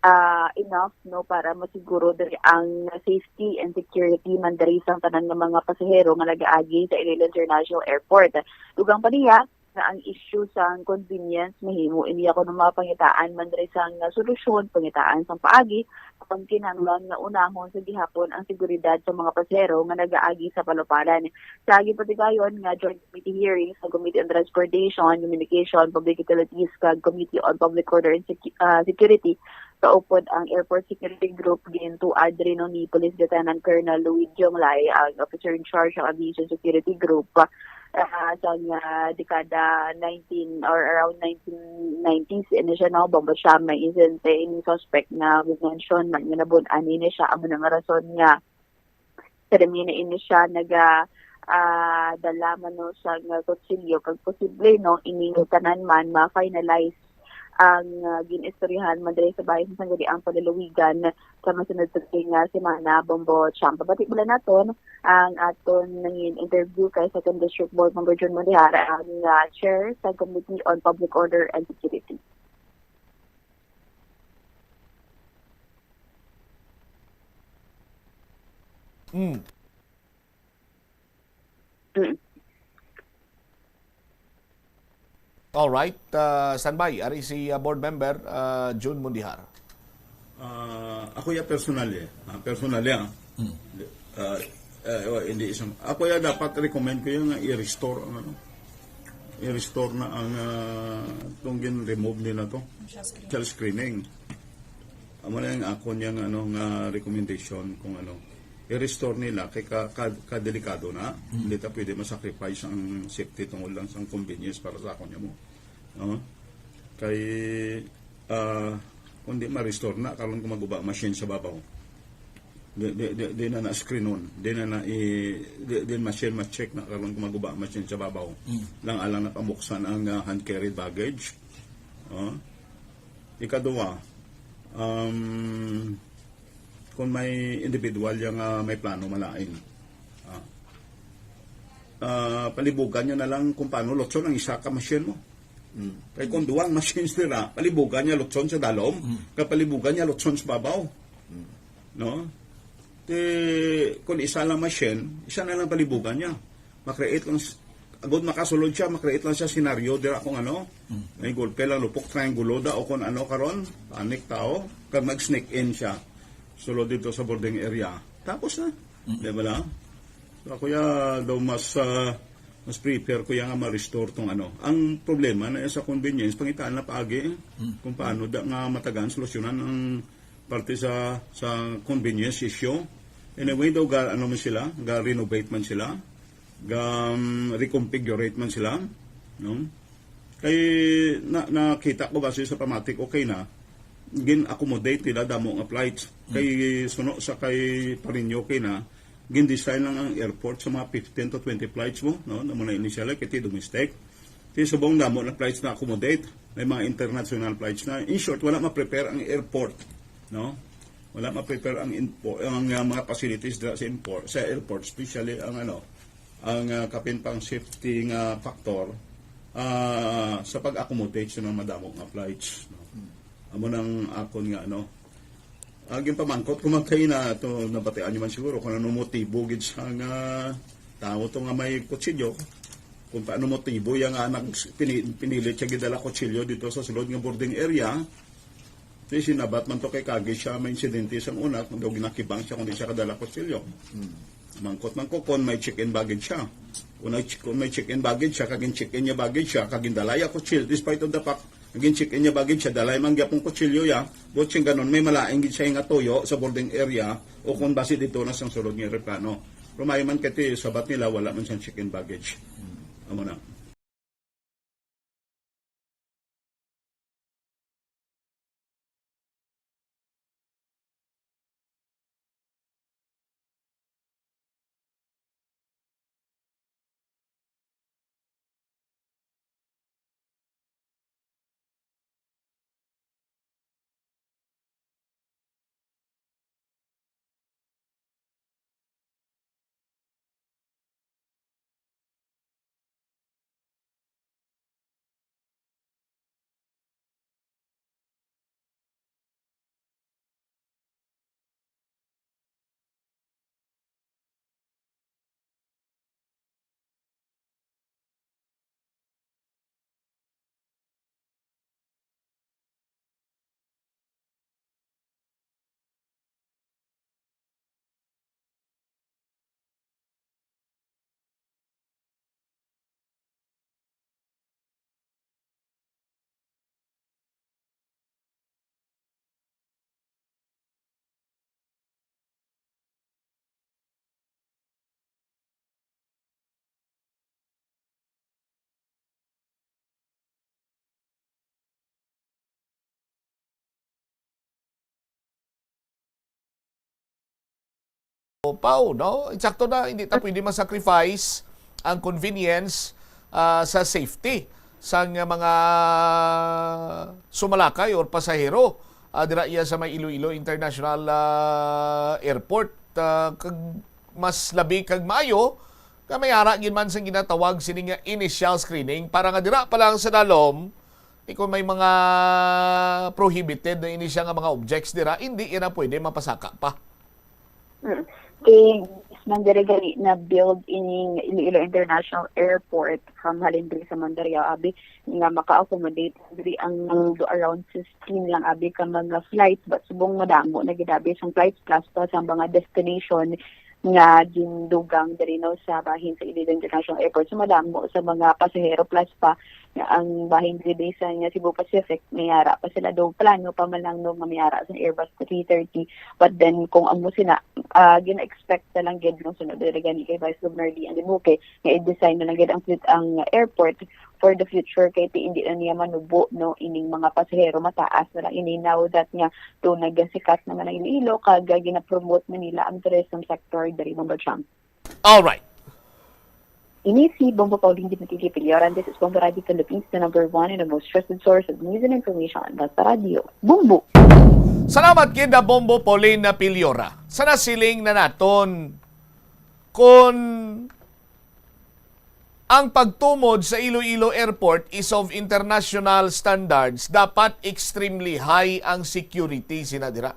ah, enough, no, para masiguro diri ang safety and security man diri sang tanan nga mga pasahero nga nagaagi sa Iloilo International Airport. Dugang pa niya nga ang issue sang convenience mahimo ini ako ng mga pangitaan man diri sang, ah, solusyon, pangitaan sang paagi, kung kinahanglan nga unahon sa gihapon ang seguridad sa mga pasahero nga nagaagi sa palupalan. Sa gipatigayon nga joint committee hearing sa Committee on Transportation, Communication, Public Utilities, kag Committee on Public Order and Secu-, ah, Security, kaupod ang Airport Security Group, gintuad rin ni Police Lieutenant Colonel Louis Jonglay, ang officer in charge sa Aviation Security Group, ah, sa nga dekada nineteen or around nineteen nineties, ini siya, no, bangod siya may insidente, ining suspect nga mention man nga nabun-an ini siya, amo na nga rason nga Termina ini siya naga, ah, dala man, no, sa nga kutsilyo, kag posible, no, ining tanan man ma-finalize ang, ah, gin-istoryahan man diri sa bahin sa sangguniang panlalawigan sa masunod sa nga semana, Bombo Champ. Pabati pala naton ang aton nangin interview kay Second District Board Member John Mondihar, ang, ah, chair sa Committee on Public Order and Security. Mm. Mm. All right. Ah, standby. Ari si, ah, board member, ah, Jun Mundihar. Ah, ako ya personal eh. Ah, personal ya. Mm. Ah, eh, wa-, hindi isang, ako ya dapat recommend ko yung nga i-restore ang ano. I-restore na ang, ah, itong gin-remove nila to. Child screening. Amo na yung ako niyang ano nga recommendation kung ano. I-restore nila kay ka, ka, kadelikado na. Mm. Hindi ta pwede ma-sacrifice ang safety tungod lang sa convenience para sa ako niya mo. No? Kay, ah, kung di ma-restore na, karon kung maguba machine sa babaw. Di, di, di, di na na-screen on. Di na na i-, di, di machine ma-check na karon kung maguba machine sa babaw. Mm. Lang alang napamuksan ang, ah, hand carried baggage. Oh. Ikaduha, um, kung may individual yang, ah, may plano malain. Ah. Ah, palibugan nyo na lang kung paano lotson ang isa ka machine mo. Mm. Kay kung duwang machines nila, palibugan niya lotson sa dalom, Mm. kay palibugan niya lotson sa babaw. Mm. No? Ti, kung isa lang machine, isa na lang palibugan niya. Ma-create lang s-, agud makasulod siya, ma-create lang siya senaryo dira kung ano, Mm. may gulpe lang, lupok, triangulo da, o kung ano karon, panic tao, kag mag-sneak in siya. Sulod dito sa boarding area. Tapos na. Mm. Di ba lang? So, ako ya daw mas, ah, mas prefer ko ya nga ma-restore tong ano. Ang problema na sa convenience, pangitaan na paagi, eh. Mm. Kung paano da nga matagaan solusyonan ang parte sa, sa convenience issue. Anyway, daw ga, ano man sila, ga renovate man sila, ga, um, reconfigurate man sila, no? Kay na, nakita ko base sa pamatik, okay na, gin-accommodate nila damo nga flights. Kay suno sa kay Parinyo, okay na, gin-design lang ang airport sa mga fifteen to twenty flights mo, no? Na muna initially, kay ti domestic. Ti subong damo na flights na accommodate, may mga international flights na. In short, wala ma-prepare ang airport, no? Wala ma-prepare ang info-, ang, uh, mga facilities dira sa import, sa airport, especially ang ano, ang, uh, kapin pang safety nga factor, ah, sa pag-accommodate sa mga madamo nga flights, no? Amo nang akon nga ano, ah, ginpamangkot ko man kay na to, nabatian niyo man siguro kung ano motibo gid sa nga tao to nga may kutsilyo. Kung paano motibo iya nga nag-, pini-, pinilit siya gidala kutsilyo dito sa sulod nga boarding area. Di sinabat man to kay kagi siya may insidente sa una, kung daw ginakibang siya, kung di siya kadala kutsilyo. Hmm. Mangkot man ko kung may check-in baggage siya. Kung may, kung may check-in baggage siya, kagin check-in niya baggage siya, kagin dalaya kutsilyo, despite of the fact, naging check-in niya baggage siya, dalay man gyapon kutsilyo ya, but sing ganon, may malain gid siya nga tuyo sa boarding area, o kung basi dito na sang sulod nga eroplano. Pero may man kati, sabat nila, wala man siyang check-in baggage. Amo na. Pau, no? Insakto na, hindi ta pwede ma-sacrifice ang convenience, ah, sa safety sang mga sumalakay or pasahero, ah, dira iya sa may Iloilo International, ah, Airport. Ah, kag mas labi kag maayo nga may ara gid man sang ginatawag sini nga initial screening para nga dira pa lang sa dalom, eh, kung may mga prohibited na ini siya nga mga objects dira, hindi ina pwede mapasaka pa. Mm. Kay man diri gani na build ining Iloilo International Airport from halin diri sa Mandurriao, abi, nga maka-accommodate diri ang do around fifteen lang, abi, ka mga flights, but subong madamo na gid, abi, sang flights plus pa sa mga destination nga gindugang diri, no, sa bahin sa Iloilo International Airport. So madamo sa mga pasahero plus pa nga ang bahin diri sa nga Cebu Pacific, may ara pa sila do plano pa man lang, no, nga may ara sa Airbus three thirty. But then kung amo sina, ah, gina-expect na lang gid, no, sunod diri gani kay Vice Governor Dee Ann Debuque nga i-design na lang gid ang fleet, ang airport for the future, kay ti hindi na niya manubo, no, ining mga pasahero, mataas na lang ini now that nga to nagasikat naman ang Iloilo kag gina-promote na nila ang tourism sector diri, Bombo Chang. All right. Ini si Bombo Pauline Dimitri Piliora, and this is Bombo Radio Philippines, the number one and the most trusted source of news and information. Basta Radio, Bombo! Salamat kid na Bombo Pauline na Piliora. Sa nasiling na naton, kung ang pagtumod sa Iloilo Airport is of international standards, dapat extremely high ang security sina dira.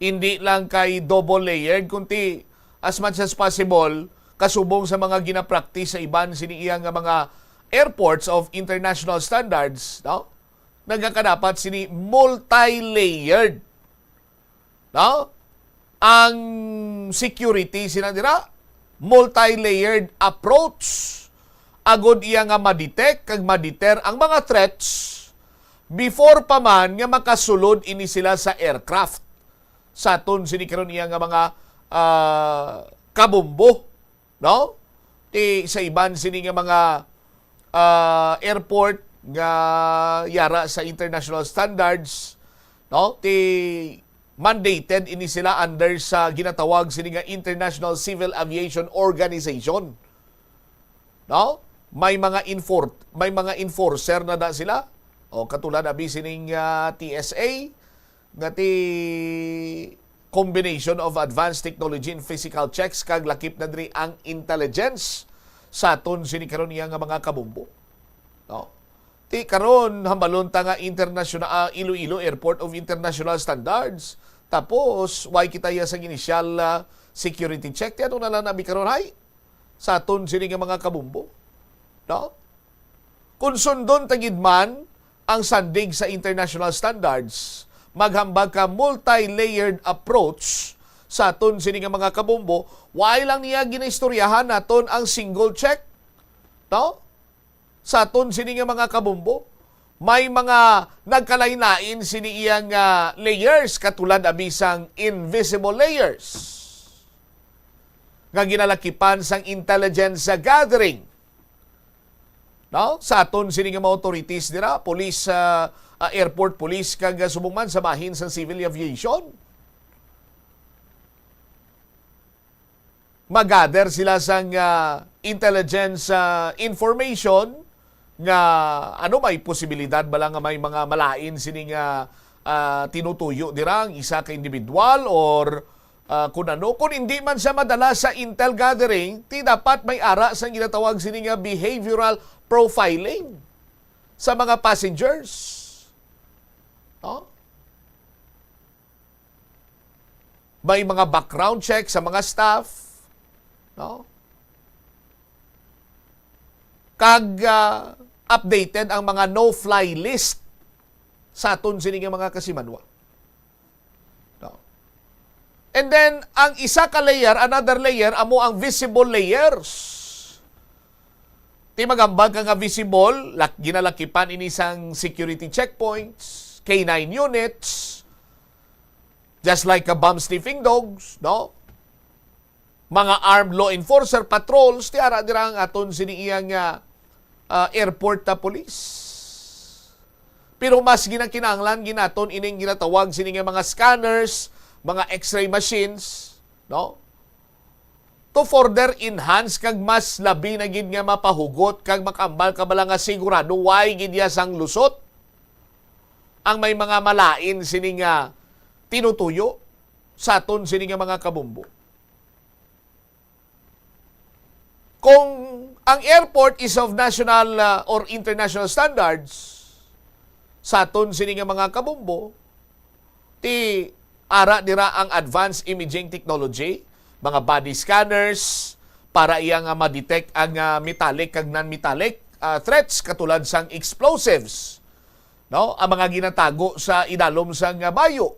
Hindi lang kay double layered, kundi as much as possible, kasubong sa mga ginapractice sa iban sini iya nga mga airports of international standards, no? Nagakadapat sini multi-layered, no? Ang security sina dira, multi-layered approach, agod iya nga ma-detect kag ma-deter ang mga threats before pa man nga makasulod ini sila sa aircraft. Sa aton sini karon iya nga mga, ah, kabombo, no? Ti sa iban sini nga mga, ah, airport nga yara sa international standards, no? Ti mandated ini sila under sa ginatawag sini nga International Civil Aviation Organization. No? May mga enfor-, may mga enforcer na da sila. O katulad abi sining, ah, T S A nga ti combination of advanced technology and physical checks kag lakip na diri ang intelligence sa aton sini karon iya nga mga kabombo. No? Ti karon hambalon ta nga international, ah, Iloilo Airport of International Standards. Tapos, why kita iya sa initial, ah, security check? Ti ano na lang nabi karon, hay? Sa aton sini nga mga kabombo. No? Kung sundon ta gid man ang sandig sa international standards, maghambag ka multi-layered approach sa aton sini nga mga kabombo, why lang niya ginaistoryahan naton ang single check? No? Sa aton sini nga mga kabombo, may mga nagkalain-lain sini iya nga layers, katulad abi sang invisible layers nga ginalakipan sang intelligence gathering. No? Sa aton sini nga mga authorities dira, police, ah, ah, airport police, kag, ah, subong man sa bahin sang civil aviation, mag-gather sila sang, ah, intelligence, ah, information nga ano, may posibilidad ba lang nga may mga malain sini nga, ah, tinutuyo dira ang isa ka individual or, ah, kun ano. Kung hindi man siya madala sa intel gathering, ti dapat may ara sang ginatawag sini nga behavioral profiling sa mga passengers. No? May mga background check sa mga staff, no? Kag, ah, updated ang mga no-fly list sa aton sini nga mga kasimanwa. No? And then, ang isa ka layer, another layer, amo ang visible layers. Ti maghambal ka nga visible, lak-, ginalakipan ini sang security checkpoints, K nine units, just like a bomb sniffing dogs, no? Mga armed law enforcer patrols, ti ara dira ang aton sini iya nga, ah, airport na police. Pero mas ginakinahanglan ginaton ining ginatawag sini nga mga scanners, mga X-ray machines, no? to further enhance kag mas labi na gid nga mapahugot kag makambal ka bala nga sigurado way gid iya sang lusot ang may mga malain sini nga tinutuyo sa aton sini nga mga kabumbo. Kung ang airport is of national, ah, or international standards, sa aton sini nga mga kabumbo, ti ara dira ang advanced imaging technology, mga body scanners, para iya nga ma-detect ang, ah, metallic kag non-metallic, ah, threats katulad sang explosives, no? Ang mga ginatago sa idalom sang, ah, bayo,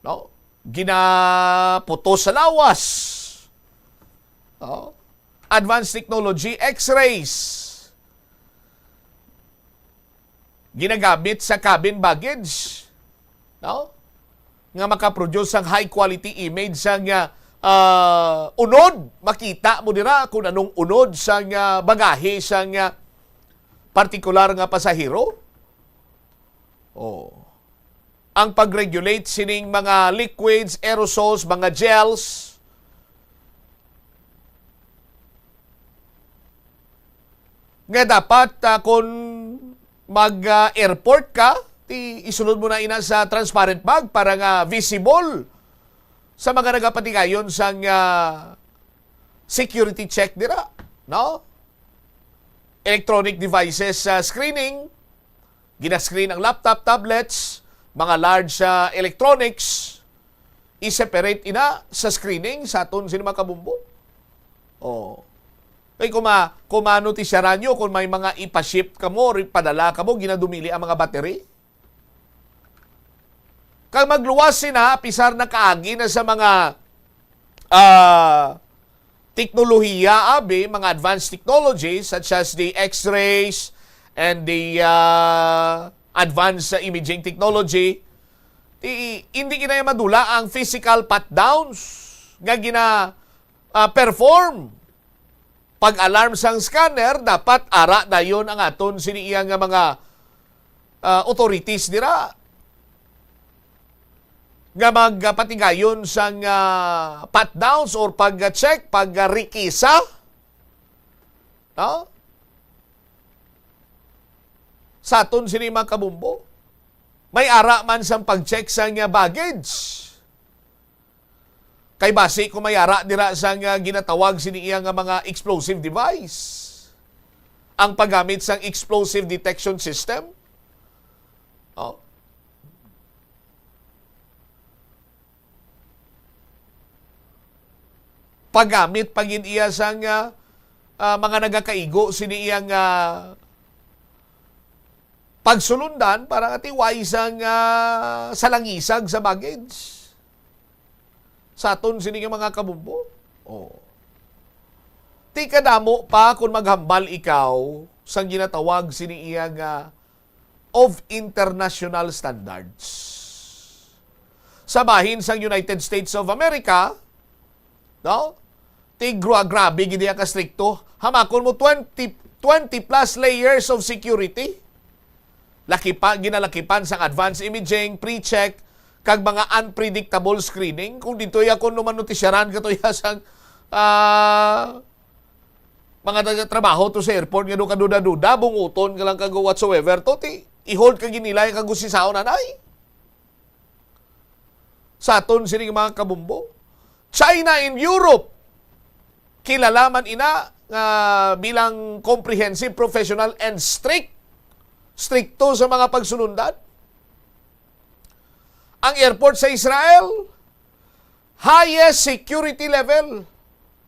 no? Ginaputos sa lawas. No? Advanced technology, X-rays. Ginagamit sa cabin baggage, no? Nga makaproduce sang high quality image sang, ah, ah, unod. Makita mo dira kung anong unod sang, ah, bagahe sang, ah, partikular nga pasahero. Oh. Ang pag-regulate sining mga liquids, aerosols, mga gels, nga dapat, ah, kung mag, ah, airport ka, ti isulod mo na ina sa transparent bag para nga visible sa mga nagapatigayon sang, ah, security check dira, no? Electronic devices, ah, screening, gina-screen ang laptop, tablets, mga large, ah, electronics, i-separate ina sa screening sa aton sini mga kabumbo. Oh. Kay kuma, kumano ti siya ranyo kung may mga ipa-ship kamo or ipadala kamo, ginadumili ang mga battery? Kag magluwas sina, pisar na kaagi na sa mga, ah, teknolohiya, abi, mga advanced technologies such as the X-rays and the, ah, advanced, ah, imaging technology. Ti, hindi kinaya madula ang physical pat-downs nga gina, ah, perform. Pag-alarm sang scanner, dapat ara dayon ang aton sini iya nga mga, ah, authorities dira nga magpatigayon sang, ah, pat-downs or pag-check, pag-rikisa, no? Sa aton sini mga kabumbo, may ara man sang pag-check sang, ah, baggage. Kay basi kung may ara dira sang, ah, ginatawag sini iya nga mga explosive device, ang paggamit sang explosive detection system, oh, paggamit pa gid iya sang, ah, ah, mga nagakaigo sini iya nga pagsulundan para nga tiway sang, ah, salangisag sa baggage sa aton sini nga mga kabumbo. Oh. Ti kadamo pa kung maghambal ikaw sang ginatawag sini iya nga of international standards. Sa bahin sang United States of America, no? Ti gra-, grabe gid iya ka strikto. Hamakon mo twenty, twenty plus layers of security. Lakipa, ginalakipan sang advanced imaging, pre-check, kag mga unpredictable screening. Kung dito ya, kung naman notisyaran ka to ya sang, ah, mga nagatrabaho to sa airport nga doon ka duda-duda, bunguton ka lang kag whatsoever to, ti, i-hold ka ginilay kag usisaon, anay. Sa aton sining mga kabumbo. China and Europe, kilala man ina nga bilang comprehensive, professional, and strict. Strikto sa mga pagsulundan. Ang airport sa Israel, highest security level.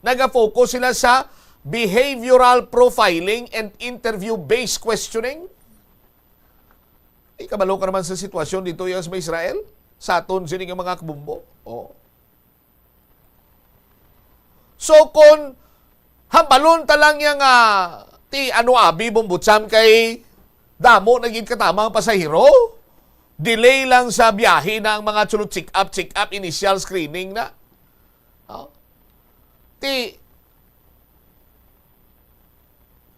Naga-focus sila sa behavioral profiling and interview-based questioning. Ay, kabalo ka naman sa sitwasyon dito yan sa Israel, sa aton sini nga mga kabumbo. Oh. So, kung hambalon ta lang niya nga, ti ano abi, Bombo Cham, kay damo na gid katama ang pasahero, delay lang sa biyahe na ang mga sulod check-up, check-up, initial screening na. Oh. Ti,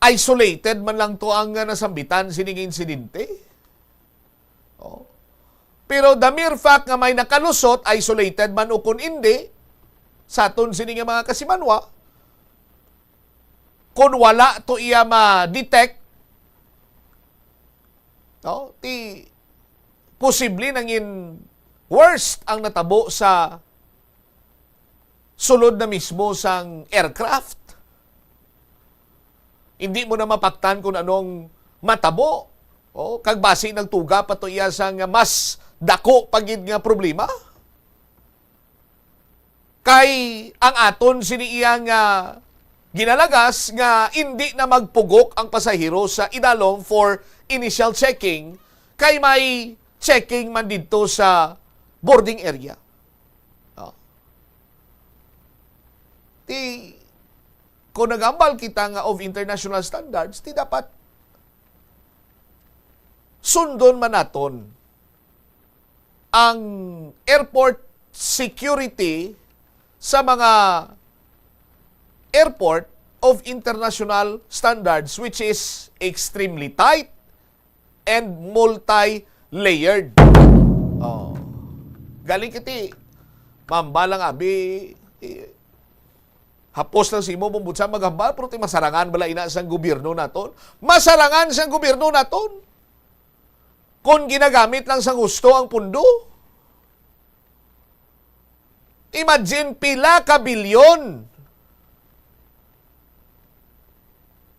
isolated man lang to ang, ah, nasambitan sining insidente. Oh. Pero the mere fact nga may nakalusot, isolated man o kun indi, sa aton sini nga mga kasimanwa, Kung wala to iya ma-detect, no, ti posible nangin worst ang natabo sa sulod na mismo sang aircraft. Hindi mo na mapaktan kung anong matabo. O, kag basi nagtuga pa to iya sang mas dako pa gid nga problema. Kay ang aton sini iya nga ginalagas nga indi na magpugok ang pasahero sa idalom for initial checking, kay may checking man didto sa boarding area. Oh. Ti, kung nagambal kita nga of international standards, ti dapat sundon man naton ang airport security sa mga airport of international standards, which is extremely tight and multi-layered. Oh. Galing kiti, mambal lang abi, eh, hapos lang sa imo, bumbutsa maghambal, pero ti masarangan bala ina sang gobyerno naton? Masarangan sang gobyerno naton? Kung ginagamit lang sang husto ang pundo? Imagine pila ka bilyon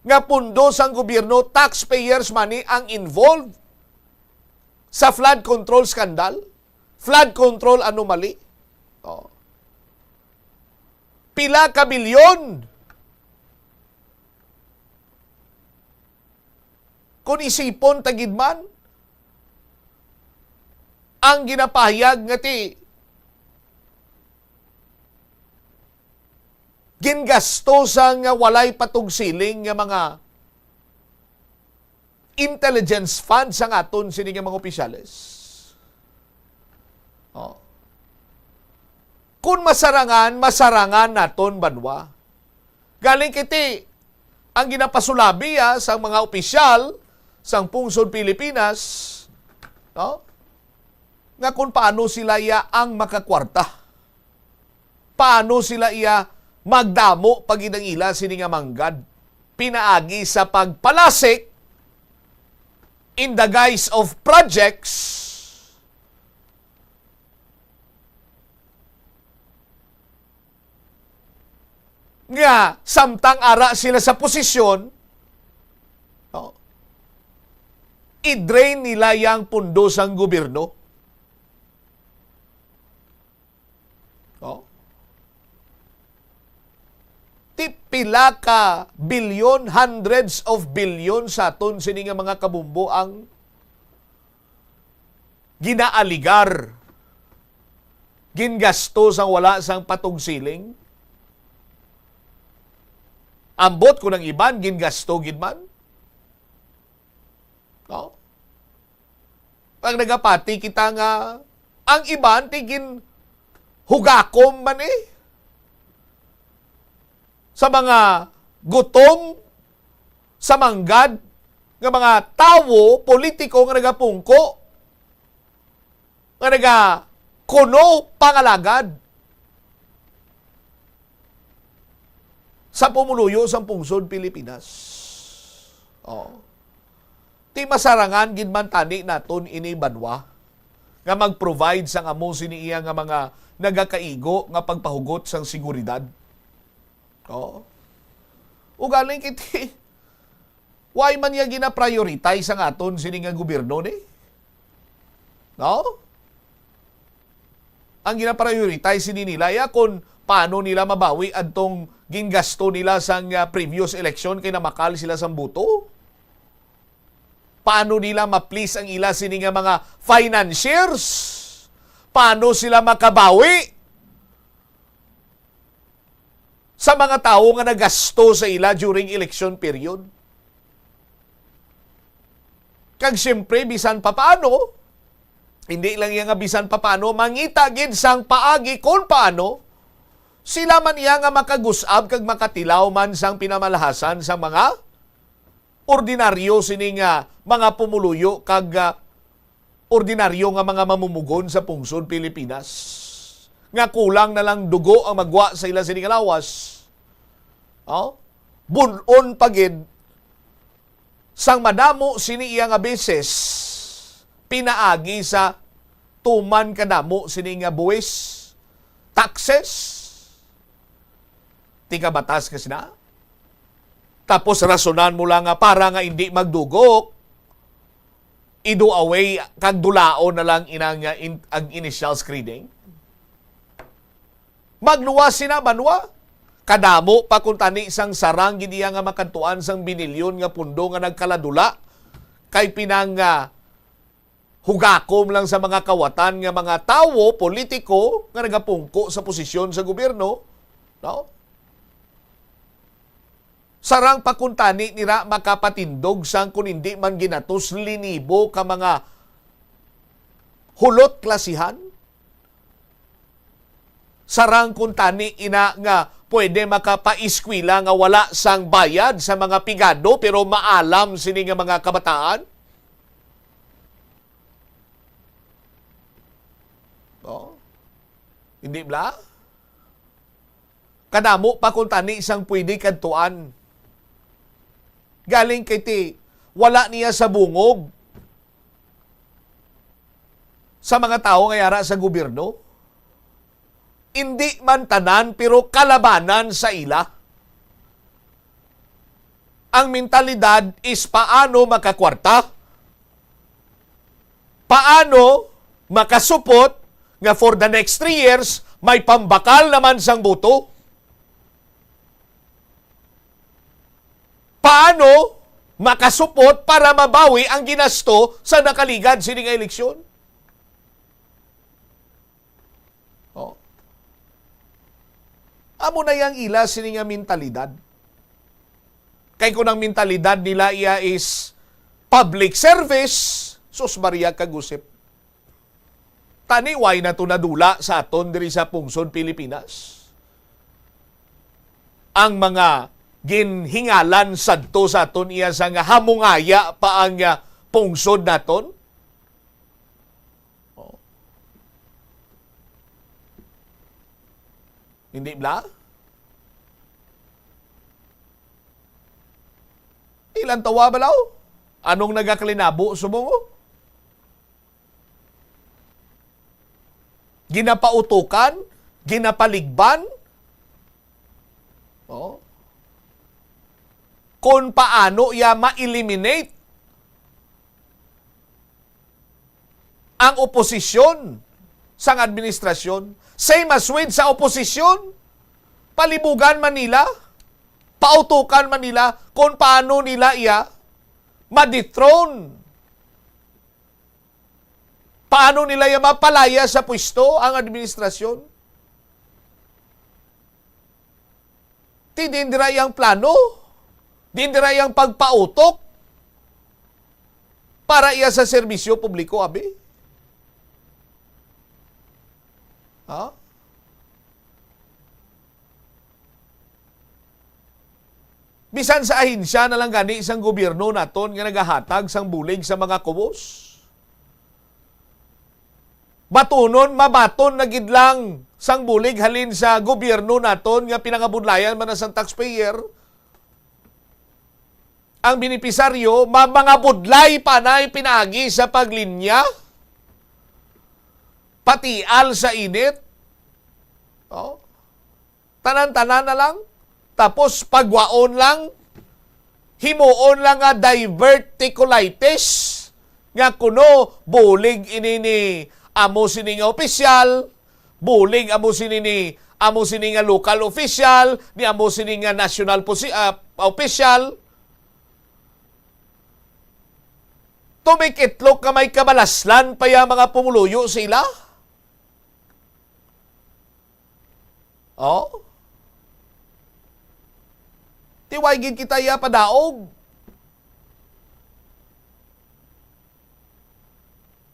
nga pundo sang gobyerno, taxpayers' money ang involved sa flood control scandal, flood control anomaly. Oh. Pila ka bilyon? Kung isipon ta gid man, ang ginapahayag nga ti gingasto sa nga walay patugsiling nga mga intelligence fund sang aton sini nga mga opisyales. Oh. Kung masarangan, masarangan naton banwa. Galing kiti ang ginapasulabi, ah, sang mga opisyal sang pungsod Pilipinas, no? Nga kung paano sila iya ang makakwarta. Paano sila iya magdamo pa gid ang ila sini nga manggad pinaagi sa pagpalasik in the guise of projects nga samtang ara sila sa posisyon, no, i-drain nila yang pundo sang gobyerno. No? Ti pila ka bilyon, hundreds of billion sa aton sini nga mga kabumbo ang ginaaligar, gingasto sang wala sang patugsiling. Ambot kung ang iban gingasto gid man. No? Pag nagapati kita nga ang iban ti ginhugakom man, eh, sa mga gutom, sa manggad nga mga tawo, politiko nga nagapungko, nga nagakuno pangalagad sa pumuluyo sang pungsod Pilipinas. Oh. Ti masarangan gid man tani naton ini banwa nga mag-provide sang amo sini iya nga mga nagakaigo nga pagpahugot sang seguridad. Oh. Ugaling kiti, why man niya gina-prioritize ang aton sini nga gobyerno ni? No? Ang gina-prioritize sini nila ya kung paano nila mabawi adtong gingasto nila sang, ah, previous election kay namakal sila sang boto. Paano nila ma-please ang ila sini nga mga financiers? Paano sila makabawi sa mga tawo nga nagasto sa ila during election period? Kag siyempre, bisan papaano, hindi lang iya nga bisan papaano, mangita gid sang paagi kung paano sila man iya nga makagus-ab kag makatilaw man sang pinamalhasan sang mga ordinaryo sini nga mga pumuluyo kag, ah, ordinaryo nga mga mamumugon sa pungsod Pilipinas, nga kulang na lang dugo ang magwa sa ila sini nga lawas. Oh? bun-on pa gid sang madamo sini iya nga beses pinaagi sa tuman kadamo sini nga buwis, taxes. Tika batas ka sina? Tapos rasonan mo lang nga para nga hindi magdugok, i-do away kag dulaon na lang inang, uh, in-, ang initial screening. Magluwas sina, banwa. Kadamo pa kung tani sang sarang gid iya nga makantuan sang binilyon nga pundo nga nagkaladula kay pinang, ah, hugakom lang sa mga kawatan nga mga tawo, politiko nga nagapungko sa posisyon sa gobyerno, no? Sarang pa kung tani nira makapatindog sang kun hindi man ginatos linibo ka mga hulot klasihan. Sarang kung tani ina nga pwede makapaeskwela nga wala sang bayad sa mga pigado pero maalam sini nga mga kabataan. Oh. Hindi bla? Kadamo pa kung tani sang pwede kadtuan. Galing kay ti, wala niya sa bungog sa mga tawo nga yara sa gobyerno. Indi man tanan, pero kalabanan sa ila. Ang mentalidad is paano makakwarta, paano makasupot nga for the next three years may pambakal naman sang boto. Paano makasupot para mabawi ang ginasto sa nakaligad sini nga eleksyon? Oh. Amo na yang ila sini nga mentalidad. Kay kung ang mentalidad nila iya is public service, sus Maria kag Josep. Tani, way na to nadula sa aton diri sa pungsod Pilipinas. Ang mga ginhingalan sadto sa aton iya sa nga hamungaya pa ang, ah, pungsod naton. Oh. Hindi bla? Ilang tawa balaw? Anong nagakalinabo subong, oh? Ginapautukan, ginapaligban, oh, kung paano iya ma-eliminate ang oposisyon sang administrasyon. Same as with sa oposisyon, palibugan man nila, pautukan man nila kung paano nila iya ma-dethrone. Paano nila iya mapalaya sa pwesto ang administrasyon? Ti diin dira iyang plano? Diin dira iyang pagpautok para iya sa serbisyo publiko, abi? Ha? Bisan sa ahensya na lang gani sang gobyerno naton nga nagahatag sang bulig sa mga kubos. Batunon, mabaton na gid lang sang bulig halin sa gobyerno naton nga pinangabudlayan man na sang taxpayer. Ang benepisaryo, ma-, mangabudlay pa na pinaagi sa paglinya, patial sa init. Oh. Tanan-tanan na lang. Tapos pagwaon lang, himuon lang nga diverticulitis, nga kuno bulig ini ni amo sini nga opisyal, bulig amo sini ni amo sini nga local official, ni amo sini nga national posi-, ah, official. Tumikitlok nga may kabalaslan pa ya mga pumuluyo sa ila. Oh? Ti way gid kita iya padaog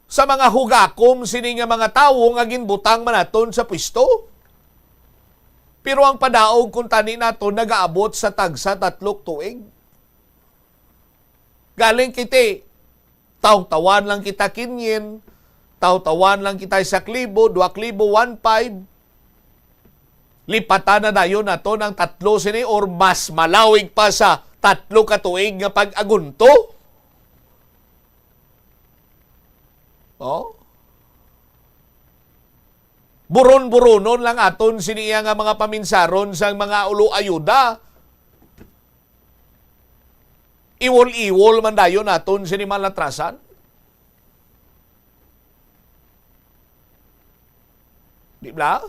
sa mga hugakom sini nga mga tawo nga ginbutang man naton sa pwesto. Pero ang padaog kung tani naton nagaabot sa tagsa tatlok tuig. Galing kiti, tawtawan lang kita kinyen, tawtawan lang kita isa ka libo, dua ka libo, one five. Lipatan na dayon naton ang tatlo sini or mas malawig pa sa tatlo ka tuig nga pag-agunto? Oh? Buron-buronon lang aton sini iya nga mga paminsaron sang mga ulo ayuda. Iwol-iwol man dayon naton sini malatrasan. Di ba?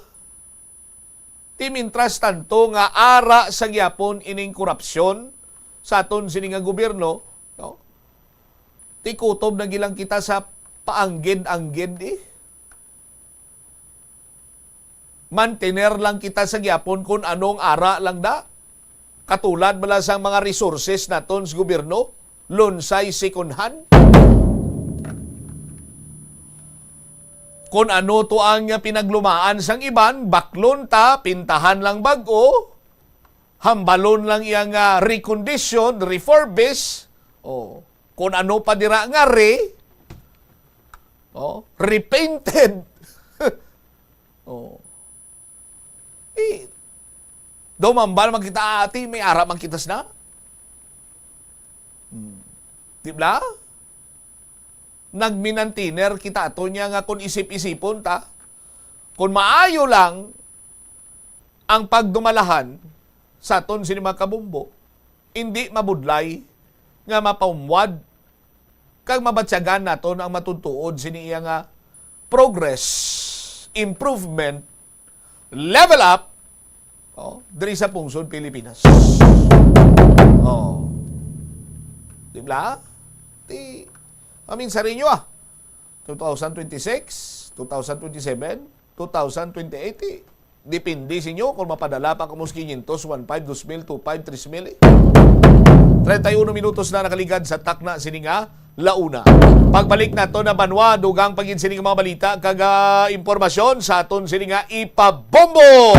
Ti mintras tanto nga ara sa gyapon ining korupsyon sa aton sini nga gobyerno, no? Ti kutob na gilang kita sa paanggid-anggid, eh. Mantener lang kita sa gyapon kung anong ara lang da. Katulad bala sang mga resources naton sa gobyerno, lunsay second hand. Kung ano to ang pinaglumaan sang iban, baklon ta, pintahan lang bag-o, hambalon lang iya nga recondition, refurbish, o kung ano pa dira nga re, o, repainted. O. Eh, daw mambal man kita, ati, may ara man kita sina. Hmm. Di ba? Nagminantiner kita ato niya nga kung isip-isipon ta, kung maayo lang ang pagdumalahan sa aton sini mga kabumbo, hindi mabudlay nga mapaumwad kag mabatyagan naton ang matutuod sini iya nga progress, improvement, level up, oh, diri sa pungsod Pilipinas. Oh. Di ba? Ti, I mean, sa rinyo, ah. Two thousand twenty-six, two thousand twenty-seven, two thousand twenty-eight, eh. Depende sa inyo kung mapadala pa kamo sa quinientos, one five, dos mil, two five, tres mil, eh. Treinta y uno minutos na nakaligad sa takna sini nga la una. Pagbalik nato na banwa, dugang pa gid sini nga mga balita kag, ah, impormasyon sa aton sini nga ipabombo.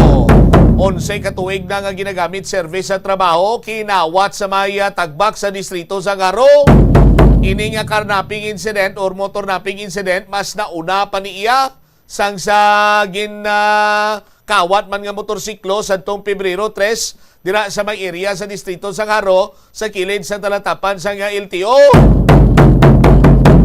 Onse ka tuig na nga ginagamit service sa trabaho, kinawat sa may, ah, tagbak sa distrito sa Garo. Ini nga carnapping incident or motor napping incident mas nauna pa ni iya sang sa gin, ah, kawat man nga motorsiklo sadtong Pebrero tres dira sa may area sa distrito sang Jaro sa kilid sa talatapan sang L T O.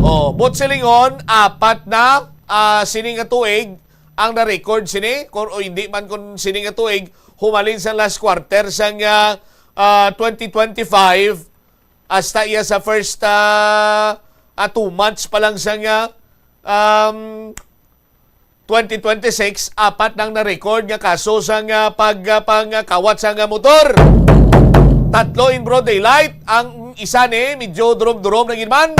Oh, buot silingon, apat na, ah, sini nga tuig ang na-record sini, kung, o hindi man kung sini nga tuig, humalin sa last quarter sang, ah, ah, twenty twenty-five hasta iya sa first, ah, ah, two months pa lang sang, ah, um, twenty twenty-six, apat nang na-record nga kaso sang, ah, pag, ah, pangkawat sang, ah, motor. Tatlo in broad daylight, ang isa ni medyo durom-durom na gid man.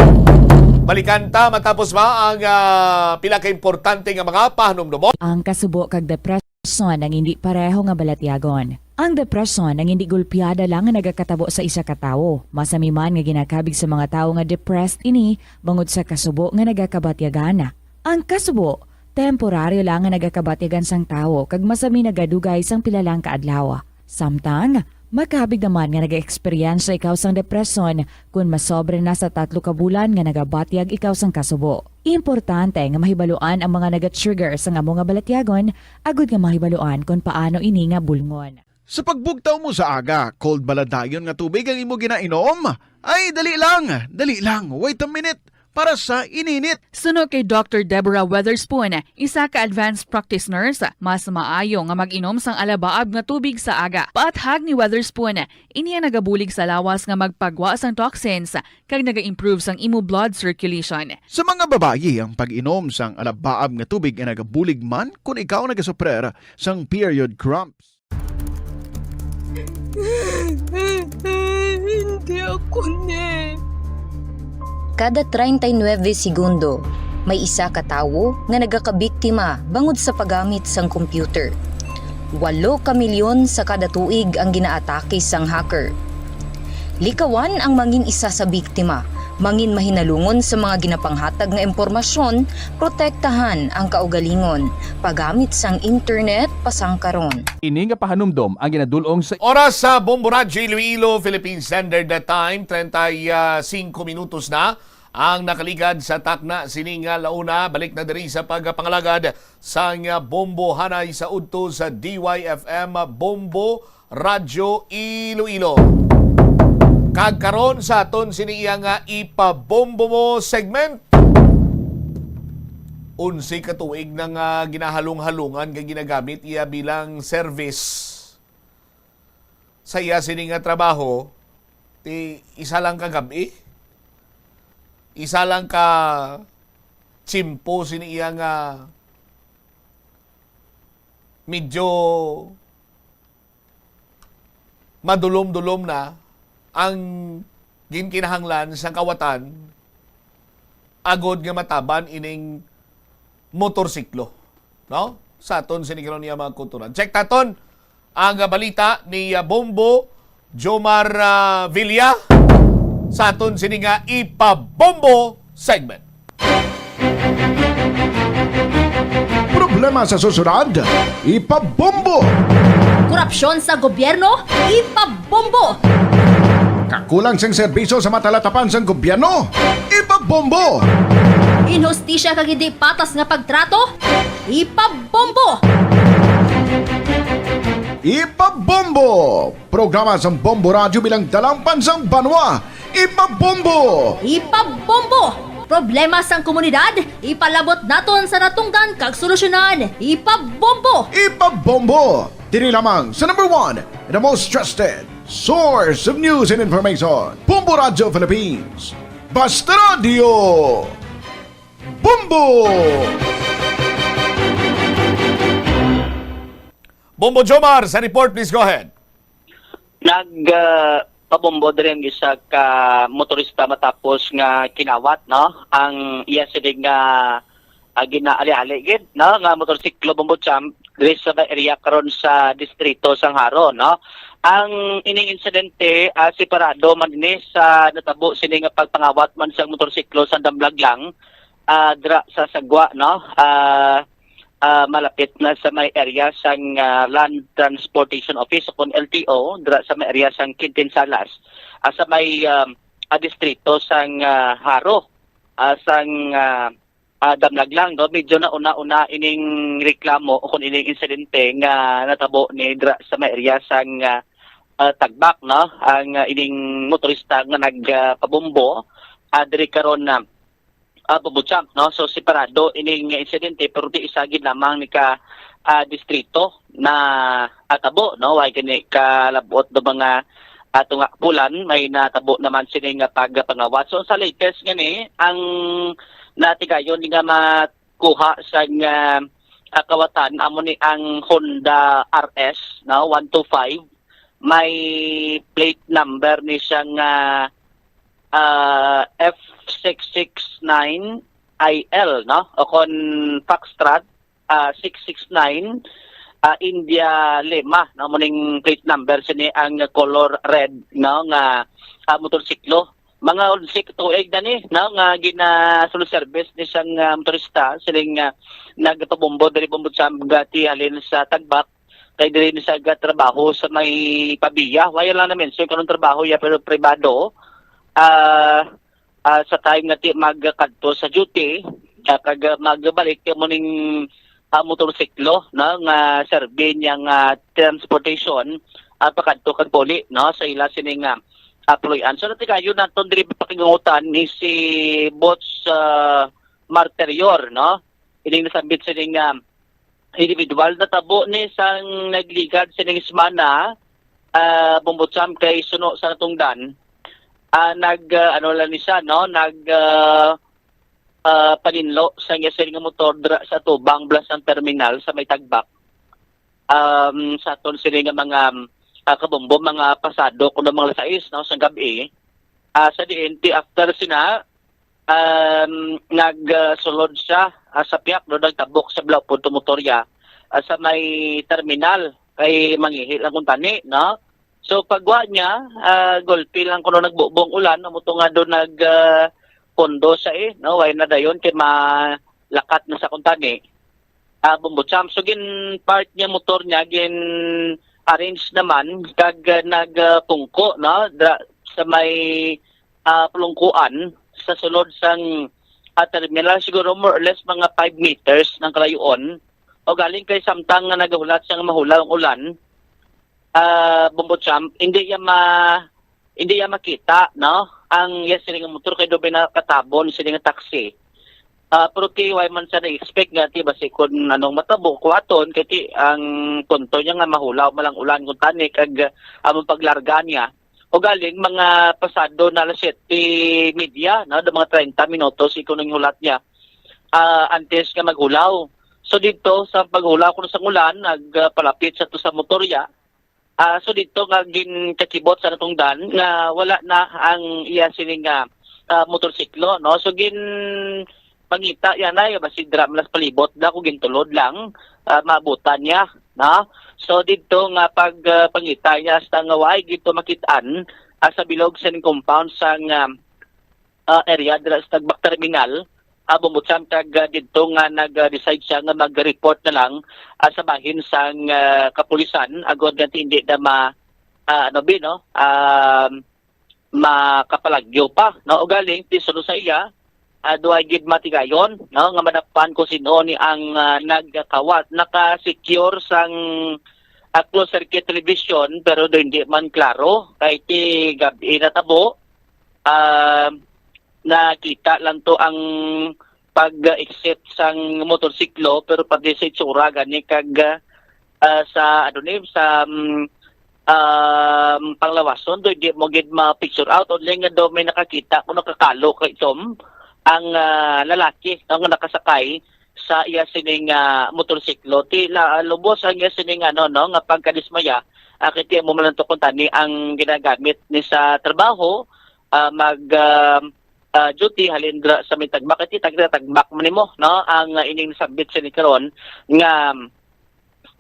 Balikan ta matapos ba ang, ah, pila ka importante nga mga pahanumdomon. Ang kasubo kag depresyon ang hindi pareho nga balatyagon. Ang depresyon ang hindi gulpiada lang nga nagakatabo sa isa ka tawo. Masami man nga ginakabig sa mga tawo nga depressed ini bangod sa kasubo nga nagakabatyagan. Ang kasubo, temporaryo lang nga nagakabatyagan sang tawo kag masami nagadugay sang pila lang ka adlaw. Samtang, makabig naman nga nag-eksperyensya ikaw sang depresyon kon masobra na sa tatlo ka bulan nga nagabatyag ikaw sang kasubo. Importante nga mahibaluan ang mga naga-trigger sang amo nga balatyagon agud nga mahibaluan kon paano ini nga bulngon. Sa pagbugtaw mo sa aga, cold bala dayon nga tubig ang imo ginainom? Ay, dali lang, dali lang, wait a minute, para sa ininit. Suno kay Doctor Deborah Weatherspoon, isa ka advanced practice nurse, mas maayo nga mag-inom sang alabaab nga tubig sa aga. Paathag ni Weatherspoon, ini ang nagabulig sa lawas nga magpagwa sang toxins kag naga-improve sang imo blood circulation. Sa mga babayi, ang pag-inom sang alabaab nga tubig ay nagabulig man kon ikaw nagasuprer sang period cramps. Hindi ako ni. Kada treinta y nueve segundo, may isa ka tawo nga nagakabiktima bangod sa paggamit sang computer. Walo ka milyon sa kada tuig ang ginaatake sang hacker. Likawan ang mangin isa sa biktima. Mangin mahinalungon sa mga ginapanghatag nga impormasyon, protektahan ang kaugalingon, paggamit sang internet pasangkaron. Ini nga pahanumdom ang ginadul-ong sa Oras sa Bombo Radyo Iloilo, Philippine Standard Time, treinta y cinco minutos na. Ang nakaligad sa takna sini nga launa, balik na diri sa pagpangalagad sang bombo hanay sa udto sa D Y F M Bombo Radyo Iloilo. Kag karon sa aton sini iya nga ipabombo mo segment. Onse ka tuig na nga ginahalong-halongan nga ginagamit iya bilang service sa iya sini nga trabaho, ti isa lang ka gab-i, isa lang ka tiyempo sini iya nga medyo madulom-dulom na ang ginkinahanglan sang kawatan agod nga mataban ining motorsiklo, no? Sa aton sini karon nga mga kultura. Check taton ang, ah, balita ni, ah, Bombo Jomar, ah, Villa sa aton sini nga ipabombo segment. Problema sa susunod, ipabombo. Korupsyon sa gobyerno, ipabombo. Kakulang sing serbisyo sa matalatapan sang gobyerno, ipabombo. Inhustisya kag hindi patas nga pagtrato, ipabombo. Ipabombo. Programa sang Bombo Radyo bilang dalangpan sang banwa, ipabombo. Ipabombo. Problema sang komunidad, ipalabot naton sa natungdan kag solusyonan, ipabombo. Ipabombo. Diri lamang sa number one, the most trusted source of news and information, Bombo Radyo Philippines. Basta Radyo, Bombo! Bombo Jomar, sa report, please go ahead. Nag, ah, pabombo diri ang isa ka motorista matapos nga kinawat, no, ang iya sining nga, ah, ginaali-ali gid, no, nga motorsiklo, Bombo Champ, diri sa may area karon sa distrito sang Jaro, no. Ang ining insidente, ah, separado man ni sa natabo sini nga pagpangawat man sang motorsiklo sa Damlaglang, ah, dira sa Sagwa, no. Ah, ah, malapit na sa may area sang, ah, Land Transportation Office o kon L T O, dira sa may area sang Quintin Salas, ah, sa may, ah, ah, distrito sang, ah, Jaro, ah, sang, ah, ah, Damlaglang, no? Medyo nauna-una ining reklamo o kon ining insidente nga natabo ni dira sa may area sang, ah, ah, Tagbak, no? Ang, ah, ining motorista nga nagpabombo, ah, diri karon na ah, Bombo Champ, no? So, separado ining insidente, pero di isa gid lamang ni ka, ah, distrito na atabo, no? Way gani kalabot do mga ato nga kapulan, may natabo naman sini nga pagpangawat. So, sa latest nga ni, ang natigayon nga makuha sa nga, ah, kawatan, amo ni ang Honda R S, no? One two five, may plate number ni siya nga, ah, F six six nine I L, no? O kon Foxtrot, ah, six six nine, ah, India Lima, no? Muning plate number sini ang color red, no? Nga, ah, motorsiklo. Mga onse ka tuig na ni, no? Nga gina-full service ni sang, ah, motorista, siling, ah, nagpabombo diri Bombo Champ gati halin sa Tagbak, kay diri ni sa gatrabaho sa may Pavia. Wala lang na-mention kanong trabaho ya, pero pribado. Ah, ah, sa time nga ti magkadto sa duty, ah, kag, ah, magbalik kay mo ning, ah, motorsiklo, no, nga serbi niya nga transportation, ah, pakadto kag pauli, no, sa ila sining, ah, ah, puloy-an. So, natigayon naton diri pakingutan ni si Bots, ah, Marterior, no, ining nasambit sining, ah, individual. Natabo ni sang nagligad sining semana, ah, Bombo Champ, kay suno sa natungdan, ah, nag, ah, ano lang ni siya, no? Nag, ah, ah, paninlo sa iya siring nga motor dira sa tubang Blasang Terminal sa may Tagbak. Um, sa aton sini nga mga, ah, kabombo, mga pasado kuno mga alas sais, no, sa gabi. Ah, sa diin, ti after sina, um, nagsulod siya, ah, sa piyak, no, nagtabok sa balaod motorya, ah, sa may terminal, kay mangihi lang kuntani, no? So, pagwa niya, ah, gulpi lang kuno nagbubong ulan, amo to nga do nag, ah, pondo siya, eh, no? Way na dayon kay malakat na sa kuntani. Ah, Bombo Champ. So, gin-park niya motor niya, gin-arrange naman, kag, ah, nagpungko, no? Dra-, sa may, ah, pulungkuan, sa sulod sang, ah, terminal, siguro more or less mga five meters ng kalayoon. O galing kay samtang nga nagahulat siya nga mahulaw ang ulan, ah, Bombo Champ, hindi niya ma-, hindi niya makita, no? Ang iya sini nga motor kay doon nakatabon sini nga taxi. Ah, pero ti, wala man siya na-expect nga ti basi kun anong matabo, kuwaton, kay ti ang punto niya nga mahulaw man lang ulan kung tani kag, ah, among paglarga niya. O galing, mga pasado na alas siyete media, no, do mga treinta minutos, iko nang hulat niya, ah, antes nga maghulaw. So, dito, sa paghulaw ko sa ulan, nagpalapit sa to sa motorya. Ah, so, dito nga ginkakibot sa natungdan nga wala na ang iya sining, ah, ah, motorsiklo, no? So, gin pangita yan ay, basi dira man sa palibot na, kung gintulod lang, ah, maabutan niya, no? So, dito nga pag, ah, pangita niya, sa nga way dito makitaan, ah, sa bilog sa compound sang, ah, ah, area dira sa Tagbak Terminal, ah, Bombo Champ, kag, ah, didto nga nag-decide siya nga mag-report na lang, ah, sa bahin sang, ah, kapulisan agod nga hindi na ma-, ah, ano bi, no? Um, makapalagyo pa, no? Ugaling, ti suno sa iya, ah, duha gid matigayon, no, nga madakpan kung sino ni ang, ah, nagkawat. Naka-secure sang, ah, closed circuit television, pero do hindi man klaro kay ti gab-i natabo, ah, nakita lang to ang pag-exit sang motorsiklo, pero pati sa itsura gani kag, ah, sa, ano ni, sa, mm, um, panglawason, do di mo gid ma-picture out. Only nga do may nakakita kung nakakalo kay Tom ang, ah, lalaki nga nakasakay sa iya sining, ah, motorsiklo. Ti la-, lubos ang iya sining, ano, no, nga pagkadismaya. Ah, kay ti mo man lang to kung tani ang ginagamit ni sa trabaho, ah, mag, ah, ah, duty halin dira sa may Tagbak. Kay ti taga Tagbak man nimo, no, ang, ah, ining nasambit sini karon nga,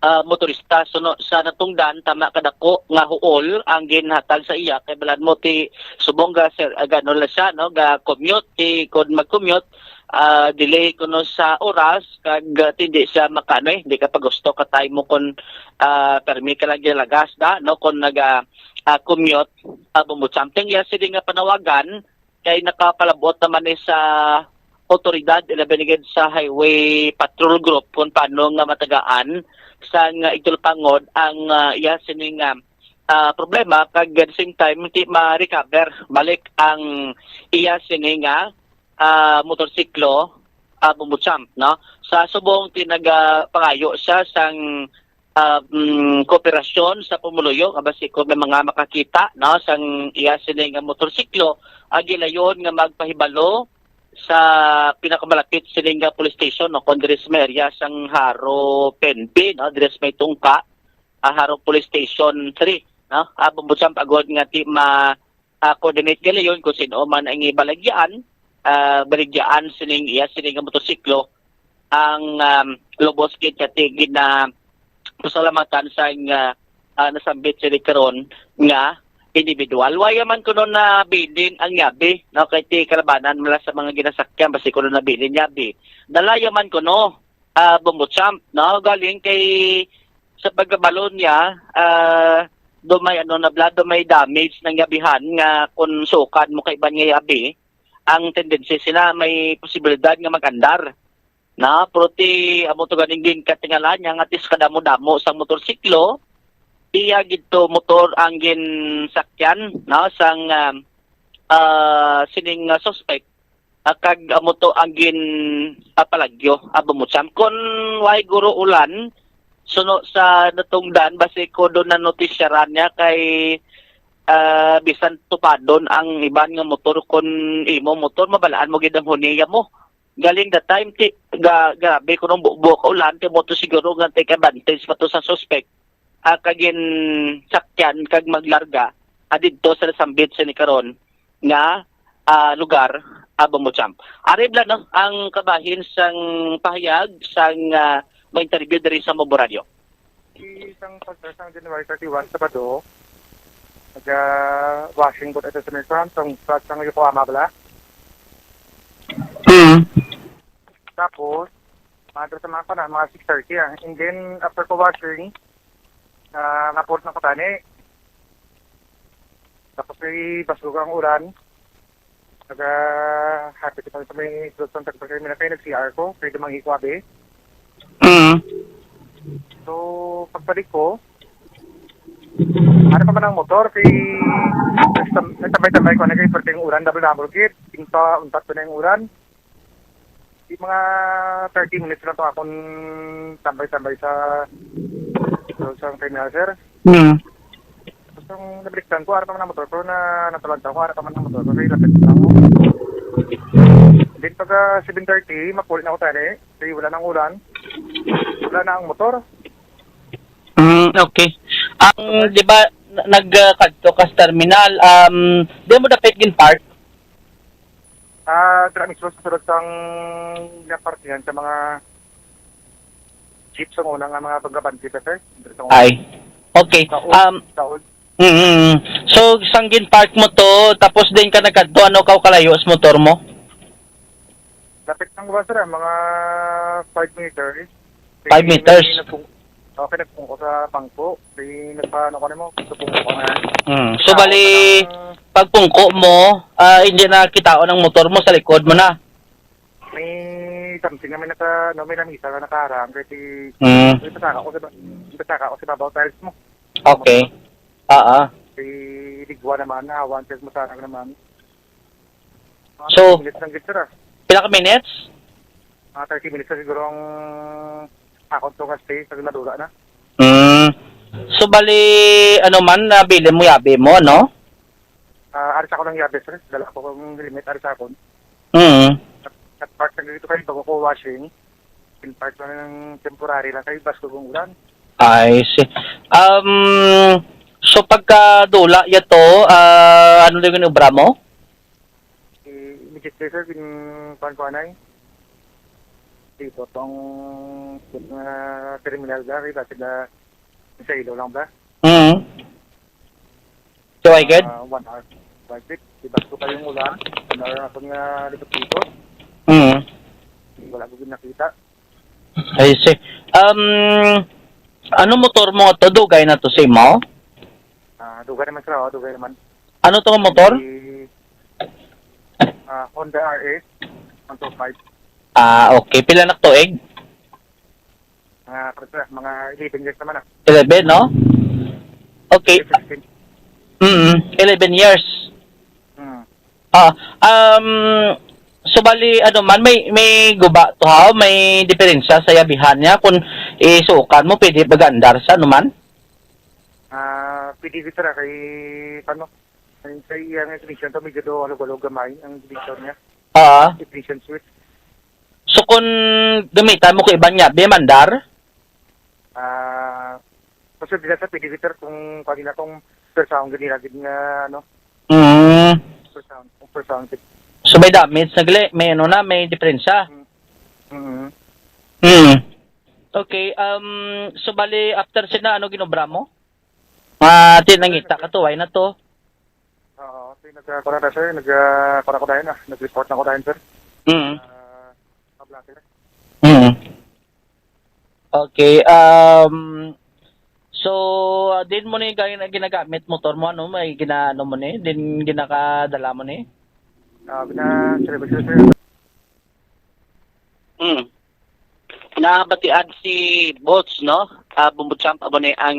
ah, motorista suno sa natungdan tama kadako nga huol ang ginhatag sa iya, kay balan mo ti subong ga sir, ah, gano lang siya, no, ga commute, ti kon mag-commute, ah, delay kuno sa oras kag, ah, hindi siya makaano, eh, hindi ka pagusto ka time mo kon, ah, permi ka lang ginagas da, no, kon naga, ah, commute, ah, Bombo Champ. Ti iya sini nga panawagan kay nakapalabot naman ni sa otoridad, ilabi na gid sa Highway Patrol Group, kung paano nga matagaan sang igtulpangod ang, ah, iya sining, ah, ah, problema, kag at the same time, ti ma-recover balik ang iya sini nga, ah, motorsiklo, ah, Bombo Champ, no? Sa subong ti nagapangayo siya sang, ah, mm, kooperasyon sa pumuluyo, nga basi kung may mga makakita, no, sang iya sini nga motorsiklo, ang gilayon nga magpahibalo sa pinakamalapit sini nga police station, no, kung diri sa may area sang Jaro P N P, no, diri sa may tungka, ah, Jaro Police Station three, no, ah, Bombo Champ, agod nga ti ma-, ah, coordinate gali yun kung sino man ang ibalagyaan, ah, baligyaan sining iya, sining nga motorsiklo, ang, um, lubos gid kati gid na pasalamatan sa nga, ah, nasambit sini karon nga individual. Waya man kuno nabilin ang yabi, no, kay ti kalabanan mala sa mga ginasakyan, basi kuno nabilin yabi. Dalaya man kuno, ah, Bombo Champ, no, galing kay sa pagkabalo niya, ah, do may ano na bla, do may damage ng yabihan nga kung sukan mo kay iban nga yabi, ang tendency sila may posibilidad nga mag-andar. Na, pero ti amo to ganing ginkatingala niya nga tis kadamo-damo sang motorsiklo, iya gid to motor ang ginsakyan, no, sang, ah, ah, sining, ah, suspect, ah, kag amo to ang gin, ah, palagyo, ah, Bombo Champ. Kon way guro ulan, suno sa natungdan, basi ko doon na notisyaran niya kay, ah, bisan tupadon ang iban nga motor, kon imo motor, mabalaan mo gid ang huniya mo. Galing that time, ti, ga-, grabe ko nung bu-, buo ka ulan, ti mo to siguro nga take advantage pa to sa suspect. Ah, kagin sakyan, kag maglarga, ah, didto sa nasambit sini karon nga, ah, lugar, ah, Bombo Champ. Ari bala, no, ang kabahin sang pahayag sang, ah, mo-interview diri sa Mobo Radio. Isang pagka sang January thirty-one, Sabado, naga-washing po ito sa Metro, sang, sang Yokohama bala. Mm. Tapos, mga sa mga kanan, mga six thirty, ah. And then, after ko washing, ah, nga port na ko tani. Tapos may basog ang ulan. Naga-, hapit sa may sulod sang tagpang terminal kay nag-C R ko, kay dumanggi ko abi. Mm. So, pagbalik ko, ano pa man ang motor, kay nagtam-, nagtambay-tambay ko, ano kay perting ulan, double-double gate, tingpa, untat pa na yung ulan. Di mga thirty minutes lang to akong tambay-tambay sa, sa terminal, sir. Mm. Tapos nung nabaliktan ko, ara pa man ang motor ko, na natalanta ko, ara pa man ang motor ko, kay lapit na ako. Then pagka seven thirty, mapulit na ako tani, kay wala nang ulan. Wala na ang motor. Mm, okay. Ang, di ba, na- nagkadto ka sa terminal, um, di mo dapat gin-park? Ah, dira mismo sa sulod sang naparkingan sa mga jeep sa una nga mga pagkabante pa, sir. Dira sa una. Ay. Okay. Sa old, Um, sa old. mm, so, sang gin-park mo to, tapos din ka nagkadto, ano ka kalayo sa motor mo? Lapit lang ba, sir, ah, mga five meters. Five meters? Nagpung-, okay, nagpungko sa bangko. Di nagpaano ko nimo, nagpungko ka na. Mm. So, bali, pagpungko mo, ah, hindi na kitaon ang motor mo sa likod mo na. May something na may naka, no, may lamisa na nakaharang. Kaya si, Mm. may pasaka ko sa, may pasaka ko sa babaw tiles mo. Okay. Ah, ah. Si Ligwa naman, na one tiles mo sana naman. Mga So, thirty minutes lang gid, sir, ah. Pila ka minutes? Mga thirty minutes na siguro ang akon to nga stay, pag nadula na. Mm. So, bali, ano man, nabili mo, yabi mo, no? Ah, ari sa ako lang yabi, sir. Dala ko kung limit, ari sa akon. Mm. At, at park na dito kayo, bago ko washing. In park na ng temporary lang kayo, bas ko kung ulan. I see. Um, so, pagka dula yato, ah, ano din yung obra mo? I-, immediately, sir, yung kuhan ko anay. Dito, tong, uh, terminal ba? Kaya sila sa ilo lang ba? Mm. So, I get? Ah, one hour. One trip. Di bas ko pa yung ulan. One hour ako nga likot-likot. Mm. Wala ko din nakita. I see. Um, ano motor mo to? Dugay na to sa imo? Ah, dugay naman, sir, oh, dugay naman. Ano to nga motor? Si, ah, Honda R S one two five. Ah, okay. Pila na tuig? Mga, mga eleven years naman, ah. Eleven, no? Okay. Sixteen. Mm, eleven years. Hmm. Ah, um, so bali, ano man, may, may guba to ha? May diferensya sa yabihan niya? Kung isukan mo, pwede mag-andar sa ano man? Ah, pwede dito na kay, ano, kay, kay ang extension to, medyo do, ano, gulo gamay, ang extension niya. Ah, Extension switch. so kung gamitan mo ko iban niya, di mandar? Ah, kasi dila sa pwede dito kung pwede na kung per sound, ganila, gid nga, ano, Mm. per sound, per sound. So may damage, nagli, may ano na, may diferensya. Mm. Hmm. Okay, um, so bali, after sina, ano ginobra mo? Ah, ti nangita ka to, why na to? Oo, so nagkakura na, sir. Nagkakura ko dahil na. Nag-report na ko dahil, sir. Mm. Ah, Kablate na. Mm. Okay, um, so, ah, din mo ni gina- ginagamit motor mo, ano, may ginaano mo ni, din ginakadala mo ni? Ah, bina-service, sir. Mm. Nabatian si Bots, no? Ah, Bombo Champ, amo ni ang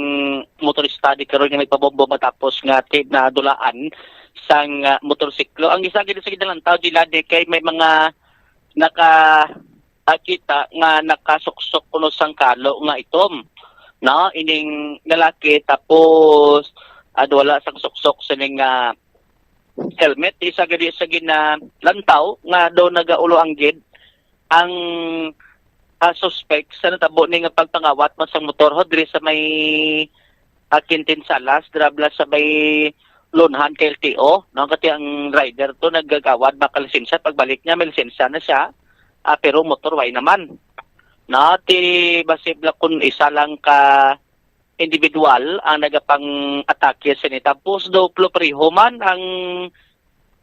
motorista di karon nga nagpabombo matapos nga ti nadulaan sang, ah, motorsiklo. Ang isa gid sa ginalantaw, Jilad, eh, kay may mga naka, ah, kita nga nakasuksok kuno sang kalo nga itom, no? Ining lalaki, tapos, ah, wala sang suksok sining, ah, helmet. Isa gid sa ginalantaw nga daw nagaulo ang gid ang, ah, suspect sa natabo ni nga pagpangawat man sang motor ho diri sa may, ah, Quintin Salas, dira bala sa may Lunhan kay L T O, no? Kati ang rider to nagagawad makalisensya, pagbalik niya may lisensya na siya, ah, pero motor way naman. Na ti basi bala kun isa lang ka individual ang nagapang-atake sini. Tapos do plo pareho man ang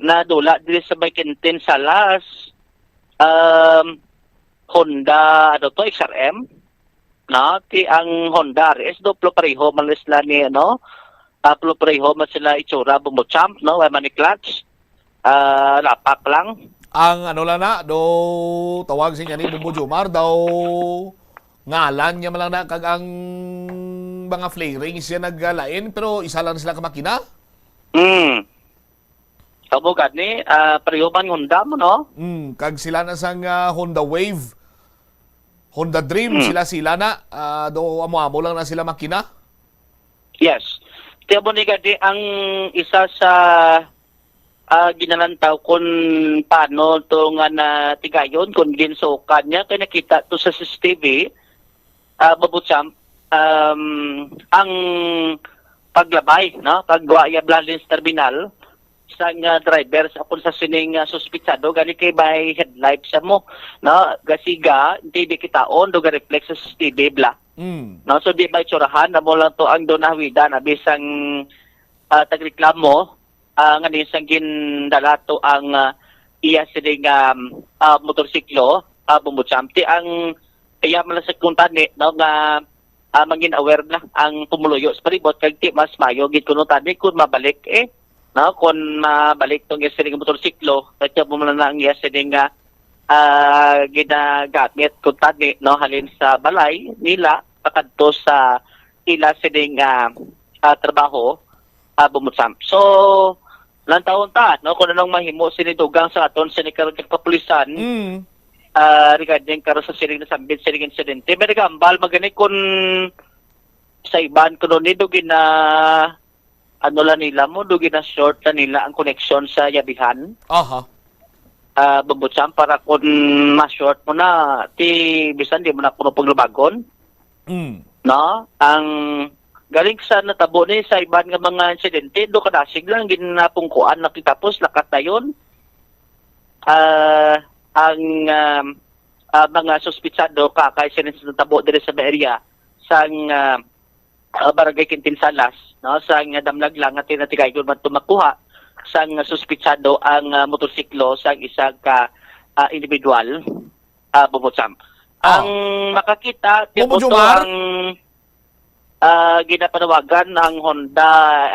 nadula diri sa may Quintin Salas, um, Honda, ano to, X R M. No? Ti ang Honda R S, do plo pareho man sila ni, ano, ah, plo pareho man sila itsura, Bombo Champ, no? Way man ni clutch. ah, lapak lang. Ang ano lang na, do tawag siya ni Bumbo Jomar, daw ngalan niya man lang na, kag ang mga flarings siya naglain, pero isa lang sila ka makina. Hmm. Kamo gani, ah, pareho man Honda mo, no? Mm, kag sila na sang ah, Honda Wave, Honda Dream, Mm. sila-sila na, ah, do amo-amo lang na sila makina. Yes. Kaya mo ni gani ang isa sa ah, ginalantaw kung paano to nga natigayon, kung ginsuokan niya, kay nakita to sa C C T V, ah, Bumbo Champ, um, ang paglabay, no, pagwa iya Blalins Terminal sang ah, driver sa kung sa sining ah, suspitsado, gani kay may headlight sa mo, no, gasiga, hindi di kitaon, do ga-reflect sa C C T V, bla. Mm. No, so di ba itsurahan na mo lang to ang doon nahawidan, abi sang ah, tagreklamo, ah, nga ni sang gindala to ang ah, iya sini nga ah, motorsiklo, ah, Bumbo Champ. Ti ang iya man sa kuntani, no, nga ah, mangin aware na ang pumuluyo sa palibot, kag ti mas mayo gid kuno tani kung mabalik, eh, no, kung mabalik tong iya sini nga motorsiklo, kaya mo na ang iya sini nga ah, ginagamit kuntani, no, halin sa balay nila pakadto sa ila sining ah, ah, trabaho, ah, Bumbo Champ. So, lantawon ta, no, kung anong mahimo sini dugang sa aton sini karon nga kapulisan, Mm. ah, regarding karon sa sining nasambit sining insidente. May nagambal magani kung sa iban kuno ni do gina ano lang nila mo, do gina-short lang nila ang connection sa yabihan. Aha. Ah, Bumbo Champ, para kung ma-short mo na, ti bisan di mo na kuno paglubagon, Mm. no? Ang galing sa natabo ni sa iban nga mga insidente, do kadasig lang ginapungkuan na, tapos lakat na yon. Ah, ang um, ah, mga suspitsado kakay sa natabo diri sa area sang ah, ah, Barangay Quintin Salas, no, sang damlag lang nga tinatigayon man tumakuha sang suspitsado ang ah, motorsiklo sang isa ka ah, individual, ah, Bumbo Champ. Ah. Ang makakita, Bumbo tibuto Jomar? Ang ah, ginapanawagan ang Honda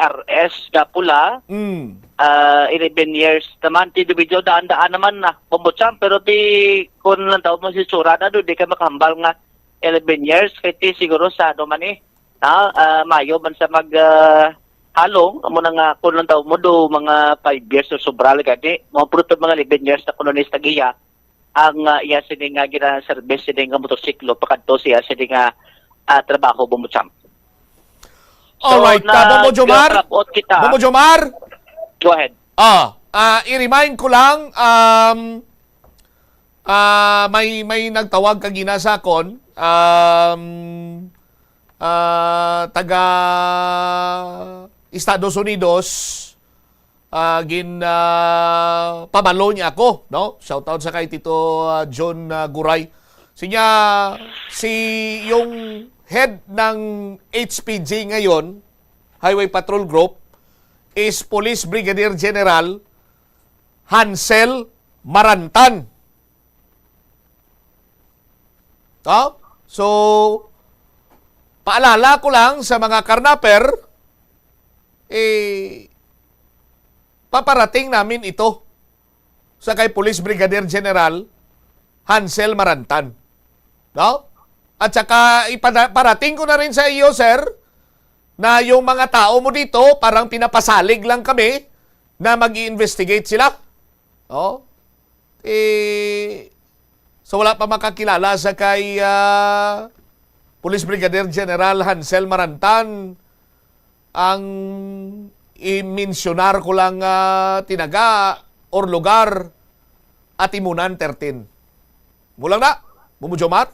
R S nga pula, Mm. ah, eleven years naman, ti do video daan-daan naman na, Bumbo Champ, pero ti kun lang daw mo si tsura na do, di ka makahambal nga eleven years, kay ti siguro sa ano man eh, na, ah, mayo man sa mag ah, halong, amo na nga kun lang daw mo do mga five years o sobra lang gani, mga puro to mga eleven years na kuno ni sa giya ang ah, iya sini nga gina-service sini nga motorsiklo pakadto siya sini nga ah, trabaho, Bumbo Champ. So, Alright, ah, Bumbo Jomar? nagpalabot kita. Bumbo Jomar? Go ahead. Ah, ah, i-remind ko lang, um, ah, may may nagtawag kagina sa akon, um, ah, taga Estados Unidos, ah, gin ah, pabalo niya ako, no? Shout out sa kay Tito ah, John ah, Guray. Sinya, si yung head ng H P G ngayon, Highway Patrol Group, is Police Brigadier General Hansel Marantan. No? So, paalala ko lang sa mga karnaper, eh, paparating namin ito sa kay Police Brigadier General Hansel Marantan. No? At saka ipada- parating ko na rin sa iyo, sir, na yung mga tao mo dito, parang pinapasalig lang kami na mag-i-investigate sila. No? Eh, so wala pa makakilala sa kay ah, Police Brigadier General Hansel Marantan. Ang i-mensionar ko lang ah, tinaga or lugar, Atimunan thirteen. Mulang na, Bumbo Jomar?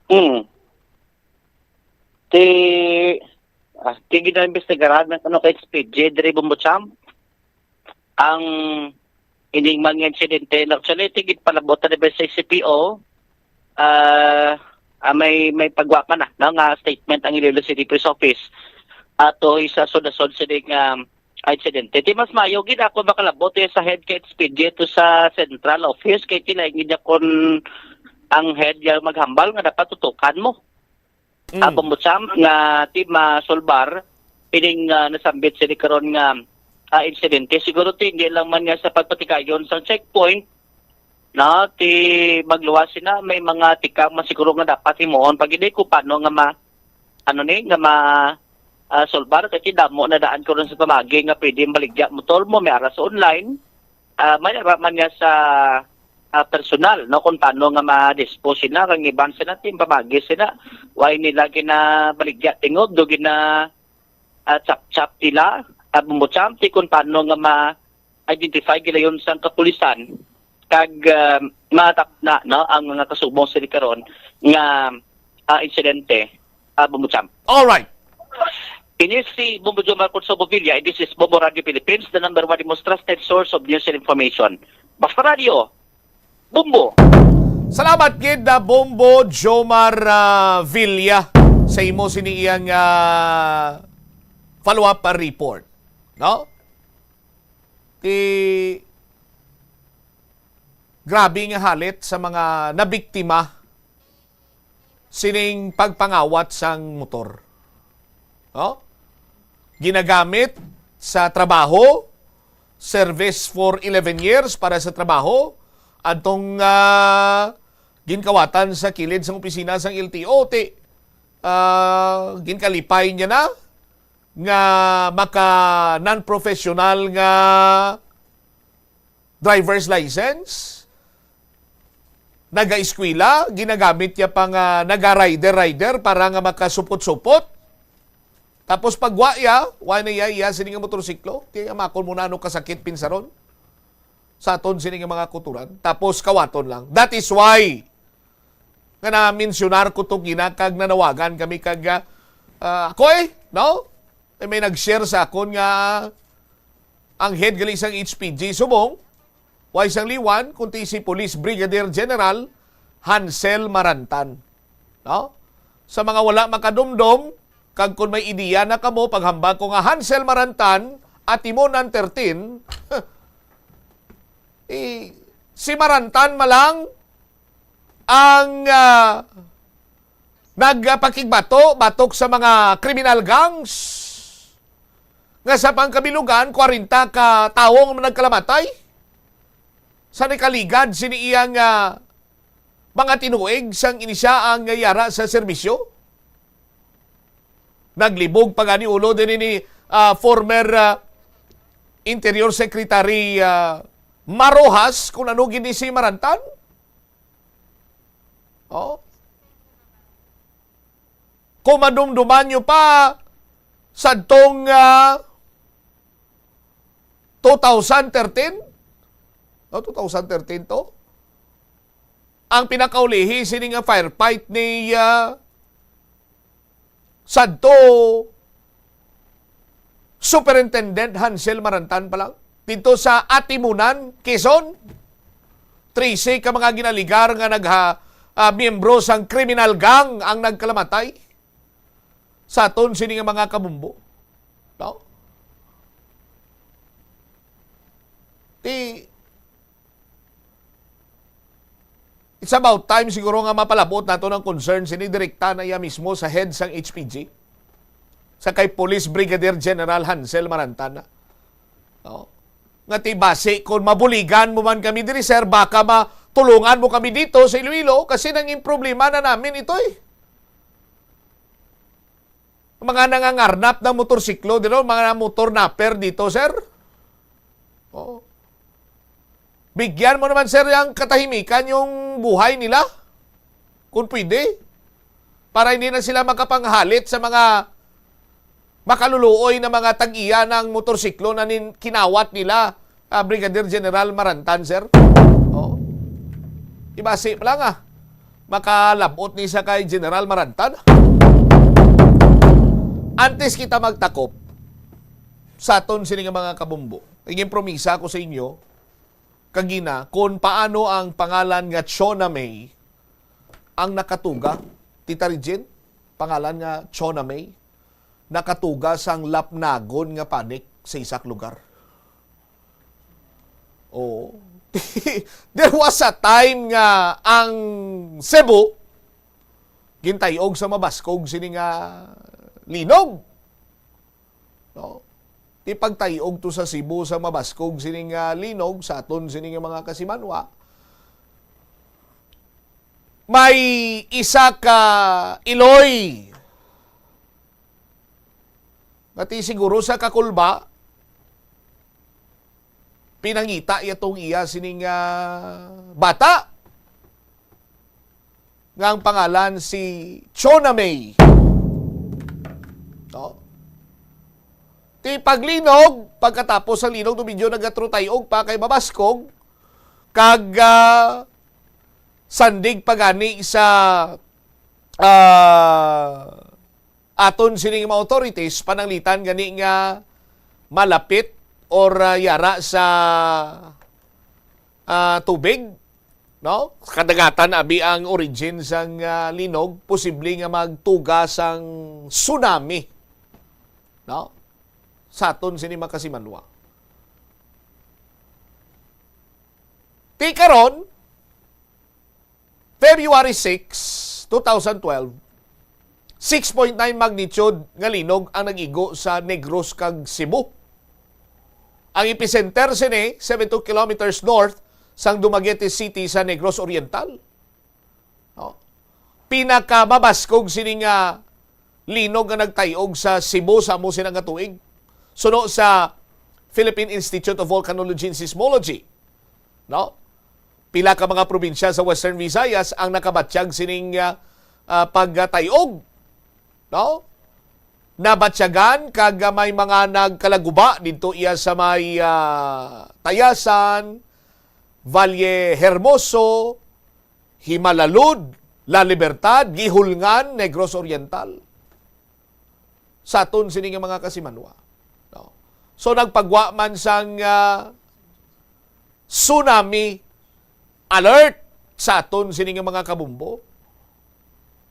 Hmm. Ti ah, ti ginaimbestigaran ng ano kay H P G diri, Bumbo Champ, ang ining mga insidente. Actually, ti ginpalabot na ba sa C P O, ah, ah, may may pagwa pa na, no, nga statement ang Iloilo City Police Office ato sa sudasod sining um, insidente. Ti mas mayo gid ako makalabot eh, sa head kay H P G to sa central office, kay ti lain gid niya kun ang head yang maghambal nga dapat tutukan mo. Mm. Apo mo, Sam, nga ti masulbar ining ah, nasambit sini karon nga ah, insidente. Siguro ti hindi lang man nga sa pagpatigayon sa checkpoint, no, ti magluwas sina, may mga tikang man siguro nga dapat himuon pag hindi ko paano nga ma, ano ni, nga ma, ah, solbar, kasi damo na daan ko rin sa pamagi nga pwede maligya motor mo, may aras online, ah, may ara man niya sa, ah, personal, no, kung paano nga ma-dispose sina, kang iban sina, ti pamagi sina, why nila ginabaligya tingog, do gina, ah, chap-chap nila, ah, bumbucham, ti kung paano nga ma-identify gilayon sang kapulisan, kag, ah, matapna, no, ang mga kasubong sila karon nga, ah, insidente, ah, bumbucham. All right. Ini si Bombo Jomar Consuelo Villa, and this is Bombo Radio Philippines, the number one, the most trusted source of news and information. Basta Radio, Bombo! Salamat gid na Bombo Jomar, ah, Villa sa imo sini iyang, ah, follow-up, ah, report. No? Ti grabe nga halit sa mga nabiktima sining pagpangawat sang motor. No? Ginagamit sa trabaho, service for eleven years para sa trabaho, adtong, ah, ginkawatan sa kilid sang opisina sang L T O, ti, ah, ginkalipay niya na nga maka non-professional nga driver's license, naga-eskwela, ginagamit niya pa nga naga-rider-rider para nga makasupot-supot. Tapos pagwa iya, wa na iya, iya sini nga motorsiklo, kay amakon mo na ano kasakit pinsaron sa aton sini nga mga kuturan. Tapos kawaton lang. That is why nga na-mensionar ko to gina kag nanawagan kami kag, ah, ah, ako eh, no? Eh, may nag-share sa akon nga ang head gali sang H P G subong, way sang liwan, kundi si Police Brigadier General Hansel Marantan. No? Sa mga wala makadumdom, kag kung may ideya na kamo, paghambal ko nga Hansel Marantan, Atimonan thirteen, eh, si Marantan malang ang, ah, nagpakigbato batok sa mga kriminal gangs nga sa pangkabilugan, kwarenta ka tawo ang nagkalamatay sa nakaligad sini iyang, ah, mga tinuig sang ini sia ang yara sa serbisyo. Naglibog pa gani ulo din ni, ah, former, ah, Interior Secretary, ah, Marojas kung ano gid ni si Marantan. Oh. Kung madumduman nyo pa, sadtong, ah, two thousand thirteen, no, two thousand thirteen to, ang pinakaulihi sini nga firefight ni, ah, sadto Superintendent Hansel Marantan pa lang. Dito sa Atimunan, Quezon, trese ka mga ginaligar nga nagha-, ah, miyembro sang kriminal gang ang nagkalamatay sa aton sini nga mga kabumbo. No? Ti, it's about time siguro nga mapalabot nato ng concern sini direkta na iya mismo sa head sang H P G, sa kay Police Brigadier General Hansel Marantan. No? Nga ti basi, kung mabuligan mo man kami diri, sir, baka matulungan mo kami dito sa Iloilo kasi nanging problema na namin ito eh. Mga nangangarnap ng motorsiklo dito, mga motor napper dito, sir. Oo. Bigyan mo naman, sir, yung katahimikan yung buhay nila. Kung pwede. Para hindi na sila makapanghalit sa mga makaluluoy na mga tag-iya ng motorsiklo na nin-, kinawat nila, ah, Brigadier General Marantan, sir. Oh. Ibasi pa lang, ah. Makalabot ni sa kay General Marantan. Antes kita magtakop sa aton sini nga mga kabumbo, igin promisa ko sa inyo, kagina, kung paano ang pangalan nga Chona May ang nakatuga, Tita Regine, pangalan nga Chona May, nakatuga sang lapnagon nga panic sa isa ka lugar. Oo. There was a time nga ang Cebu gintay-og sa mabaskog sini nga linog. No? ipagtayog to sa Cebu sa mabaskog sining, ah, linog sa aton sining mga kasimanwa. May isa ka iloy nga ti siguro sa kakulba, pinangita iya tong iya sining, ah, bata nga ang pangalan si Chonamay. No? Ti paglinog, pagkatapos ang linog, medyo nagatrutay-og pa kay mabaskog, kag, ah, sandig pa gani sa, ah, aton sining mga authorities, pananglitan gani nga malapit or, ah, yara sa, ah, tubig, no? Kadagatan abi ang origin sang, ah, linog, posible nga magtuga sang tsunami, no? Sa aton sini makasimanwa. Ti karon, February six, two thousand twelve, six point nine magnitude nga linog ang nag-igo sa Negros kag Cebu. Ang epicenter sini, seventy-two kilometers north sang Dumaguete City sa Negros Oriental. No? Pinakamabaskog sini nga linog nga nagtay-og sa Cebu sa amo sina nga tuig. Suno sa Philippine Institute of Volcanology and Seismology, no? Pila ka mga probinsya sa Western Visayas ang nakabatyag sining, ah, ah, pagtay-og, no? Nabatyagan kag may mga nagkalaguba didto iya sa may, ah, Tayasan, Valle Hermoso, Himalalud, La Libertad, Guihulngan, Negros Oriental. Sa aton sini nga mga kasimanwa, no? So, nagpagwa man sang, ah, tsunami alert sa aton sini nga mga kabumbo,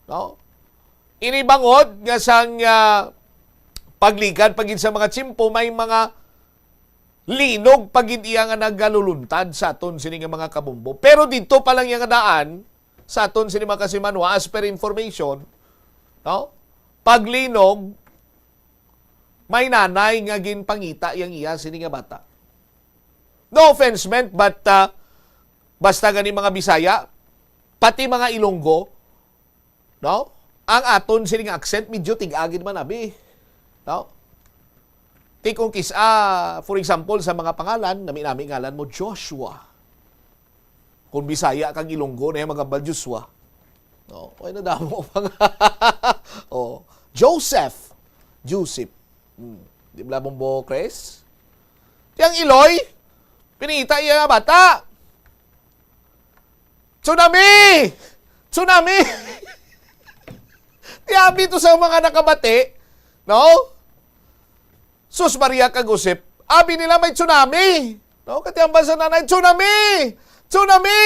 no? Ini bangod nga sang, ah, pagligad pa gid sa mga tiyempo, may mga linog pa gid iya nga nagaluluntad sa aton sini nga mga kabumbo. Pero didto pa lang iya nga daan, sa aton sini mga kasimanwa, as per information, no? Paglinog, may nanay nga ginpangita yang iya sini nga bata. No offense meant, but, ah, basta gani mga Bisaya, pati mga Ilonggo, no? Ang aton sini nga accent, medyo tig-a gid man abi, no? Ti kung kis-a, for example, sa mga pangalan, nami-nami ngalan mo, Joshua. Kung Bisaya kag Ilonggo na yung mga Joshua. No, ay nadamo pa nga. Oh, Joseph. Joseph. Hmm. Di ba, Bombo Chris? Ti ang iloy, pinita iya nga bata. Tsunami! Tsunami! Ti abi to sa mga nakabati, no? Sus Maria kag Josep, abi nila may tsunami. No? Kati ang bansa nanay, "Tsunami! Tsunami!"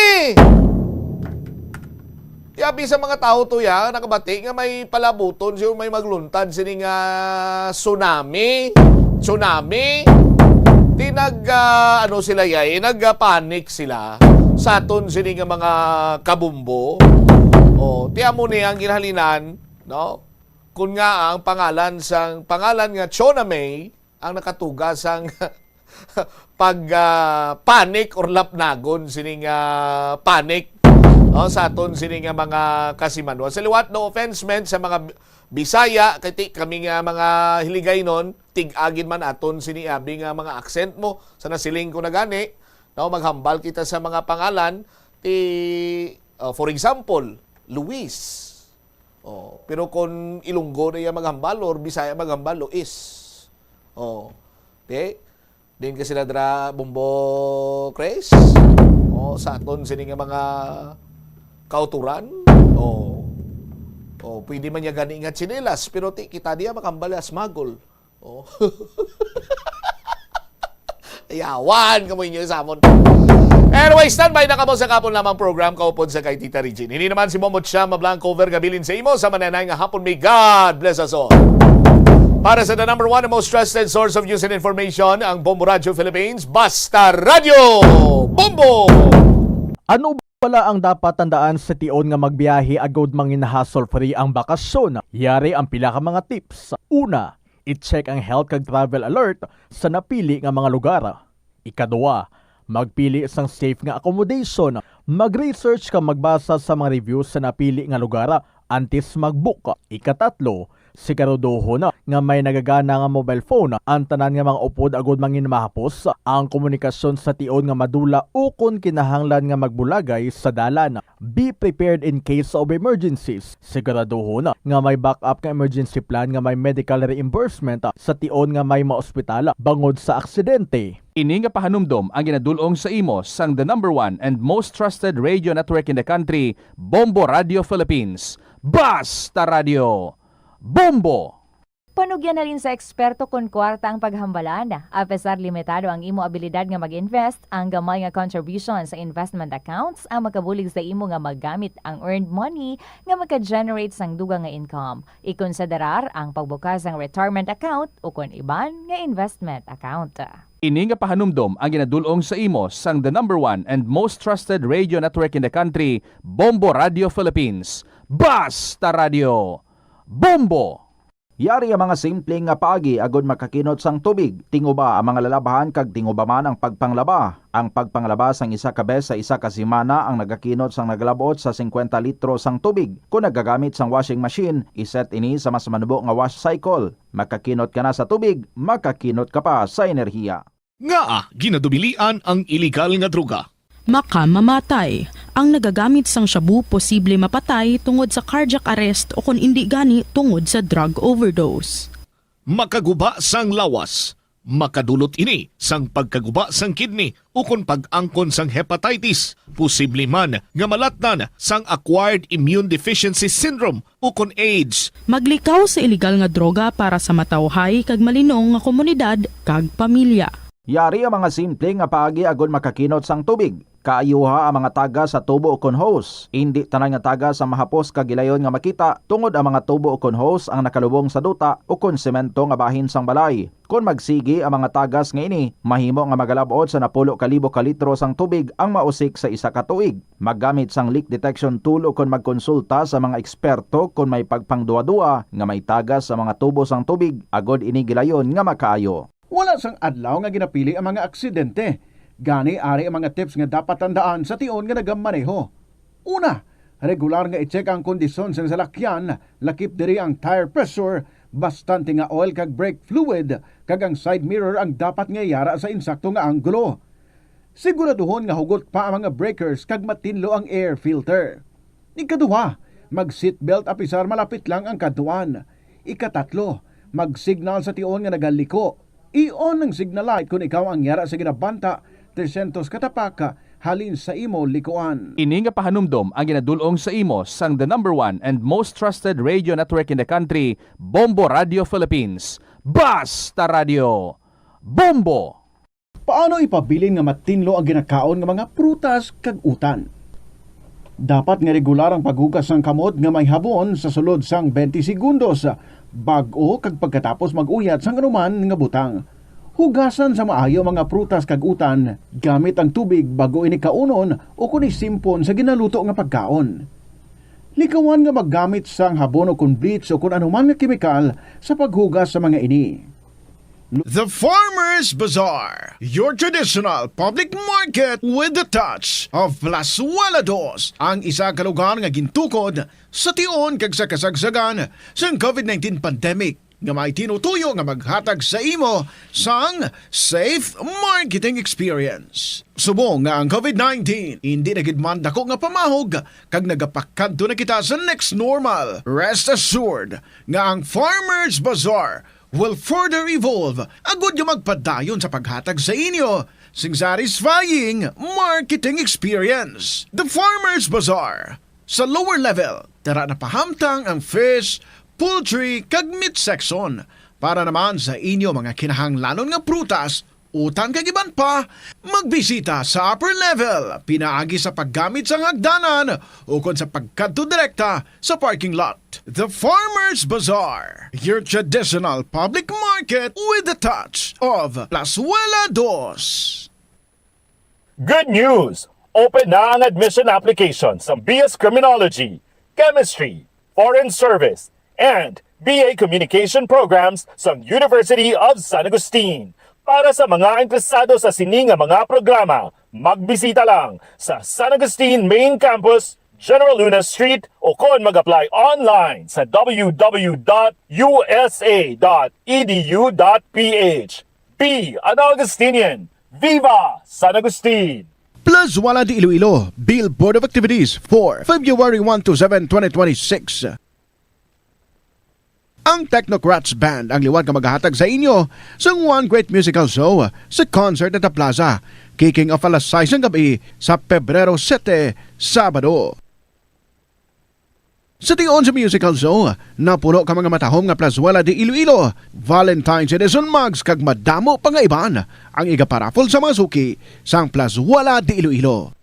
Ti abi sa mga tawo to ya, nakabati nga may palabuton siya, may magluntad sini nga tsunami. Tsunami. Ti nag, ah, ano sila ya, eh, nag, ah, panic sila sa aton sini nga mga kabumbo. Oh, ti amo ni ang ginhalinan, no? Kun nga ang pangalan sang, pangalan nga Chonamay ang nakatuga sang pag, ah, panic or lapnagon sini nga panic, no, sa aton sini nga mga kasimanwa. Sa liwat, no offense meant sa mga Bisaya, kay ti kami nga mga Hiligaynon, tig-a gid man aton sini abi nga mga accent mo. Sa nasiling ko na gani, no, maghambal kita sa mga pangalan, ti, uh, for example, Luis. Oh, pero kung Ilonggo na iya maghambal or Bisaya maghambal, Luis. Oh. Di? Din ka sila dra, Bombo Chris? Oh, sa aton sini nga mga kauturan? Oh. Oh, pwede man niya gani nga tsinelas, pero ti kita diya makambal as magol. Oh. Yawan kamo inyo samon. Anyway, standby na kamo sa kapon lamang program kaupod sa kay Tita Regine. Ini naman si Momot Siya Mablang cover gabilin sa imo sa mananay nga hapon. May God bless us all. Para sa the number one and most trusted source of news and information, ang Bombo Radio Philippines, Basta Radio Bombo! Ano bala ang dapat tandaan sa tion nga magbiyahe agud mangin hassle-free ang bakasyon? Yari ang pila ka mga tips. Una, I-check ang health kag travel alert sa napili nga mga lugar. Ikaduha, magpili sang safe nga accommodation. Mag-research kag magbasa sa mga reviews sa napili nga lugar antes mag-book. Ikatatlo, siguraduhon nga may nagagana nga mobile phone ang tanan nga mga upod agud mangin mahapos ang komunikasyon sa tion nga madula ukon kinahanglan nga magbulagay sa dalan. Be prepared in case of emergencies. Siguraduhon nga may backup nga emergency plan nga may medical reimbursement sa tion nga may maospital bangod sa aksidente. Ini nga pahanumdom ang ginadul-ong sa imo sang the number one and most trusted radio network in the country, Bombo Radio Philippines. Basta Radio! Bombo! Panugyan halin sa eksperto kon kwarta ang paghambalan. Apesar limitado ang imo abilidad nga mag-invest, ang gamay nga contribution sa investment accounts ang makabulig sa imo nga magamit ang earned money nga maka-generate sang dugang nga income. Ikonsiderar ang pagbukas sang retirement account ukon iban nga investment account. Ini nga pahanumdom ang ginadul-ong sa imo sang the number one and most trusted radio network in the country, Bombo Radio Philippines. Basta Radio! Bombo! Yari ang mga simple nga paagi agud makakinot sang tubig. Tinguba ang mga lalabhan kag tinguba man ang pagpanglaba. Ang pagpanglaba sang isa ka bes sa isa ka semana ang nagakinot sang nagalab-ot sa singkwenta litro sang tubig. Kon nagagamit sang washing machine, iset ini sa mas manubo nga wash cycle. Makakinot ka na sa tubig, makakinot ka pa sa enerhiya. Ngaa ginadubilian ang iligal nga droga? Makamamatay. Ang nagagamit sang shabu posible mapatay tungod sa cardiac arrest o kon indi gani tungod sa drug overdose. Makaguba sang lawas. Makadulot ini sang pagkaguba sang kidney ukon pag-angkon sang hepatitis. Posible man nga malatnan sang acquired immune deficiency syndrome ukon AIDS. Maglikaw sa iligal nga droga para sa matawhay kag malinong nga komunidad kag pamilya. Yari ang mga simple nga paagi agud makakinot sang tubig. Kaayuha ang mga tagas sa tubo ukon hose. Indi tanan nga tagas ang mahapos kag gilayon nga makita, tungod ang mga tubo ukon hose ang nakalubong sa duta ukon semento nga bahin sang balay. Kon magsigi ang mga tagas nga ini, mahimo nga magalab-ot sa napulo ka libo ka litro sang tubig ang mausik sa isa ka tuig. Maggamit sang leak detection tool ukon magkonsulta sa mga eksperto kon may pagpangduwa-duwa nga may tagas sa mga tubo sang tubig agod ini gilayon nga makaayo. Wala sang adlaw nga ginapili ang mga aksidente. Gani, ari ang mga tips nga dapat tandaan sa tion nga nagamaneho. Una, regular nga i-check ang kondisyon sang salakyan, lakip diri ang tire pressure, bastante nga oil kag brake fluid, kag ang side mirror ang dapat nga yara sa insakto nga anggulo. Siguraduhon nga hugot pa ang mga breakers kag matinlo ang air filter. Ikaduha, mag-seatbelt apisar malapit lang ang kadtuan. Ikatatlo, mag-signal sa tion nga nagaliko. I-on ang signal light kon ikaw ang yara sa ginabanta tresyentos ka tapak halin sa imo likuan. Ini nga pahanumdom ang ginadul-ong sa imo sang the number one and most trusted radio network in the country, Bombo Radio Philippines. Basta Radio! Bombo! Paano ipabilin nga matinlo ang ginakaon nga mga prutas kag utan? Dapat nga regular ang paghugas sang kamot nga may habon sa sulod sang twenty segundos, bag-o kag pagkatapos mag-uyat sang anuman nga butang. Hugasan sa maayo ang mga prutas kag utan gamit ang tubig bag-o ini kaunon o kon isimpon sa ginaluto nga pagkaon. Likawan nga maggamit sang habon o kon bleach o kon anuman nga kemikal sa paghugas sa mga ini. The Farmers Bazaar, your traditional public market with the touch of Plazuela Dos, ang isa ka lugar nga gintukod sa tion kag sa kasagsagan sang covid nineteen pandemic, nga may tinutuyo nga maghatag sa imo sang safe marketing experience. Subong nga ang covid nineteen indi na gid man dako nga pamahog, kag nagapakadto na kita sa next normal, rest assured nga ang Farmers Bazaar will further evolve agud nga magpadayon sa paghatag sa inyo sing satisfying marketing experience. The Farmers Bazaar, sa lower level, tara na pahamtang ang fish, poultry, kag meat section para naman sa inyo mga kinahanglanon nga prutas, utan kag iban pa. Magbisita sa upper level pinaagi sa paggamit sang hagdanan ukon sa pagkadto direkta sa parking lot. The Farmers Bazaar, your traditional public market with the touch of Plazuela Dos. Good news! Open na ang admission application sa B S Criminology, Chemistry, Foreign Service, and B A Communication Programs sang University of San Agustin. Para sa mga interesado sa sini nga mga programa, magbisita lang sa San Agustin Main Campus, General Luna Street, o kon mag-apply online sa W W W dot U S A dot E D U dot P H. Be an Augustinian! Viva San Agustin! Plus Wala de Iloilo, Bill Board of Activities for February one to seven, twenty twenty-six. Ang Technocrats Band ang liwat nga magahatag sa inyo sang one great musical show sa Concert at the Plaza, kicking off alas sais sang gab-i sa Pebrero sete, Sabado. Sa tion sa musical show, napuno ka mga matahom nga Plazuela de Iloilo, Valentine's Edition mugs, kag madamo pa nga iban ang igaparaffle sa mga suki sang Plazuela de Iloilo.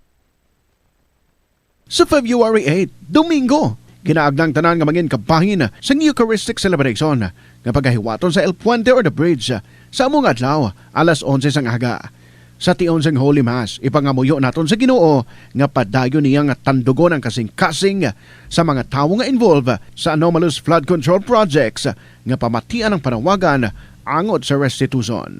Sa February eight, Domingo, ginaagnang tanan nga mangin kabahin sang Eucharistic celebration nga pagahiwaton sa El Puente or the Bridge sa amo nga adlaw, alas onse sang aga. Sa tion sang Holy Mass, ipangamuyo naton sa Ginoo nga padayon niya nga tandugon ang kasing-kasing sa mga tawo nga involved sa anomalous flood control projects nga pamatian ang panawagan angot sa restitution.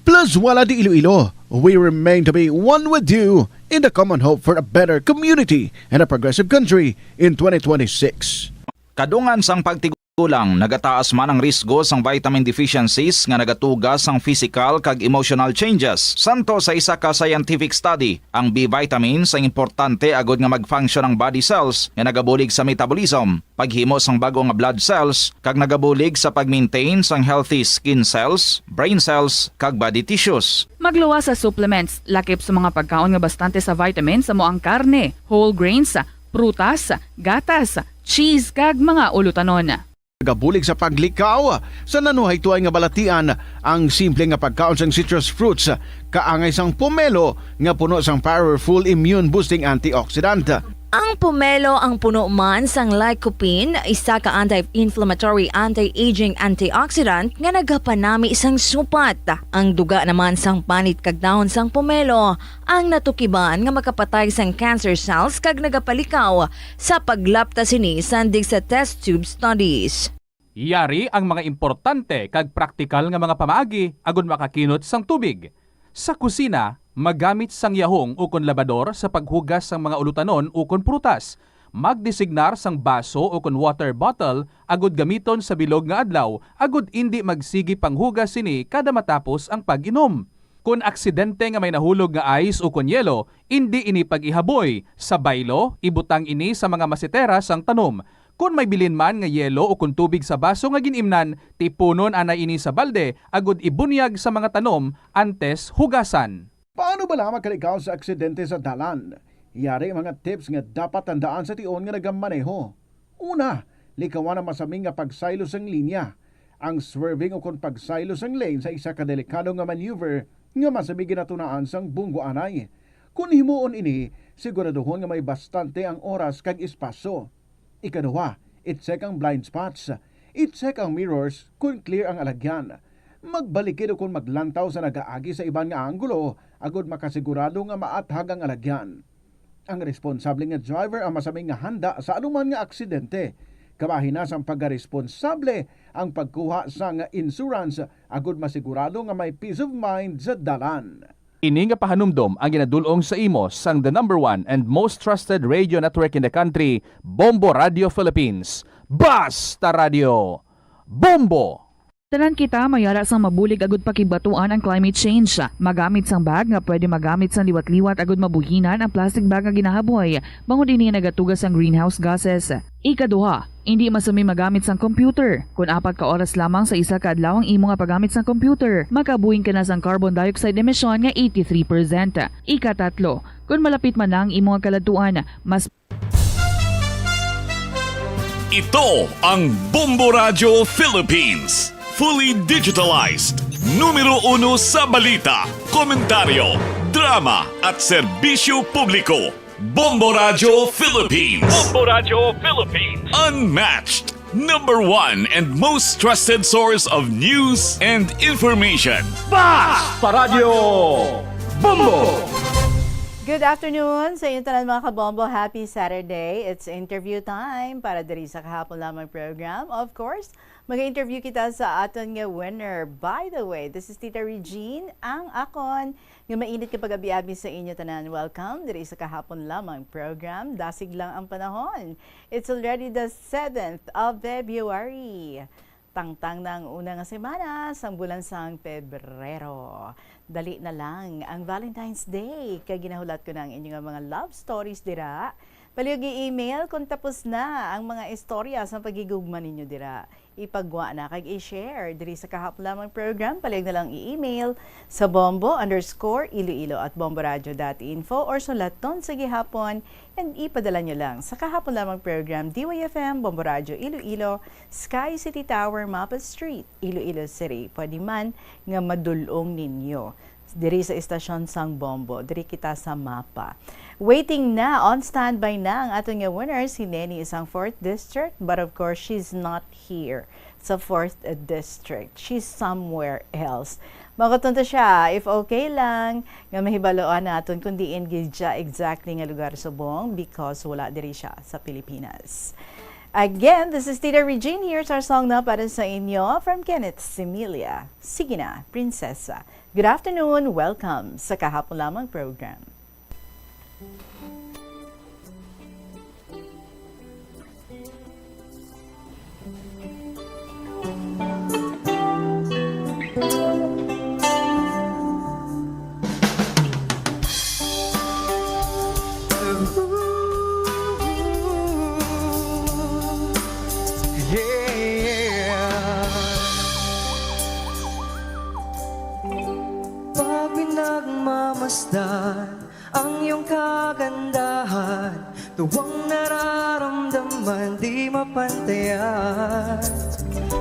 Plus Wala de Iloilo, we remain to be one with you in the common hope for a better community and a progressive country in twenty twenty-six. Kadungan sang pagtigulang, nagataas man ang risgo sang vitamin deficiencies nga nagatuga sang physical kag emotional changes. Santo sa isa ka scientific study, ang B vitamins ang importante agud nga mag-function ang body cells nga nagabulig sa metabolism, paghimo sang bag-o nga blood cells, kag nagabulig sa pag-maintain sang healthy skin cells, brain cells, kag body tissues. Magluwas sa supplements, lakip sa mga pagkaon nga bastante sa vitamins, amo ang karne, whole grains, prutas, gatas, cheese, kag mga ulutanon. Nagabulig sa paglikaw sa nanuhaytoay nga balatian ang simple nga pagkaon sang citrus fruits, kaangay sang pomelo nga puno sang powerful immune-boosting antioxidant. Ang pomelo ang puno man sang lycopene, isa ka anti-inflammatory, anti-aging antioxidant nga nagapanami sang supat. Ang duga naman sang panit kag dahon sang pomelo ang natukiban nga makapatay sang cancer cells kag nagapalikaw sa paglapta sini sandig sa test tube studies. Yari ang mga importante kag praktikal nga mga pamaagi agud makakinot sang tubig. Sa kusina, magamit sang yahong ukon labador sa paghugas sang mga ulutanon ukon prutas. Magdesignar sang baso ukon water bottle agud gamiton sa bilog nga adlaw agud indi magsigi panghugas sini kada matapos ang pag-inom. Kon aksidente nga may nahulog nga ice ukon yelo, indi ini pag-ihaboy. Sa baylo, ibutang ini sa mga masetera sang tanom. Kon may bilin man nga yelo ukon tubig sa baso nga gin-imnan, tipunon anay ini sa balde agud ibunyag sa mga tanom antes hugasan. Paano bala makalikaw sa aksidente sa dalan? Yari mga tips nga dapat tandaan sa tion nga nagamaneho. Una, likawan ang masami nga pagsaylo sang linya. Ang swerving ukon pagsaylo sang lane sa isa ka delikado nga maneuver nga masami ginatunaan sang bunggo anay. Kon himuon ini, siguraduhon nga may bastante ang oras kag espasyo. Ikaduha, i-check ang blind spots. I-check ang mirrors kon clear ang alagyan. Magbalikid ukon maglantaw sa nagaagi sa iban nga anggulo agud makasigurado nga maathag ang alagyan. Ang responsable nga driver ang masami nga handa sa anuman nga aksidente. Kabahin na sang pagkaresponsable ang pagkuha sang insurance agud masigurado nga may peace of mind sa dalan. Ini nga pahanumdom ang ginadul-ong sa imo sang the number one and most trusted radio network in the country, Bombo Radio Philippines. Basta Radio! Bombo! Tanan kita mayara sang mabulig agud pakigbatuan ang climate change. Magamit sang bag nga pwede magamit sang liwat-liwat agud mabuhinan ang plastic bag nga ginahaboy, bangod ini nagatuga sang greenhouse gases. Ikaduha, indi masami magamit sang computer. Kon apat ka oras lamang sa isa ka adlaw ang imo nga paggamit sang computer, makabuhin ka na sang carbon dioxide emission nga eighty-three percent. Ikatatlo, kon malapit man na ang imo nga kaladtuan, mas Ito ang Bombo Radyo Philippines. Fully digitalized. Numero uno sa balita, komentaryo, drama, at serbisyo publiko. Bombo Radyo Philippines. Bombo Radyo Philippines. Unmatched. Number one and most trusted source of news and information. Basta Radyo Bombo! Good afternoon sa inyo tanan, mga kabombo. Happy Saturday. It's interview time para diri sa Kahapon Lamang program. Of course, mag-interview kita sa aton nga winner. By the way, this is Tita Regine, ang akon nga mainit nga pag-abi-abi sa inyo tanan. Welcome diri sa Kahapon Lamang program. Dasig lang ang panahon. It's already the seventh of February. Tangtang na ang una nga semana sang bulan sang Pebrero. Dali na lang ang Valentine's Day, kay ginahulat ko na ang inyo nga mga love stories dira. Palihog i-email kung tapos na ang mga istorya sa paghigugma ninyo dira. Ipagwa na kag i-share diri sa Kahapon Lamang program. Palihog na lang i-email sa bombo underscore iloilo at bomboradio dot info or sulaton sa gihapon and ipadala nyo lang sa Kahapon Lamang program, D Y F M, Bombo Radio Iloilo, Sky City Tower, Mapa Street, Iloilo City. Pwede man nga madul-ong ninyo diri sa istasyon sang Bombo, diri kita sa Mapa. Waiting na, on standby na ang aton nga winner, si Neni sang fourth District, but of course, she's not here sa fourth District. She's somewhere else. Makuton ta siya, if okay lang, nga mahibaloan naton kung diin gid siya exactly nga lugar subong, because wala diri siya sa Pilipinas. Again, this is Tita Regine. Here's our song na para sa inyo from Kenneth Similia. Sige na, Prinsesa. Good afternoon, welcome sa Kahapon Lamang program. Yeah. Pag pinagmamasdan ang iyong kagandahan, tuwang nararamdaman di mapantayan.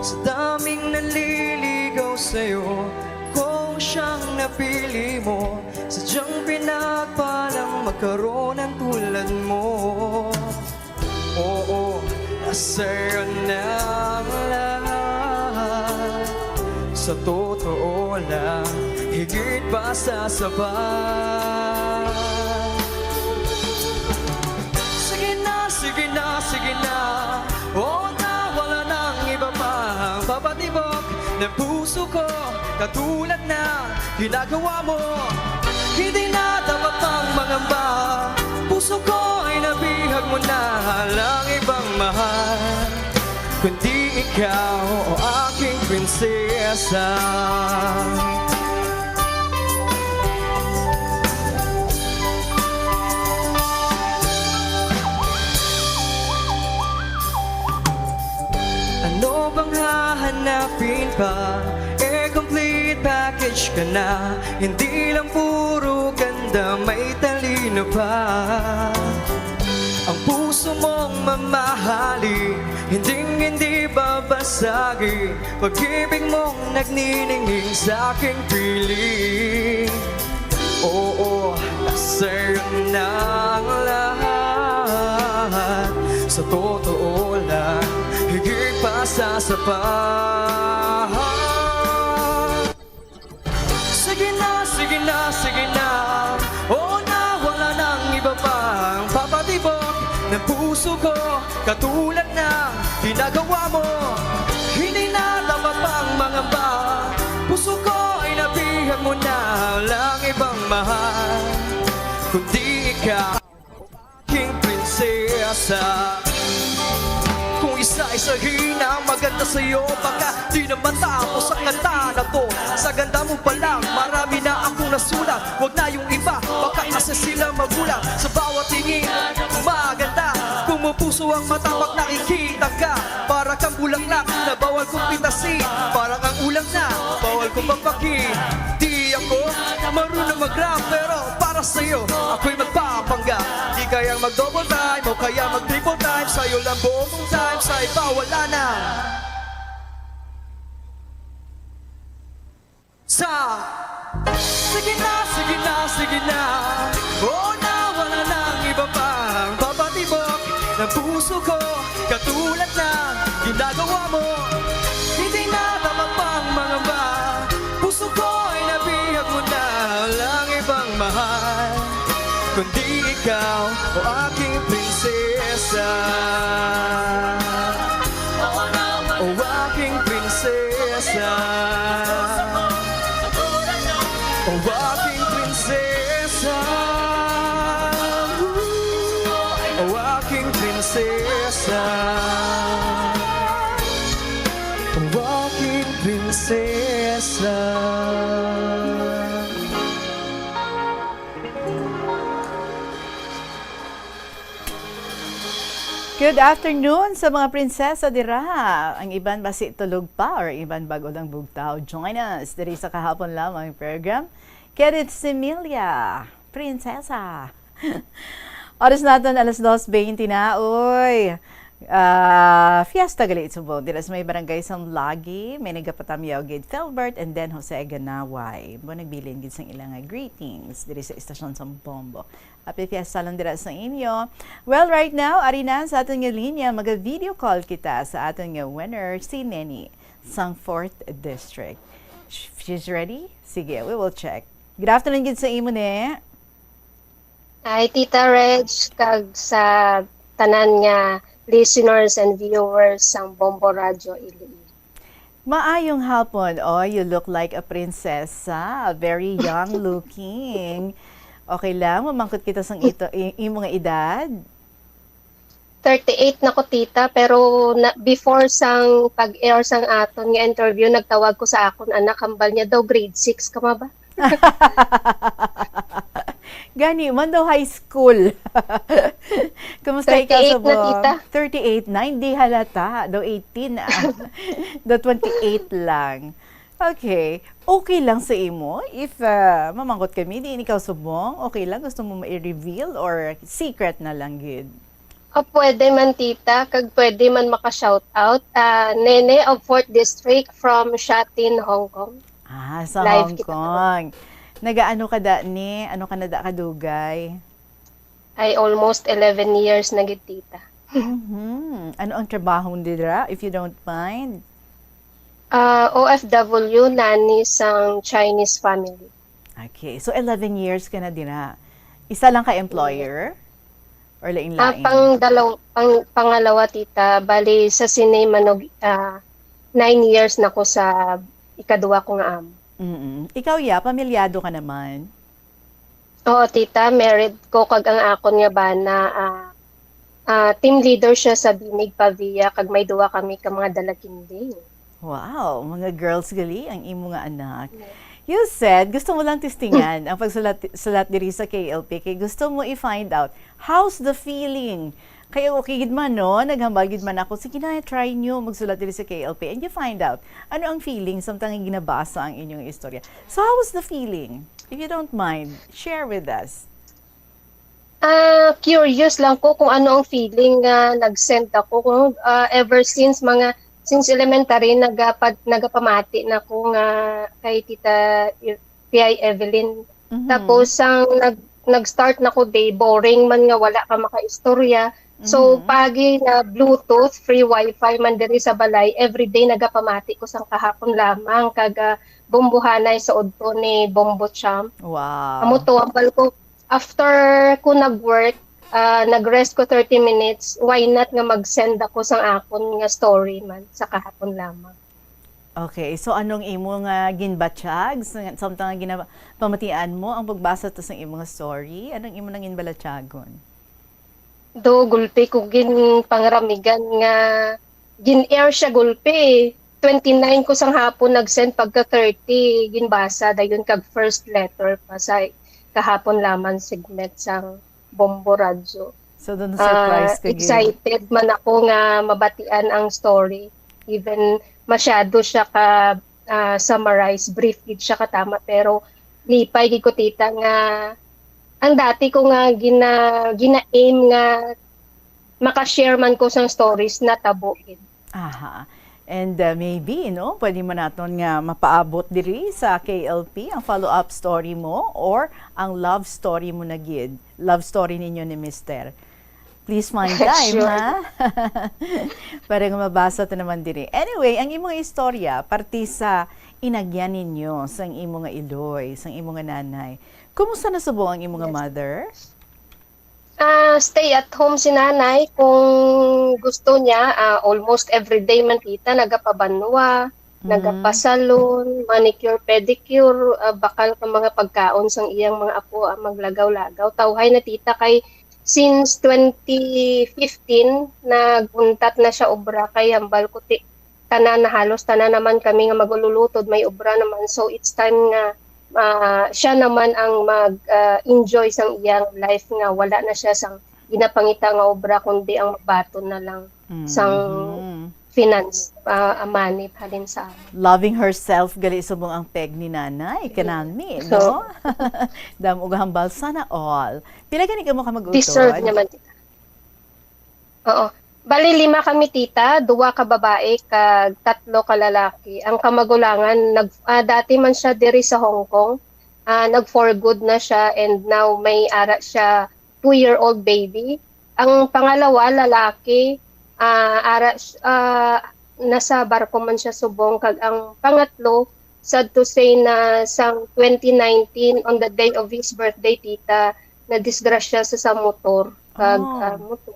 Sa daming nanliligaw sa'yo, kung siyang napili mo, sadyang pinagpalang magkaroon ng tulad mo. Oo, nasa'yo na ang lahat. Sa totoo lang, higit pa sa sapat. Sige na, sige na, sige na. Oo na, wala nang iba pang papatibok ng puso ko. Katulad na ginagawa mo. Hindi na dapat pang mangamba. Puso ko ay nabihag mo na, walang ibang mahal kundi ikaw, o aking prinsesa. Ano bang hahanapin pa? Eh, complete package ka na. Hindi lang puro ganda, may talino pa. Ang puso mong mamahalin, hinding hindi babasagin. Pag-ibig mong nagniningning sa aking piling. Oo, nasa'yo na ang lahat. Sa totoo lang, higit pa sa sapat. Sige na, sige na, sige na. Oo na, wala nang iba pang papatibok ng puso ko. Katulad na ginagawa mo, hindi na dapat pang mangamba. Puso ko ay nabihag mo na, walang ibang mahal kundi ikaw, aking prinsesa. Kung isa-isahin ang maganda sa'yo, baka di na matapos ang kanta na to. Sa ganda mo pa lang, marami na akong nasulat. Wag na yung iba, baka kasi sila magulat. Sa bawat tingin, maganda. Kung mapuso ang mata pag nakikita ka, para kang bulaklak na bawal kong pitasin. Parang ang ulang na bawal kong papakin. Di ako marunong mag-rap, pero para sa'yo, ako'y magpapanggap. Di kayang mag-double time o kaya mag-triple time. Sa'yo lang buong time, sa iba wala na. Sa sige na, sige na, sige na. Oo na, wala nang iba pang papatibok ng puso ko. Katulad na ginagawa mo, hindi na dapat pang mangamba. Puso ko ay nabihag mo na, walang ibang mahal Kundi ikaw, o aking prinsesa. O aking prinsesa. O aking prinsesa. O aking prinsesa. O aking prinsesa. Good afternoon sa mga prinsesa dira. Ang iban basi tulog pa or iban bag-o lang bugtaw. Join us diri sa Kahapon Lamang program. Kenneth Similia, Prinsesa. Oras naton alas dos twenty na, oy. Ah, fiesta gali subong dira sa may barangay Samlagi, may nagapatamyaw gid Filbert and then Jose Ganaway. Mo nagbilin gid sang ilang nga greetings diri sa istasyon sang Bombo. Happy fiesta lang dira sa inyo. Well, right now, ari na sa aton nga linya, maga-video call kita sa aton nga winner, si Neni, sang fourth District. Sh- She's ready? Sige, we will check. Good afternoon gid sa imo, ne. Hi, Tita Reg, kag sa tanan nga listeners and viewers sang Bombo Radyo Iloilo. Maayong hapon. Oh, you look like a princess. Ah, very young looking. Okay lang, mamangkot kita sang ito, i- imo nga edad. Thirty-eight na ko, Tita, pero na, before sang pag-air sang aton nga interview, nagtawag ko sa akon anak, hambal niya daw grade six ka ma ba? Gani, man daw high school. Kumusta ikaw sa Thirty-eight na, Tita. Thirty-eight na, hindi halata. Daw eighteen, ah. Daw twenty-eight lang. Okay. Okay lang sa imo? If uh, mamangkot kami, di ikaw subong, okay lang? Gusto mo ma-reveal or secret na lang gid? O pwede man, Tita, kag pwede man maka-shoutout. Ah, Nene of fourth District from Shatin, Hong Kong. Ah, sa Live Hong kita. Kong. Nagaano ka da ni? Ano ka na da kadugay? Ay almost eleven years na gid, Tita. Mhm. Ano ang trabaho mo dira, if you don't mind? Ah, O F W, nanny sang Chinese family. Okay. So, eleven years ka na dira. Isa lang ka employer? Or Ah, lain-lain? pang dalaw, pang, pangalawa, Tita, bali sa sini manog ah, nine years na ko sa ikaduha ko nga amo. Mm-mm. Ikaw, ya, pamilyado ka naman? Oo, Tita, married ko kag ang akon nga bana, ah, ah, team leader siya sa Binig Pavia, kag may duha kami ka mga dalakinding. Wow, mga girls gali ang imo nga anak. You said gusto mo lang testingan ang pagsulat sulat diri sa K L P kay gusto mo i-find out how's the feeling. Kay okay gid man, no? Naghambal gid man ako, sige na, try nyo magsulat diri sa K L P and you find out ano ang feeling samtang ginabasa ang inyong istorya. So how was the feeling? If you don't mind, share with us. Ah, curious lang ko kung ano ang feeling nga nag-send ako. Kung, ah, ever since mga, since elementary, nagapad, nagapamati na ko nga kay Tita I- P I Evelyn. Mhm. Tapos, ang nag, nag-start na ko day, boring man nga wala ka makaistorya. So, Mhm. pagi na Bluetooth, free wifi man diri sa balay, everyday nagapamati ko sang kahapon lamang, kag ah, bombohanay sa udto ni Bombo Champ. Wow. Amo to, ambal ko, after ko nag-work, ah, nag-rest ko thirty minutes, why not nga mag-send ako sang akon nga story man sa kahapon lamang. Okay, so anong imo nga ginbatyag sa samtang nga gina- pamatian mo ang pagbasa to sa imo nga story? Anong imo nang ginbalatyagon? Do gulpi ko gin pangramigan nga gin-air siya gulpi. Twenty-nine ko sang hapon nag-send, pagka thirty ginbasa dayon, kag first letter pa sa kahapon lamang segment sang Bombo Radyo. So, doon na-surprise Ah, ka gid. Excited man ako nga mabatian ang story. Even masyado siya ka ah, summarize, brief gid siya katama, pero lipay gid ko, Tita, nga ang dati ko nga gina gina-aim nga maka-share man ko sang stories natabo gid. Aha. And uh, maybe, no, pwede man naton nga mapaabot diri sa K L P ang follow-up story mo or ang love story mo na gid. Love story ninyo ni Mister. Please find time, Sure. Ha? Para nga mabasa to naman diri. Anyway, ang imo nga istorya, parte sa inagyan ninyo, sang imo nga iloy, sang imo nga nanay. Kumusta na subong ang imo nga Yes. Mother? Ah, stay at home si nanay kung gusto niya, ah, almost everyday man, tita, nagapabanwa, Mm. nagapasalon, manicure, pedicure, ah, bakal ka mga pagkaon sang iyang mga apo, ah, maglagaw-lagaw. Tawhay na, tita, kay since twenty fifteen, nag-untat na siya obra, kay hambal ko, ti-, tanan na, halos tanan naman kami nga magululutod, may obra naman. So, it's time nga, ah, siya naman ang mag, ah, enjoy sang iyang life, nga wala na siya sang ginapangita nga obra, kundi ang magbaton na lang sang Mhm. finance, ah, money halin sa amin. Loving herself gali subong ang peg ni nanay, kanami, So, no? Damo og hambal, sana all. Pila gani kamo ka mag-utod? Deserve naman, tita. Oo. Bali, lima kami, tita, duwa ka babae kag tatlo ka lalaki. Ang kamagulangan, nag-, ah, dati man siya diri sa Hong Kong. Ah, nag-for good na siya, and now may ara siya, two-year-old baby. Ang pangalawa, lalaki, ah, ara s-, ah, nasa barko man siya subong, kag ang pangatlo, sad to say, na sang twenty nineteen, on the day of his birthday, tita, nadisgrasya sa, sa motor, kag, Oh. ah, motor,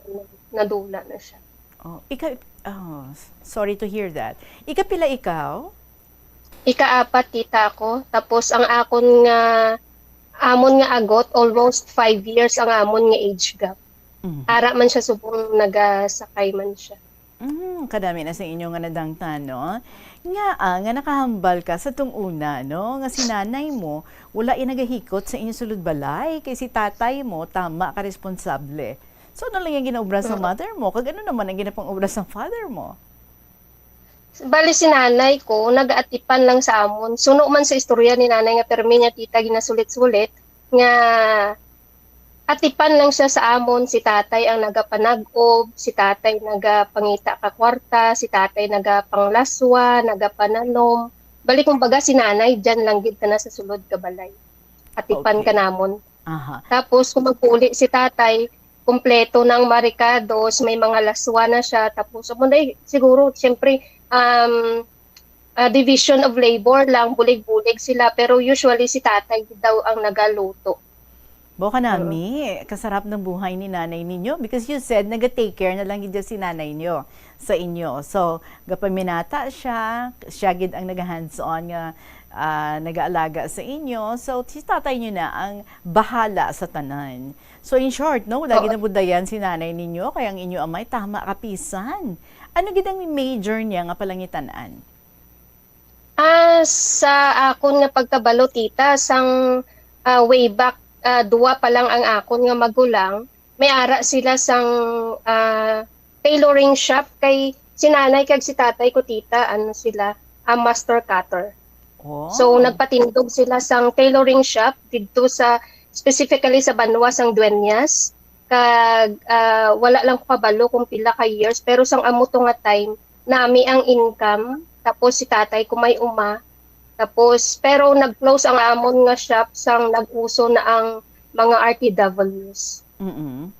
nadula na siya. Oh, ika-, oh, s-, sorry to hear that. Ikapila ikaw? Ikaapat, tita, ako. Tapos ang akon nga, amon nga agot, almost five years ang amon nga age gap. Mhm. Ara man siya subong nagasakay man siya. Mm, kadami na sa inyo nga nadangtan, no? Nga, ah, nga nakahambal ka sa tung una, no? Nga si nanay mo, wala iya nagahikot sa inyo sulod balay, kay si tatay mo, tama ka responsable. So, ano lang yung ginaobra sa Mm. mother mo? Kag ano naman ang ginapang-obra sa father mo? Bali, si nanay ko, nagaatipan lang sa amon. Suno man sa istorya ni nanay nga permi niya, tita, ginasulit-sulit, nga atipan lang siya sa amon, si tatay ang nagapanag-ob, si tatay nagapangita ka kwarta, si tatay nagapanglaswa, nagapananom. Bali, kumbaga, si nanay, dyan lang gid ka na sa sulod ka balay. Atipan Okay. ka namon. Aha. Tapos, kung magpuli si tatay, kompleto na ang mga rekados, may mga laswa na siya. Tapos, amo na, eh, siguro, siyempre, um, ah, division of labor lang, bulig-bulig sila. Pero usually, si tatay daw ang nagaluto. Bo, kanami, kasarap ng buhay ni nanay ninyo because you said naga-take care na lang gid si nanay niyo sa inyo. So, gapaminata siya, siya gid ang naga-hands-on nga, ah, nagaalaga sa inyo. So, si tatay niyo na ang bahala sa tanan. So, in short, no, wala Oo. gid nabudayan si nanay ninyo, kay ang inyo amay tama kapisan. Ano gid ang major niya nga palangitan-an? Ah, sa akon nga pagkabalo, tita, sang, ah, way back, ah, duwa pa lang ang akon nga magulang, may ara sila sang, ah, tailoring shop, kay si nanay kag si tatay ko, tita, ano sila, ah, master cutter. Oh. So, nagpatindog sila sang tailoring shop didto sa, specifically sa banwa sang Dueñas. Kag, ah, wala lang ko kabalo kung pila ka years, pero sang amo to nga time, nami ang income, tapos si tatay ko may uma. Tapos, pero nag-close ang amon nga shop sang nag-uso na ang mga R T Ws. Mm-mm.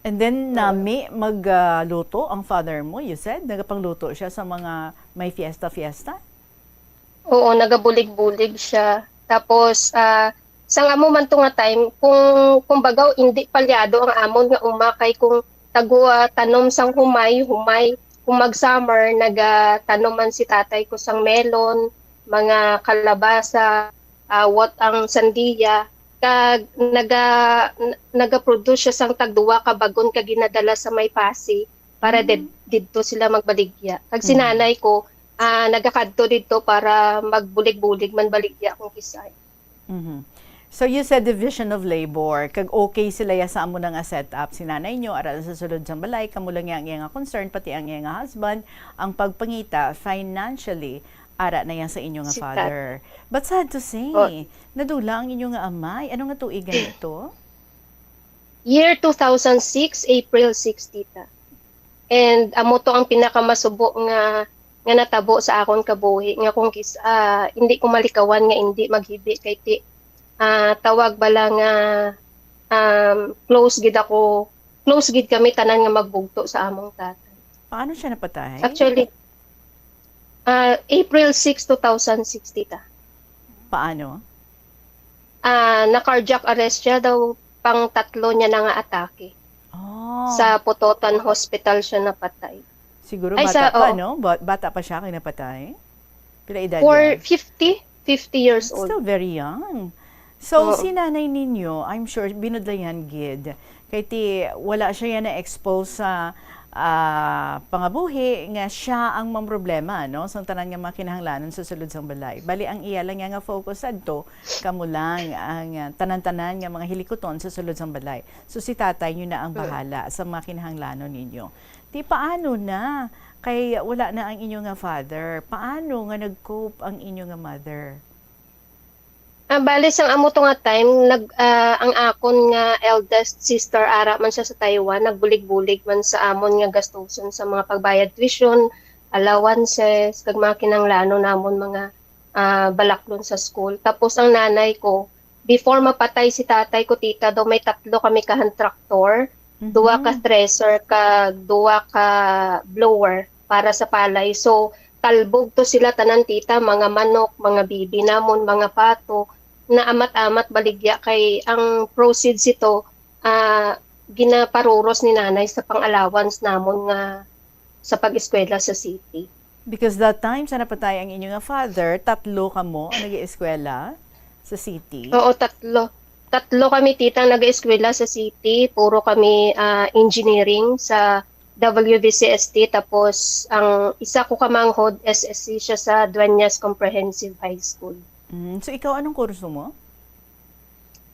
And then, Oo. nami mag, ah, luto ang father mo, you said? Nagapangluto siya sa mga may fiesta-fiesta? Oo, nagabulig-bulig siya. Tapos, ah, sang amo man to nga time, kung, kumbaga, hindi palyado ang amon nga uma, kay kung tago, ah, tanom sang humay, humay, kung mag-summer, nagatanom man si tatay ko sang melon, mga kalabasa, ah, what ang sandiya, kag naga-, n-, nagaproduce siya sang tagduwa ka bagon kag ginadala sa may Passi para did-, Mm. didto sila magbaligya. Kag si Mm. nanay ko, ah, nagakadto didto para magbulig-bulig man baligya kung kisay. Mhm. So, you said division of labor. Kag okay sila ya sa amo na nga setup. Si nanay nyo, ara lang sa sulod sang balay, kamo lang ya ang iya nga concern, pati ang iya nga husband, ang pagpangita financially, ara na yan sa inyo nga Si tat- father. But sad to say, Oh. nadula ang inyo nga amay. Ano nga tuig gani to? Year two thousand six, April six, tita. And amo to ang pinakamasubo nga, nga natabo sa akon kabuhi, nga kung kis-, ah, hindi ko malikawan nga hindi maghibi kay ti-, ah, tawag bala nga, um, close gid ako, close gid kami tanan nga magbugto sa among tatay. Paano siya napatay? Actually, ah, April six, two thousand six, tita. Paano? Ah, na-cardiac arrest siya daw, pang tatlo niya na nga atake. Sa Pototan Hospital siya napatay. Siguro Ay, bata sa, pa, oo. no? Ba- bata pa siya kay napatay? Pila edad For niya? fifty, fifty years That's old. Still very young. So, Oo. si nanay ninyo, I'm sure, binudlayan gid. Kay ti, wala siya yan na-expose sa ah, pangabuhi nga siya ang mamroblema, no, sa tanan nga mga kinahanglanon sa sulod sang balay. Bali, ang iya lang nga focus adto, kamo lang ang, ah, tanan-tanan nga mga hilikuton sa sulod sang balay. So, si tatay nyo na ang Mm. bahala sa mga kinahanglanon ninyo. Ti, paano na? Kay wala na ang inyo nga father. Paano nga nag-cope ang inyo nga mother? Ah, bali, sang amo to nga time, nag-, ah, ang akon nga eldest sister, ara man siya sa Taiwan, nagbulig-bulig man sa amon nga gastuson sa mga pagbayad tuition, allowances, kag mga kinahanglanon namon mga, ah, balaklon sa school. Tapos ang nanay ko, before mapatay si tatay ko, tita, daw may tatlo kami ka hand tractor, duha ka Mhm. thresher, kag duha ka blower para sa palay. So, talbog to sila tanan, tita, mga manok, mga bibi namon, mga pato, na amat-amat baligya kay ang proceeds ito, ah, ginaparuros ni nanay sa pang-allowance namon nga sa pag-eskwela sa city. Because that time, sa napatay ang inyo nga father, tatlo kamo ang nag-ieskwela sa city? Oo, tatlo. Tatlo kami, tita, ang nag-eskwela sa city. Puro kami, ah, engineering sa W V C S T. Tapos, ang isa ko ka manghod, S S C siya sa Dueñas Comprehensive High School. Mm, so, ikaw, anong kurso mo?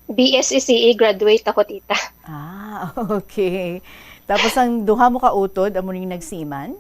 B S E C E graduate ako, tita. Ah, okay. Tapos, ang duha mo ka utod, amo ning nagseaman?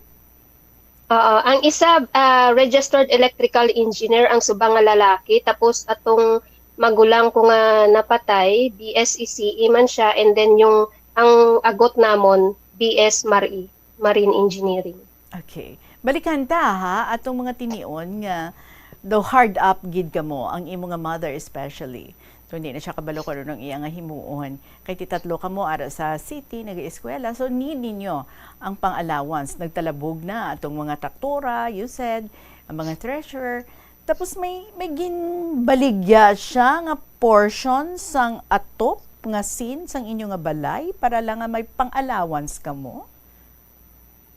Oo, ang isa, ah, registered electrical engineer, ang subang nga lalaki. Tapos, atong magulang ko nga napatay, B S E C E man siya. And then, yung, ang agot namon, B S Mar-E, Marine Engineering. Okay. Balikan ta, ha, atong mga tinion nga daw hard up gid kamo, ang imo nga mother especially. So, hindi na siya kabalo kung ano ang iya nga himuon. Kay ti tatlo kamo ara sa city, nag-eskwela. So, need ninyo ang pang-allowance. Nagtalabog na atong mga traktora, you said, ang mga thresher. Tapos may, may ginbaligya siya nga portion sang atop nga sin sang inyo nga balay para lang nga may pang-allowance kamo?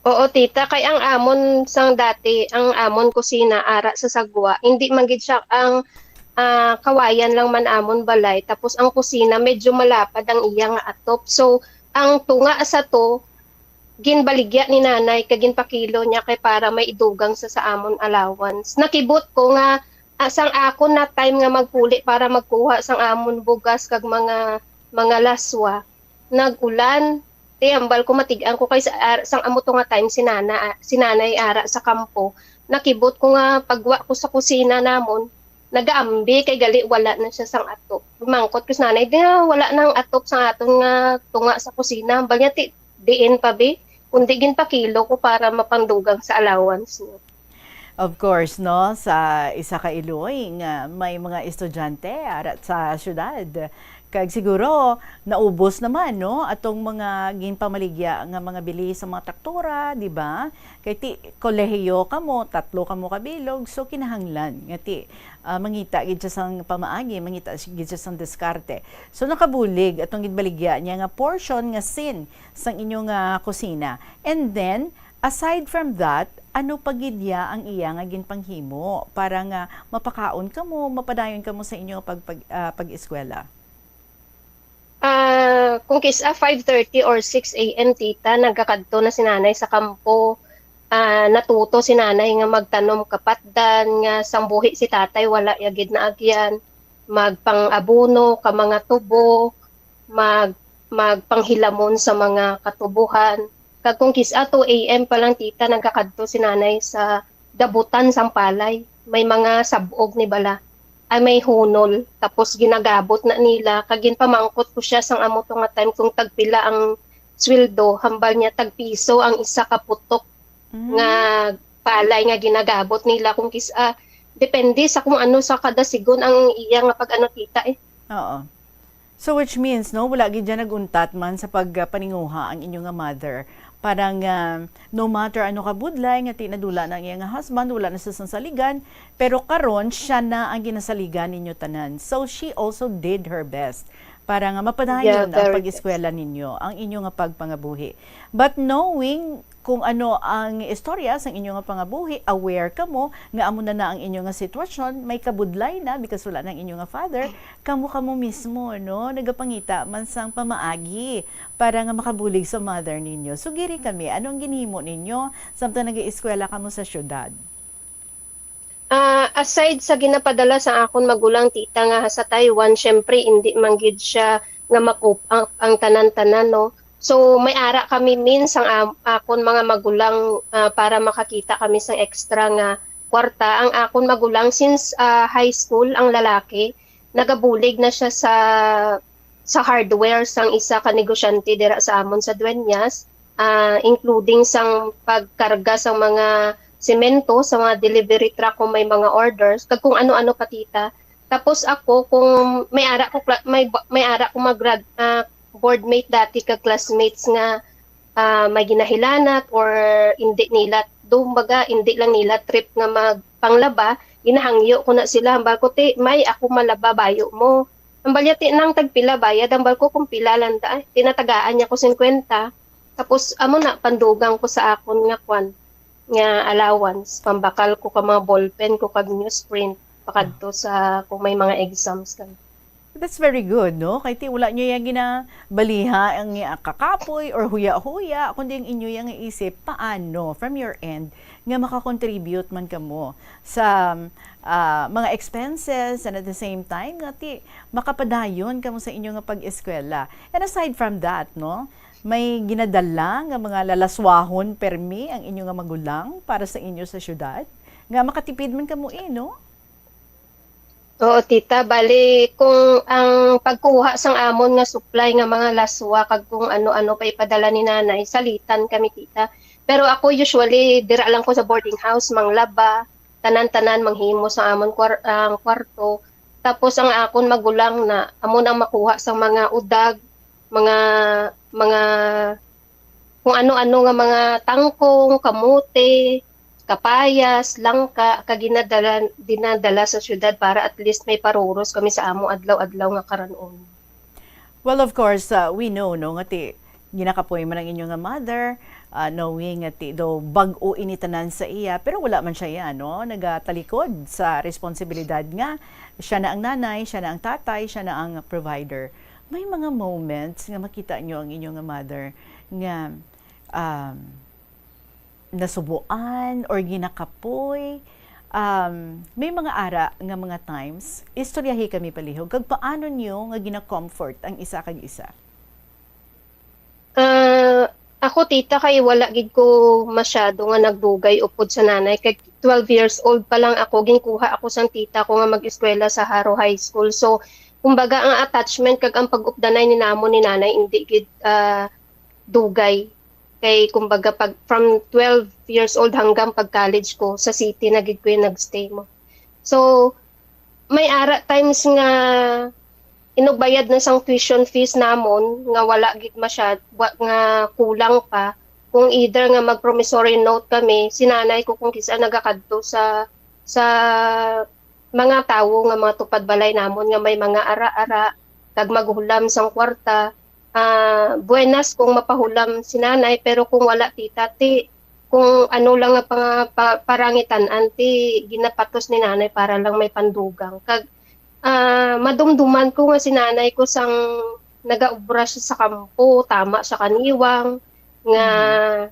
Oo, tita, kay ang amon sang dati, ang amon kusina ara sa sagwa, hindi man gid siya ang, ah, kawayan lang man amon balay, tapos ang kusina medyo malapad ang iya nga atop. So, ang tunga sa to, ginbaligya ni nanay kag ginpakilo niya kay para may idugang sa, sa amon allowance. Nakibot ko nga, ah, sang akon na time nga magpuli para magkuha sang amon bugas kag mga, mga laswa, nag-ulan. Ti, hambal ko, matig-an ko kay sa, ar-, sang amo to nga time si nana, ah, si nanay ara sa kampo. Nakibot ko nga pagwa ko sa kusina namon, nagaambi kay gali wala na siya sang atop. Mangkot ko sa nanay, "Di, ah, wala nang atop sa aton nga tunga sa kusina." Hambal niya, "Ti, diin pa, bi? Kundi ginpakilo ko para mapangdugang sa allowance niyo." Of course, no, sa isa ka iloy nga may mga estudyante ara sa syudad. Kag siguro naubos naman, no, atong mga ginpamaligya nga mga bili sa mga traktora, di ba? Kay ti kolehiyo kamo, tatlo kamo kabilog, so kinahanglan nga ti, ah, mangita gid siya sang pamaagi, mangita gid siya sang diskarte. So nakabulig atong ginbaligya niya nga portion nga sin sang inyo nga kusina. And then, aside from that, ano pa gid ya ang iya nga ginpanghimo para nga mapakaon kamo, mapadayon kamo sa inyo pag, pag, ah, pag-eskwela? Ah, kung kis-a five thirty or six A M, tita, nagakadto na si nanay sa kampo. Ah, natuto si nanay nga magtanom kapatdan, nga sang buhi si tatay wala ya gid naagyan, magpang-abono ka mga tubo, mag-, magpanghilamon sa mga katubuhan. Kag kung kis-a two A M pa lang, tita, nagakadto si nanay sa dabutan sang palay. May mga sab-og ni bala. Ay, may hunol. Tapos ginagabot na nila. Kag ginpamangkot ko siya sang amo to nga time kung tagpila ang sweldo. Hambal niya tagpiso ang isa ka putok Mm. nga palay nga ginagabot nila. Kung kis-, ah, depende sa kung ano sa kada sigon ang iya nga pag-ano, tita, eh. Oo. So, which means, no, wala gid dyan nag-untat man sa pagpaninguha ang inyo nga mother. Parang, ah, no matter ano ka budlay, nga ti nadula na ang iya nga husband, wala na sa sang saligan, pero karon siya na ang ginasaligan ninyo tanan. So, she also did her best. para nga mapadayon ang pag-eskwela ninyo, ang inyo nga pagpangabuhi. But knowing kung ano ang istorya sang inyo nga pangabuhi, aware kamo nga amo na na ang inyo nga sitwasyon, may kabudlay na because wala na ang inyo nga father, kamo kamo mismo, no, nagapangita man sang pamaagi para nga makabulig sa mother ninyo. So, giri kami, ano ang ginhimo ninyo samtang nag-eskwela kamo sa syudad? Ah, aside sa ginapadala sa akon magulang, tita, nga sa Taiwan, syempre, indi man gid siya nga makup ang, ang tanan-tanan, no? So, may ara kami means ang am-, akon mga magulang, ah, para makakita kami sang extra nga kwarta. Ang akon magulang, since, ah, high school ang lalaki, nagabulig na siya sa, sa hardware sang isa ka negosyante dira sa amon sa Dueñas, ah, including sang pagkarga sang mga semento sa mga delivery truck kung may mga orders, kag kung ano-ano pa, tita. Tapos ako, kung may ara ko kla-, may ba-, may ara ko mag-grad-, ah, boardmate dati kag classmates nga, ah, may ginahilanat or indi nila, do, baga, indi lang nila trip nga magpanglaba, ginahangyo ko na sila, hambal ko, "Ti, may ako malaba bayo mo." Hambal niya, "Ti, nang tagpila bayad?" Hambal ko, "Kung pila lang da." Tinatagaan niya ko singkwenta. Tapos, amo na, pandugang ko sa akon nga kwan, nga allowance. Pambakal ko ka mga ballpen ko kag newsprint pakadto sa kung may mga exams kami. That's very good, no? Kay ti wala niyo yang ginabaliha ang iya kakapoy or huya-huya, kundi ang inyo yang isip, paano, from your end, nga makakontribute man kamo sa, ah, mga expenses, and at the same time, nga ti makapadayon kamo sa inyo nga pag-eskwela. And aside from that, no, may ginadala nga mga lalaswahon permi ang inyo nga magulang para sa inyo sa syudad, nga makatipid man kamo, eh, no? Oo, tita. Bali, kung ang pagkuha sang amon nga supply nga mga laswa kag kung ano-ano pa ipadala ni nanay, salitan kami, tita. Pero ako, usually, dira lang ko sa boarding house, manglaba, tanan-tanan, manghimo sa amon kwar-, ang kwarto. Tapos ang akon magulang na, amo nang makuha sang mga udag, mga, mga kung ano-ano nga mga tangkong, kamote, kapayas, langka, kag ginadala, dinadala sa syudad para at least may paruros kami sa amo adlaw-adlaw nga karan-on. Well, of course, uh, we know, no, nga ti ginakapoy man ang inyo nga mother, uh, knowing nga ti do bag-o ini tanan sa iya, pero wala man siya, ya, no, nagatalikod sa responsibilidad nga siya na ang nanay, siya na ang tatay, siya na ang provider. May mga moments nga makita nyo ang inyo nga mother nga, um, nasubuan or ginakapoy, um, may mga ara nga mga times, istoryahi kami palihog, kag paano niyo nga gina-comfort ang isa kag isa? Ah, ako, tita, kay wala gid ko masyado nga nagdugay upod sa nanay, kay twelve years old pa lang ako, ginkuha ako sang tita ko nga mag-eskwela sa Jaro High School. So, kumbaga, ang attachment kag ang pag-updanay ni namon ni nanay, indi gid, ah, dugay. Kay kumbaga pag from twelve years old hanggang pag college ko, sa city na gid ko yung nagstay mo. So, may ara times nga inugbayad na sang tuition fees namon nga wala gid masyad-, wa-, nga kulang pa. Kung either nga mag promissory note kami, si nanay ko kung kisa nagakadto sa, sa mga tawo nga mga tupad balay namon nga may mga ara-ara, kag maghulam sang kwarta. Ah, buenas kung mapahulam si nanay, pero kung wala, tita, ti, kung ano lang nga panga-, pa-, parangitan-an, ti, ginapatos ni nanay para lang may pandugang. Kag, ah, madumduman ko nga si nanay ko sang nagaobra siya sa kampo, tama siya kaniwang, nga Mhm.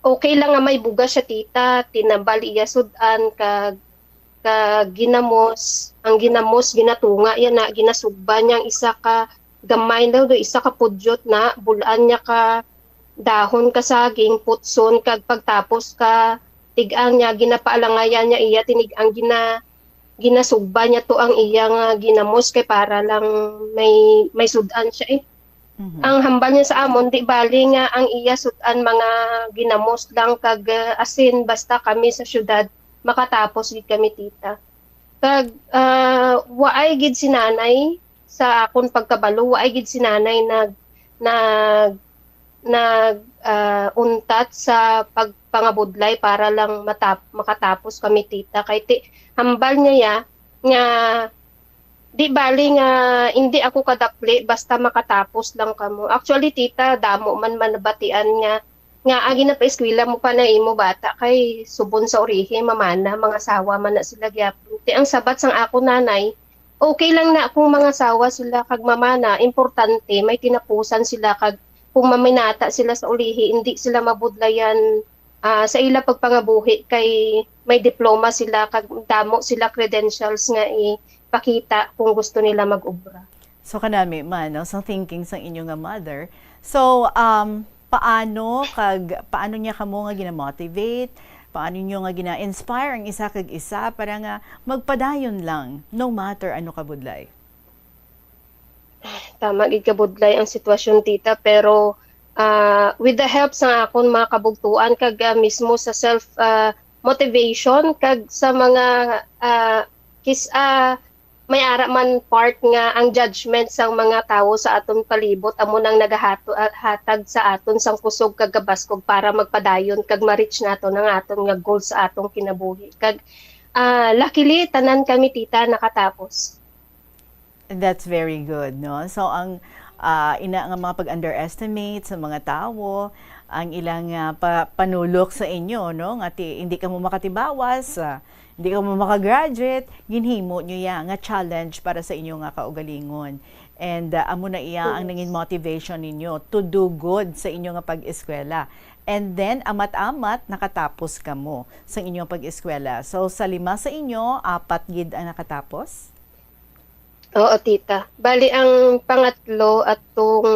okay lang nga may bugas siya, tita, tinabal iya sud-an, kag ka ginamos, ang ginamos ginatunga niya na, ginasugba niya ang isa ka gamay daw, do isa ka pudyot na, bul-an niya ka dahon ka saging, putson, kag pagtapos ka tig-ang niya, ginapaalangayan niya iya, tinig-ang gina-, ginasugba niya to ang iya nga ginamos kay para lang may, may sud-an siya, eh. Mhm. Ang hambal niya sa amon, di bali nga ang iya sud-an mga ginamos lang kag, ah, asin, basta kami sa syudad, makatapos gid kami, tita. Kag, ah, waay gid si nanay, sa akon pagkabalo, waay gid si nanay nag-, nag-, nag-, ah, untat sa pagpangabudlay para lang matap-, makatapos kami, tita. Kay ti-, hambal niya ya nga Di bali nga hindi ako kadakli, basta makatapos lang kamo. Actually, tita, damo man manabatian nga, nga agi na pa eskwela mo pa na imo bata kay subon sa urihi, mamana, mga sawa man na sila gyapon. Ti ang sabat sang ako nanay, okay lang na kung mga sawa sila kag mamana, importante may tinapusan sila kag kung maminata sila sa ulihi, hindi sila mabudlayan ah, sa ila pagpangabuhi kay may diploma sila kag damo sila credentials nga ipakita kung gusto nila mag-obra. So, kanami man, no, sa thinking sang inyo nga mother. So, um, paano kag, paano niya kamo nga gina-motivate? Paano niyo nga gina-inspire ang isa kag isa para nga magpadayon lang, no matter ano kabudlay? Tama gid, kabudlay ang sitwasyon, tita, pero, ah, with the help sa akon mga kabugtuan kag, ah, mismo sa self, ah, motivation kag sa mga, ah, kis-, ah, may ara man part nga ang judgment sang mga tawo sa aton palibot amo nang nagahato-, ah, hatag sa aton sang kusog kag kabaskog para magpadayon kag ma-reach naton ang aton nga goal sa aton kinabuhi. Kag, ah, luckily, tanan kami, tita, nakatapos. That's very good, no? So, ang, ah, ina nga mga pag-underestimate sa mga tawo, ang ilang, ah, pa-, panulok sa inyo, no? Nga ti-, hindi kamo makatibawas, ah, hindi kamo makagraduate, ginhimo nyo ya nga challenge para sa inyo nga kaugalingon. And, ah, amo na iya ang Yes. nangin motivation ninyo to do good sa inyo nga pag-eskwela. And then, amat-amat, nakatapos kamo sa inyong pag-eskwela. So, sa lima sa inyo, apat gid ang nakatapos? Oo, tita. Bali, ang pangatlo atong,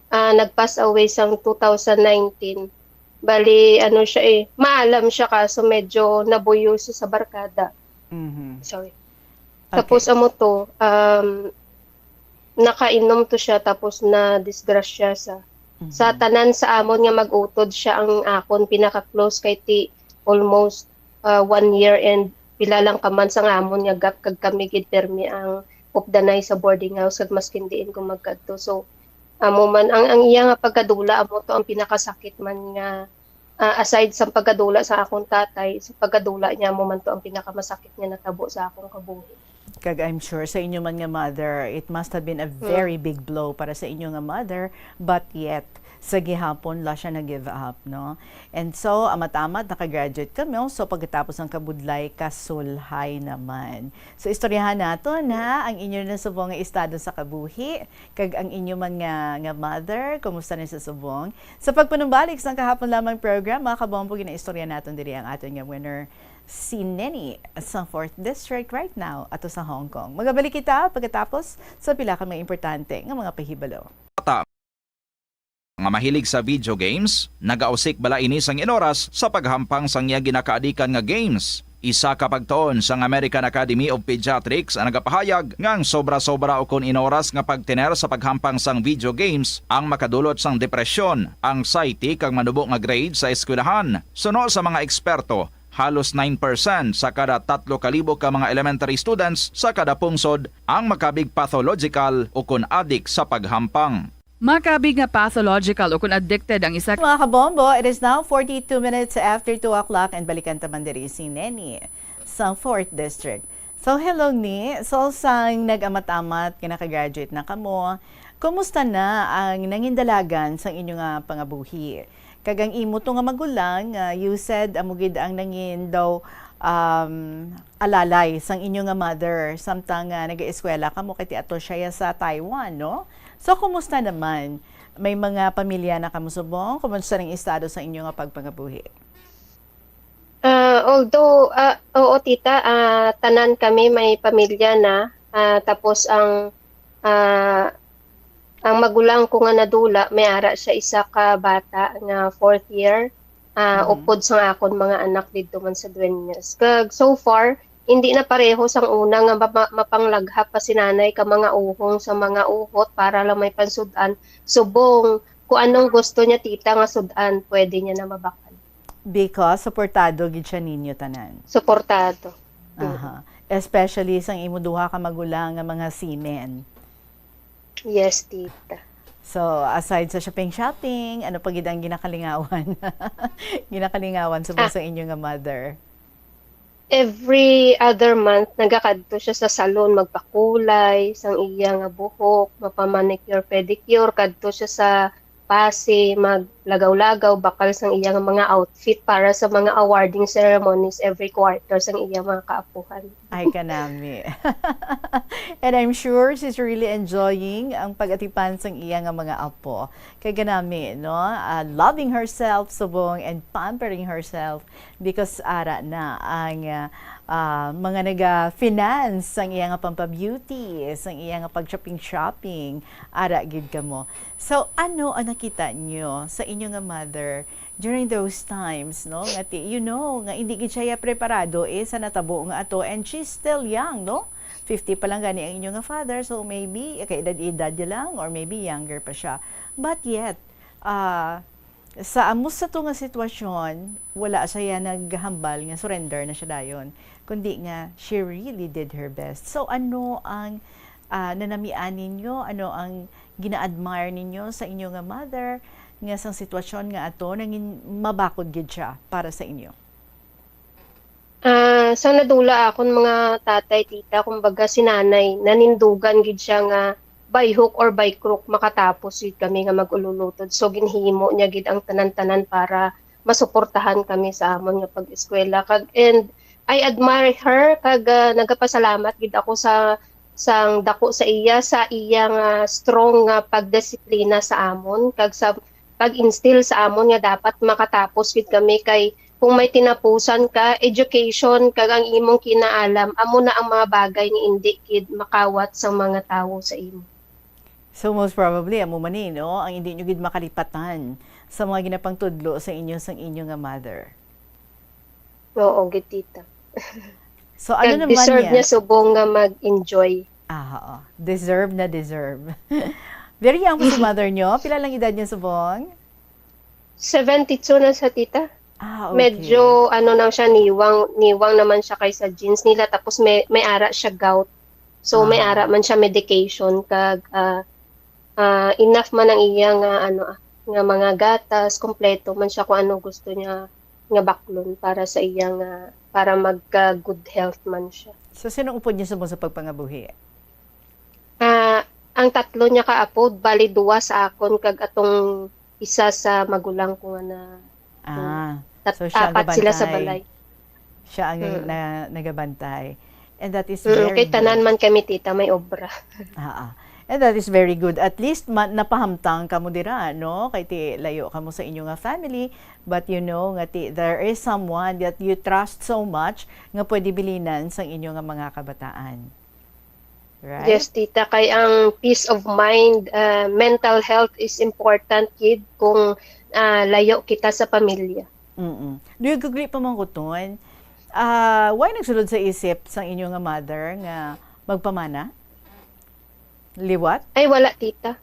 ah, nag-pass away sang two thousand nineteen. Bali, ano siya eh, maalam siya kaso medyo nabuyo siya sa barkada. Mhm. Sorry. Okay. Tapos amo to, um, nakainom to siya tapos na disgrasya sa, sa Mhm. tanan sa amon nga mag-utod siya ang akon pinaka-close kay ti almost, ah, one year and pila lang ka months ang amon nga gap kag kami gid permi ang updanay sa boarding house kag maskin diin ko magkadto. So, amo man ang, ang iya nga pagkadula amo to ang pinakasakit man nga, ah, aside sa pagkadula sa akong tatay, sa pagkadula niya amo man to ang pinakamasakit nga natabo sa akong kabuhi. Kag I'm sure sa inyo man nga mother, it must have been a Mm. very big blow para sa inyo nga mother, but yet, sa gihapon la siya nag-give up, no? And so, amat-amat, nakagraduate kamo. So, pagkatapos ang kabudlay, kasulhay naman. So, istoryahan naton, ha, ang inyo na subong nga estado sa kabuhi, kag ang inyo man nga, nga mother, kumusta na sa subong? Sa pagpanumbalik sang kahapon lamang program, mga kabombo, ginaistorya naton diri ang aton nga winner, si Neni, sa fourth District right now, ato sa Hong Kong. Magabalik kita pagkatapos sa pila ka mga importante nga mga pahibalo. Bata nga mahilig sa video games, nagausik bala ini sang inoras sa paghampang sang iya ginakaadikan nga games. Isa ka pagtuon sang American Academy of Pediatrics ang nagapahayag nga ang sobra-sobra ukon inoras nga pagtener sa paghampang sang video games ang makadulot sang depresyon, anxiety, kag manubo nga grade sa eskwelahan. Suno sa mga eksperto, halos nine percent sa kada tatlo ka libo ka mga elementary students sa kada pungsod ang makabig pathological ukon adik sa paghampang. Makabig nga pathological ukon addicted ang isa. Mga kabombo, it is now forty-two minutes after two o'clock and balikan ta man diri si Neni sa fourth District. So, hello, Ni. So, sang nag-amat-amat nga nakagraduate na kamo, kumusta na ang nangindalagan sang inyo nga pangabuhi? Kag ang imo to nga magulang, ah, you said amo gid ang nangin daw, um, alalay sang inyo nga mother samtang, ah, nagaeskwela kamo kay ti ato siya sa Taiwan, no? So, kumusta naman? May mga pamilya na kamo subong? Kumusta ang estado sa inyo nga pagpangabuhi? Ah, although, ah, oo, tita, ah, tanan kami may pamilya na, ah, tapos ang, ah, ang magulang ko nga nadula, may ara siya isa ka bata nga fourth year, ah, Mhm. upod sa akon mga anak didto man sa Dueñas. Kag so far, hindi na pareho sang una nga mapa-, mapanglagha pa si nanay ka mga uhong sa mga uhot para lang may pansud-an. Subong, kung anong gusto niya, tita, nga sud-an, pwede niya na mabakal. Because suportado gid siya ninyo tanan. Suportado. Mm. Aha. Especially sang imo duha ka magulang nga mga seamen. Yes, tita. So, aside sa shopping-shopping, ano pa gid ang ginakalingawan? Ginakalingawan sa Ah. sa inyo nga mother? every other month, nagakadto siya sa salon, magpakulay sang iya nga buhok, mapamanicure, pedicure, kadto siya sa Passi, maglagaw-lagaw, bakal sang iya nga mga outfit para sa mga awarding ceremonies every quarter sang iya mga kaapuhan. Ay, kanami. And I'm sure she's really enjoying ang pag-atipan sang iya nga mga apo. Kay kanami, no? Ah, loving herself, subong, and pampering herself because ara na ang, ah, ah, mga naga-finance sang iya nga pampabeauty, sang iya nga pag-shopping-shopping, ara gid kamo. So, ano ang nakita nyo sa inyo nga mother during those times, no? Nga ti-, you know, nga hindi gid siya preparado, eh, sa natabo nga ato, and she's still young, no? Fifty pa lang gani ang inyo nga father, so maybe, kaedad-edad niya lang, or maybe younger pa siya. But yet, ah, sa amo sa to nga sitwasyon, wala siya naghambal nga surrender na siya dayon, kundi nga she really did her best. So, ano ang, ah, nanamian ninyo? Ano ang gina-admire ninyo sa inyo nga mother, nga sang sitwasyon nga ato, nangin mabakod gid siya para sa inyo? Ah, sa nadula akon mga tatay, tita, kumbaga si nanay, nanindugan gid siya nga by hook or by crook makatapos gid kami nga mag-ululutod. So, ginhimo niya gid ang tanan-tanan para masuportahan kami sa amon nga pag-eskwela. Kag, and I admire her, kag, ah, nagapasalamat gid ako sa, sang dako sa iya, sa iya nga strong nga pagdisiplina sa amon, kag sa pag-instill sa amon nga dapat makatapos gid kami, kay kung may tinapusan ka, education, kag ang imong kinaalam, amo na ang mga bagay nga indi gid makawat sang mga tawo sa imo. So, most probably, amo man ni, no? Ang indi nyo gid makalipatan sa mga ginapangtudlo sa inyo sang inyo nga mother. Oo, gid, tita. So, ano Kag naman deserve niya? Niya subong nga mag-enjoy. Ah, oo. Deserve na deserve. Very young po si mother nyo. Pila lang edad niya subong? Seventy-two na sa, tita. Ah, okay. Medyo, ano na siya, niwang, niwang naman siya kaysa genes nila. Tapos may, may ara siya gout. So, may Ah. ara man siya medication kag, ah, ah, enough man ang iya nga, ano, ah, nga mga gatas, kompleto man siya kung ano gusto niya nga baklon para sa iya nga, para magka good health man siya. So, sino upod niya subong sa pagpangabuhi? Ah, ang tatlo niya ka apo, bali duwa sa akon kag atong isa sa magulang ko nga na, Ah, mm, tat-, so siya ang apat sila sa gabantay. Balay. Siya ang Mm. na-, nagabantay. And that is Mm, very kay tanan good. Man kami, tita, may obra. Ah, ah. And that is very good. At least ma-, napahamtang kamo dira, no? Kay ti layo kamo sa inyo nga family, but you know nga ti there is someone that you trust so much nga pwede bilinan sang inyo nga mga kabataan. Right? Yes, tita, kay ang peace of mind, ah, mental health is important gid kung, ah, layo kita sa pamilya. Mm-mm. Do you agree pa man ko, Ton? Ah, why nagsulod sa isip sang inyo nga mother nga magpamana? Liwat? Ay, wala, tita.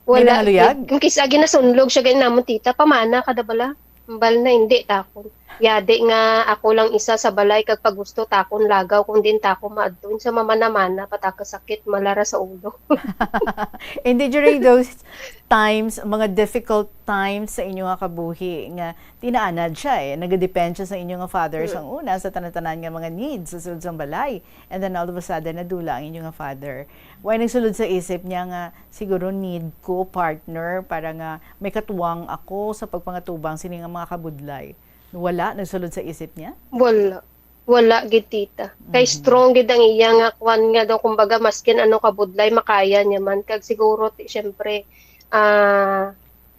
May Wala nangaluyag? Gid. Kung kisa ginasunlog siya gani namon, tita, pamana ka da bala? Hambal na, hindi, takon. Yadi nga ako lang isa sa balay, kag pag gusto, takon lagaw, kung din takon maadto. Sa mamana-mana, pataka sakit, malara sa ulo. Hindi, during those times, mga difficult times sa inyo nga kabuhi, nga tinaanad siya eh, nagadepend siya sa inyo nga father Mm. sang una, sa tanan-tanan nga mga needs sa sulod sang balay. And then all of a sudden, nadula ang inyo nga father. Why nagsulod sa isip niya nga, "Siguro need ko partner para nga may katuwang ako sa pagpangatubang sini nga mga kabudlay"? Wala nagsulod sa isip niya? Wala. Wala gid, tita. Kay Mhm. strong gid ang iya nga kwan nga daw, kumbaga, maskin ano kabudlay, makaya niya man. Kag siguro, ti-, syempre, ah,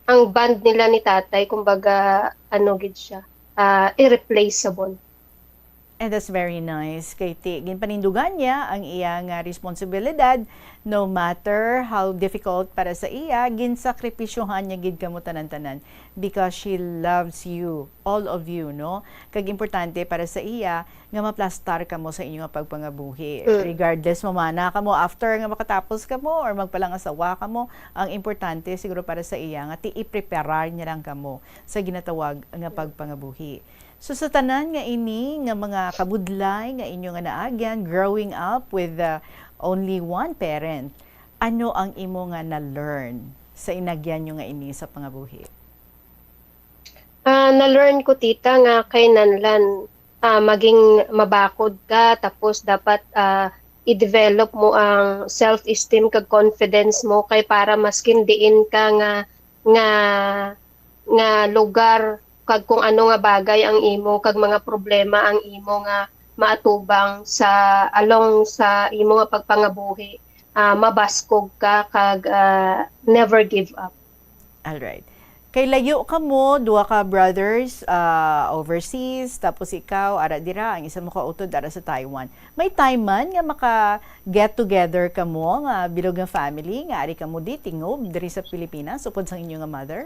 ang bond nila ni tatay, kumbaga, ano gid siya, ah, irreplaceable. And that's very nice. Kay ti-, ginpanindugan niya ang iya nga responsibilidad, no matter how difficult para sa iya, ginsakripisyohan niya gid kamo tanan-tanan because she loves you, all of you, no? Kag importante para sa iya nga maplastar kamo sa inyo nga pagpangabuhi. Mm. Regardless, mamana kamo after nga makatapos kamo or magpalangasawa kamo, ang importante siguro para sa iya nga ti-, i-preparar niya lang kamo sa ginatawag nga pagpangabuhi. So, sa tanan nga ini nga mga kabudlay nga inyo nga naagyan, growing up with, uh, only one parent, ano ang imo nga na-learn sa inagyan nyo nga ini sa pangabuhi? Ah, na-learn ko, tita, nga kinahanglan ah, maging mabakod ka, tapos dapat, ah, i-develop mo ang self-esteem kag confidence mo, kay para maskin diin ka nga, nga, nga lugar, kag kung ano nga bagay ang imo, kag mga problema ang imo nga maatubang sa, along sa imo nga pagpangabuhi, ah, mabaskog ka, kag, ah, never give up. Alright. Kay layo kamo, duha ka brothers, ah, overseas, tapos ikaw, ara dira, ang isa mo kautod, ara sa Taiwan. May time man nga maka-get together kamo, nga bilog nga family, nga ari kamo di tingob diri sa Pilipinas, upod sang inyo nga mother?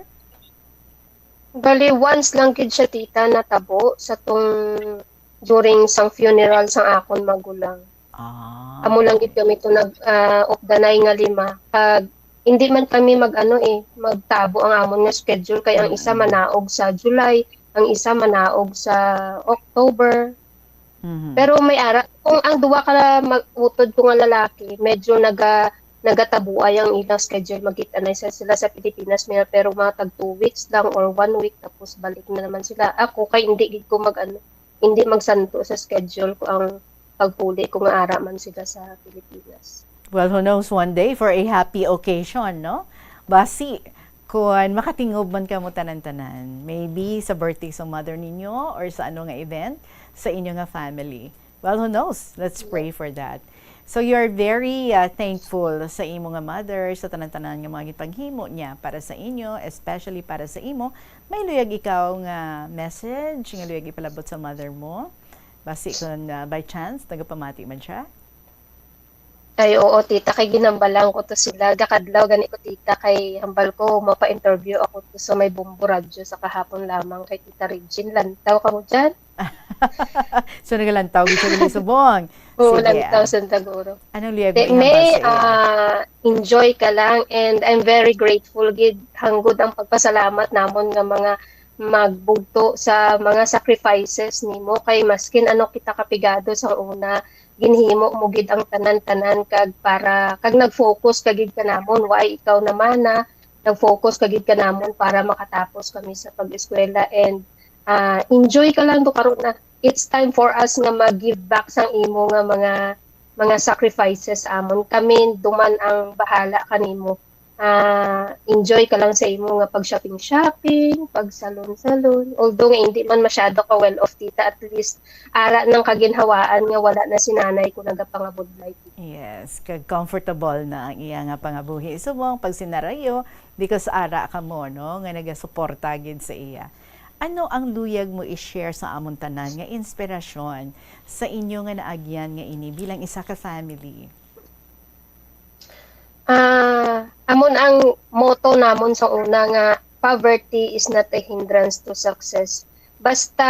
Bali, once lang gid siya, tita, natabo sa tong during sang funeral sang akon magulang. Ah. Amo lang gid kami to nag, ah, updanay nga lima. Kag hindi man kami mag-ano eh, magtabo ang amon nga schedule, kay ang isa Mm. manaog sa July, ang isa manaog sa October. Mhm. Pero may ara, kung ang duwa ka mag-utod ko nga lalaki, medyo naga nagatabuay ang ilang schedule, magkita na sa, sila sa Pilipinas, may, pero mga tag two weeks lang or one week, tapos balik na naman sila. Ako, kay hindi gid ko mag-ano, hindi magsanto sa schedule ko ang pagpuli ko nga ara man sila sa Pilipinas. Well, who knows, one day for a happy occasion, no? Basi, kung makatingob man kamo tanan-tanan, maybe sa birthday sa mother ninyo or sa ano nga event sa inyo nga family. Well, who knows? Let's pray for that. So you're very uh, thankful sa imo nga mother, sa tanan-tanan nga mga gipaghimo niya para sa inyo, especially para sa imo. May luyag ikaw nga message nga luyag ipalabot sa mother mo? Basi kung uh, by chance nagapamati man siya? Ay, oo, tita, kay ginambalan ko to sila. Gakadlaw gani ko, tita, kay hambal ko mapa-interview ako to sa may Bombo Radyo sa kahapon lamang kay Tita Regine. Lantaw ka mo dyan? So nagalantaw gid siya dili subong. Oo, Sige, lantaw ah. Santa Guro. Anong luyag Te, mo may ihambal sa iya? Ah, enjoy ka lang, and I'm very grateful gid hanggod ang pagpasalamat namon nga mga magbugto sa mga sacrifices nimo, kay maskin ano kita kapigado sa una, ginhimo mo gid ang tanan-tanan kag para kag nag-focus ka gid kanamon, why ikaw naman na nag-focus ka gid kanamon para makatapos kami sa pag-eskwela, and ah, enjoy ka lang do karon na it's time for us nga mag-give back sang imo nga mga mga sacrifices amon. Kami duman ang bahala kanimo. Ah, enjoy ka lang sa imo nga pag-shopping-shopping, pag-salon-salon. Although nga hindi man masyado ka well off, tita, at least ara nang kaginhawaan nga wala na si nanay ko nagapangabudlay. Yes, kag comfortable na ang iya nga pangabuhi subong pagsinarayo because ara kamo, no, nga nagasuporta gid sa iya. Ano ang luyag mo i-share sa amon tanan nga inspirasyon sa inyo nga naagyan nga ini bilang isa ka family? Ah, amon ang motto namon sa una nga, "Poverty is not a hindrance to success." Basta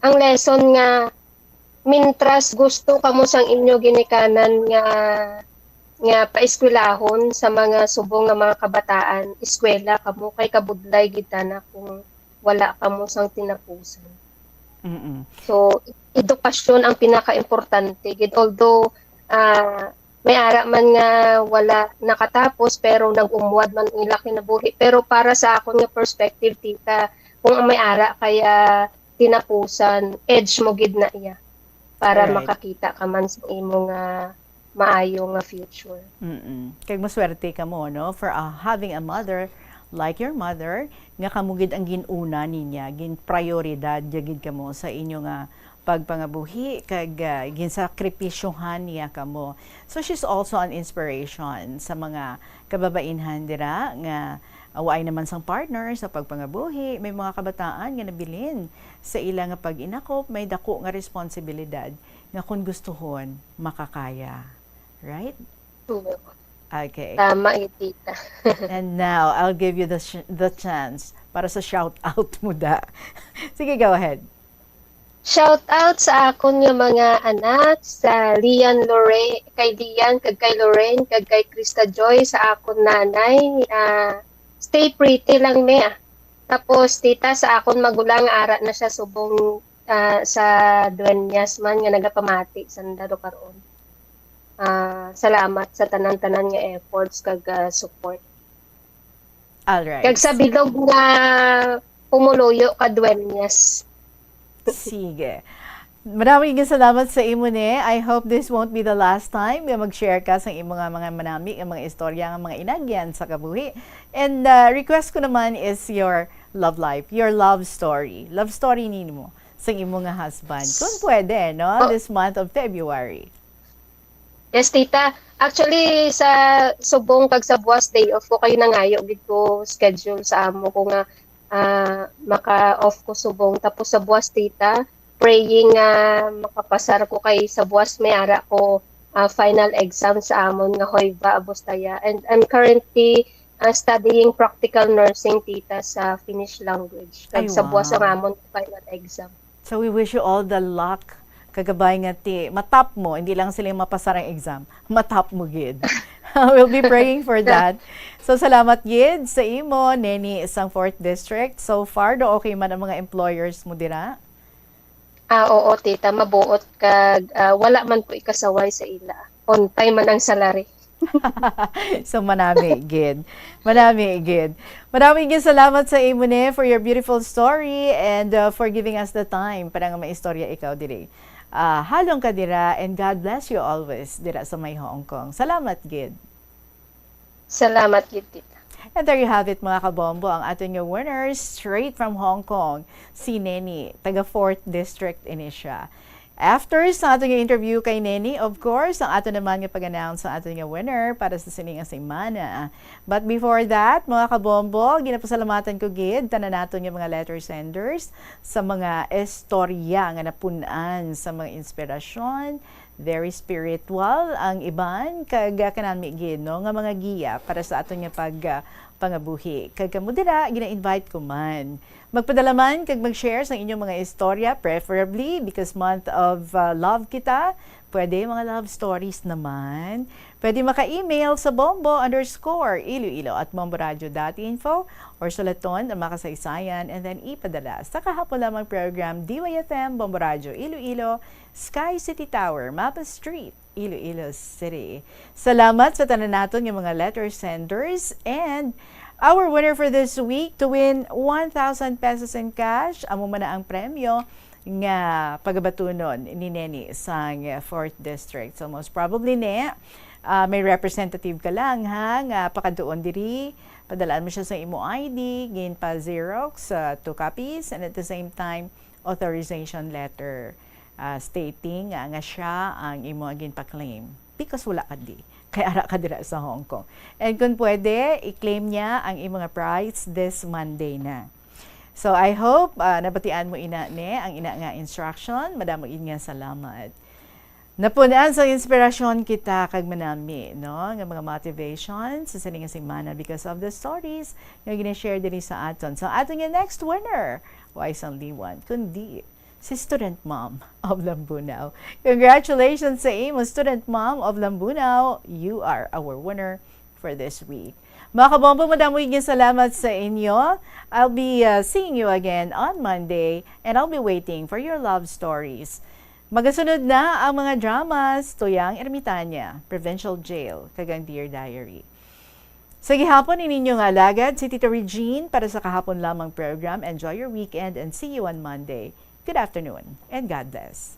ang lesson nga, mintras gusto kamo sang inyo ginikanan nga, nga paeskwelahon sa mga subong nga mga kabataan, eskwela kamo, kay kabudlay gid tana kung wala kamo sang tinapusan. Mm-mm. So, edukasyon ang pinakaimportante gid. Although, ah, may ara man nga wala nakatapos, pero nag-umwad man ang ila kinabuhi. Pero para sa akon nga perspective, tita, kung may ara kaya tinapusan, edge mo gid na iya para Alright. makakita ka man sa imo nga maayo nga future. Mm-mm. Kag maswerte kamo, no, for uh, having a mother like your mother, nga kamo gid ang gin-una niya, gin-prioridad niya gid kamo sa inyo nga pagpangabuhi, kag uh, ginsakripisyohan niya kamo. So she's also an inspiration sa mga kababainhan dira nga uh, waay naman sang partner sa pagpangabuhi, may mga kabataan nga nabilin sa ila nga pag-inakop, may dako nga responsibilidad nga kung gustuhon, makakaya. Right? Tuo. Okay. Tama yun, tita. And now, I'll give you the sh- the chance para sa shout out mo da. Sige, go ahead. Shout out sa akon nga mga anak, sa Lian Lorraine, kay Lian, kag kay Lorraine, kag kay Krista Joy, sa akon nanay. Ah, stay pretty lang, me, ah. Tapos, tita, sa akon magulang, ara na siya subong ah, sa Dueñas man nga nagapamati sanda do karon. Ah, salamat sa tanan-tanan nga efforts kag ah, support. All right. Kag sa bilog nga pumuluyo ka Dueñas. Sige. Madamo nga salamat sa imo ni. I hope this won't be the last time nga mag-share ka sa imo nga mga manami, nga mga istorya, nga mga inagyan sa kabuhi. And uh, request ko naman is your love life, your love story. Love story nimo sa imo nga husband. Kung pwede, no? Oh. This month of February. Yes, tita. Actually, sa subong kag sa buwas day off ko, kayo nangayo gid ko schedule sa amo ko nga ah, maka-off ko subong. Tapos sa buwas, tita, praying nga makapasar ko kay sa buwas may ara ko ah, final exam sa amon nga Hoyva Abustaya. And I'm currently ah, studying practical nursing, tita, sa Finnish language. Kag Ay, sa buwas ang wow. Amon final exam. So we wish you all the luck. Kagabay nga ti matap mo, hindi lang sila yung mapasar ang exam, matap mo gid. We'll be praying for that. So salamat gid sa imo, Neni, sang fourth District. So far, do okay man ang mga employers mo dira? Ah, oo, tita, mabuot kag ah, wala man ko ikasaway sa ila. On time man ang salary. So manami gid. Manami gid. Manami gid salamat sa imo ni for your beautiful story and uh, for giving us the time para nga maistorya ikaw diri. Ah, halong ka dira and God bless you always dira sa may Hong Kong. Salamat gid. Salamat gid, tita. And there you have it, mga kabombo, ang aton nga winners straight from Hong Kong, si Neni, taga fourth District ini siya. After sa aton nga interview kay Neni, of course, ang ato naman nga pag-announce sa aton nga winner para sa sini nga semana. But before that, mga kabombo, ginapasalamatan ko gid tanan naton nga mga letter senders sa mga istorya nga napun-an sa mga inspirasyon, very spiritual ang iban, kag ah, kanami gid, no, nga mga giya para sa aton nga pag ah, pangabuhi. Kag kamo dira, gina-invite ko man. Magpadala man kag mag-share sa inyong mga istorya, preferably because month of ah, love kita. Pwede mga love stories naman. Pwede maka-email sa bombo underscore iloilo at bomboradio.info or sulaton ang makasaysayan and then ipadala sa kahapon lamang program D Y F M Bombo Radio Iloilo, Sky City Tower, Mapa Street, Iloilo City. Salamat sa tanan naton nga mga letter senders and our winner for this week to win one thousand pesos in cash. Amo man na ang premyo nga pagabatunon ni Neni sang fourth District. So most probably ne, ah, may representative ka lang ha, nga pakadtuon diri. Padalaan mo siya sa imo I D, ginpa-xerox, ah, two copies, and at the same time, authorization letter ah, stating nga, nga siya ang imo ginpa-claim because wala ka di kay ara ka dira sa Hong Kong. And kung pwede, i-claim niya ang imo nga prize this Monday na. So I hope ah, nabatian mo ina ni ang ina nga instruction. Madamo gid nga salamat. Napun-an sa inspirasyon kita kag manami, no, nga mga motivation sa sini nga semana because of the stories nga gina-share diri sa aton. So aton nga next winner, wa sang liwan kundi si Student Mom of Lambunao. Congratulations sa imo, Student Mom of Lambunao. You are our winner for this week. Mga kabombo, madamo nga salamat sa inyo. I'll be uh, seeing you again on Monday and I'll be waiting for your love stories. Magasunod na ang mga dramas, Tuyang Ermitaña, Provincial Jail, kag ang Dear Diary. Sa gihapon, ini ninyo nga alagad, si Tita Regine para sa kahapon lamang program. Enjoy your weekend and see you on Monday. Good afternoon and God bless.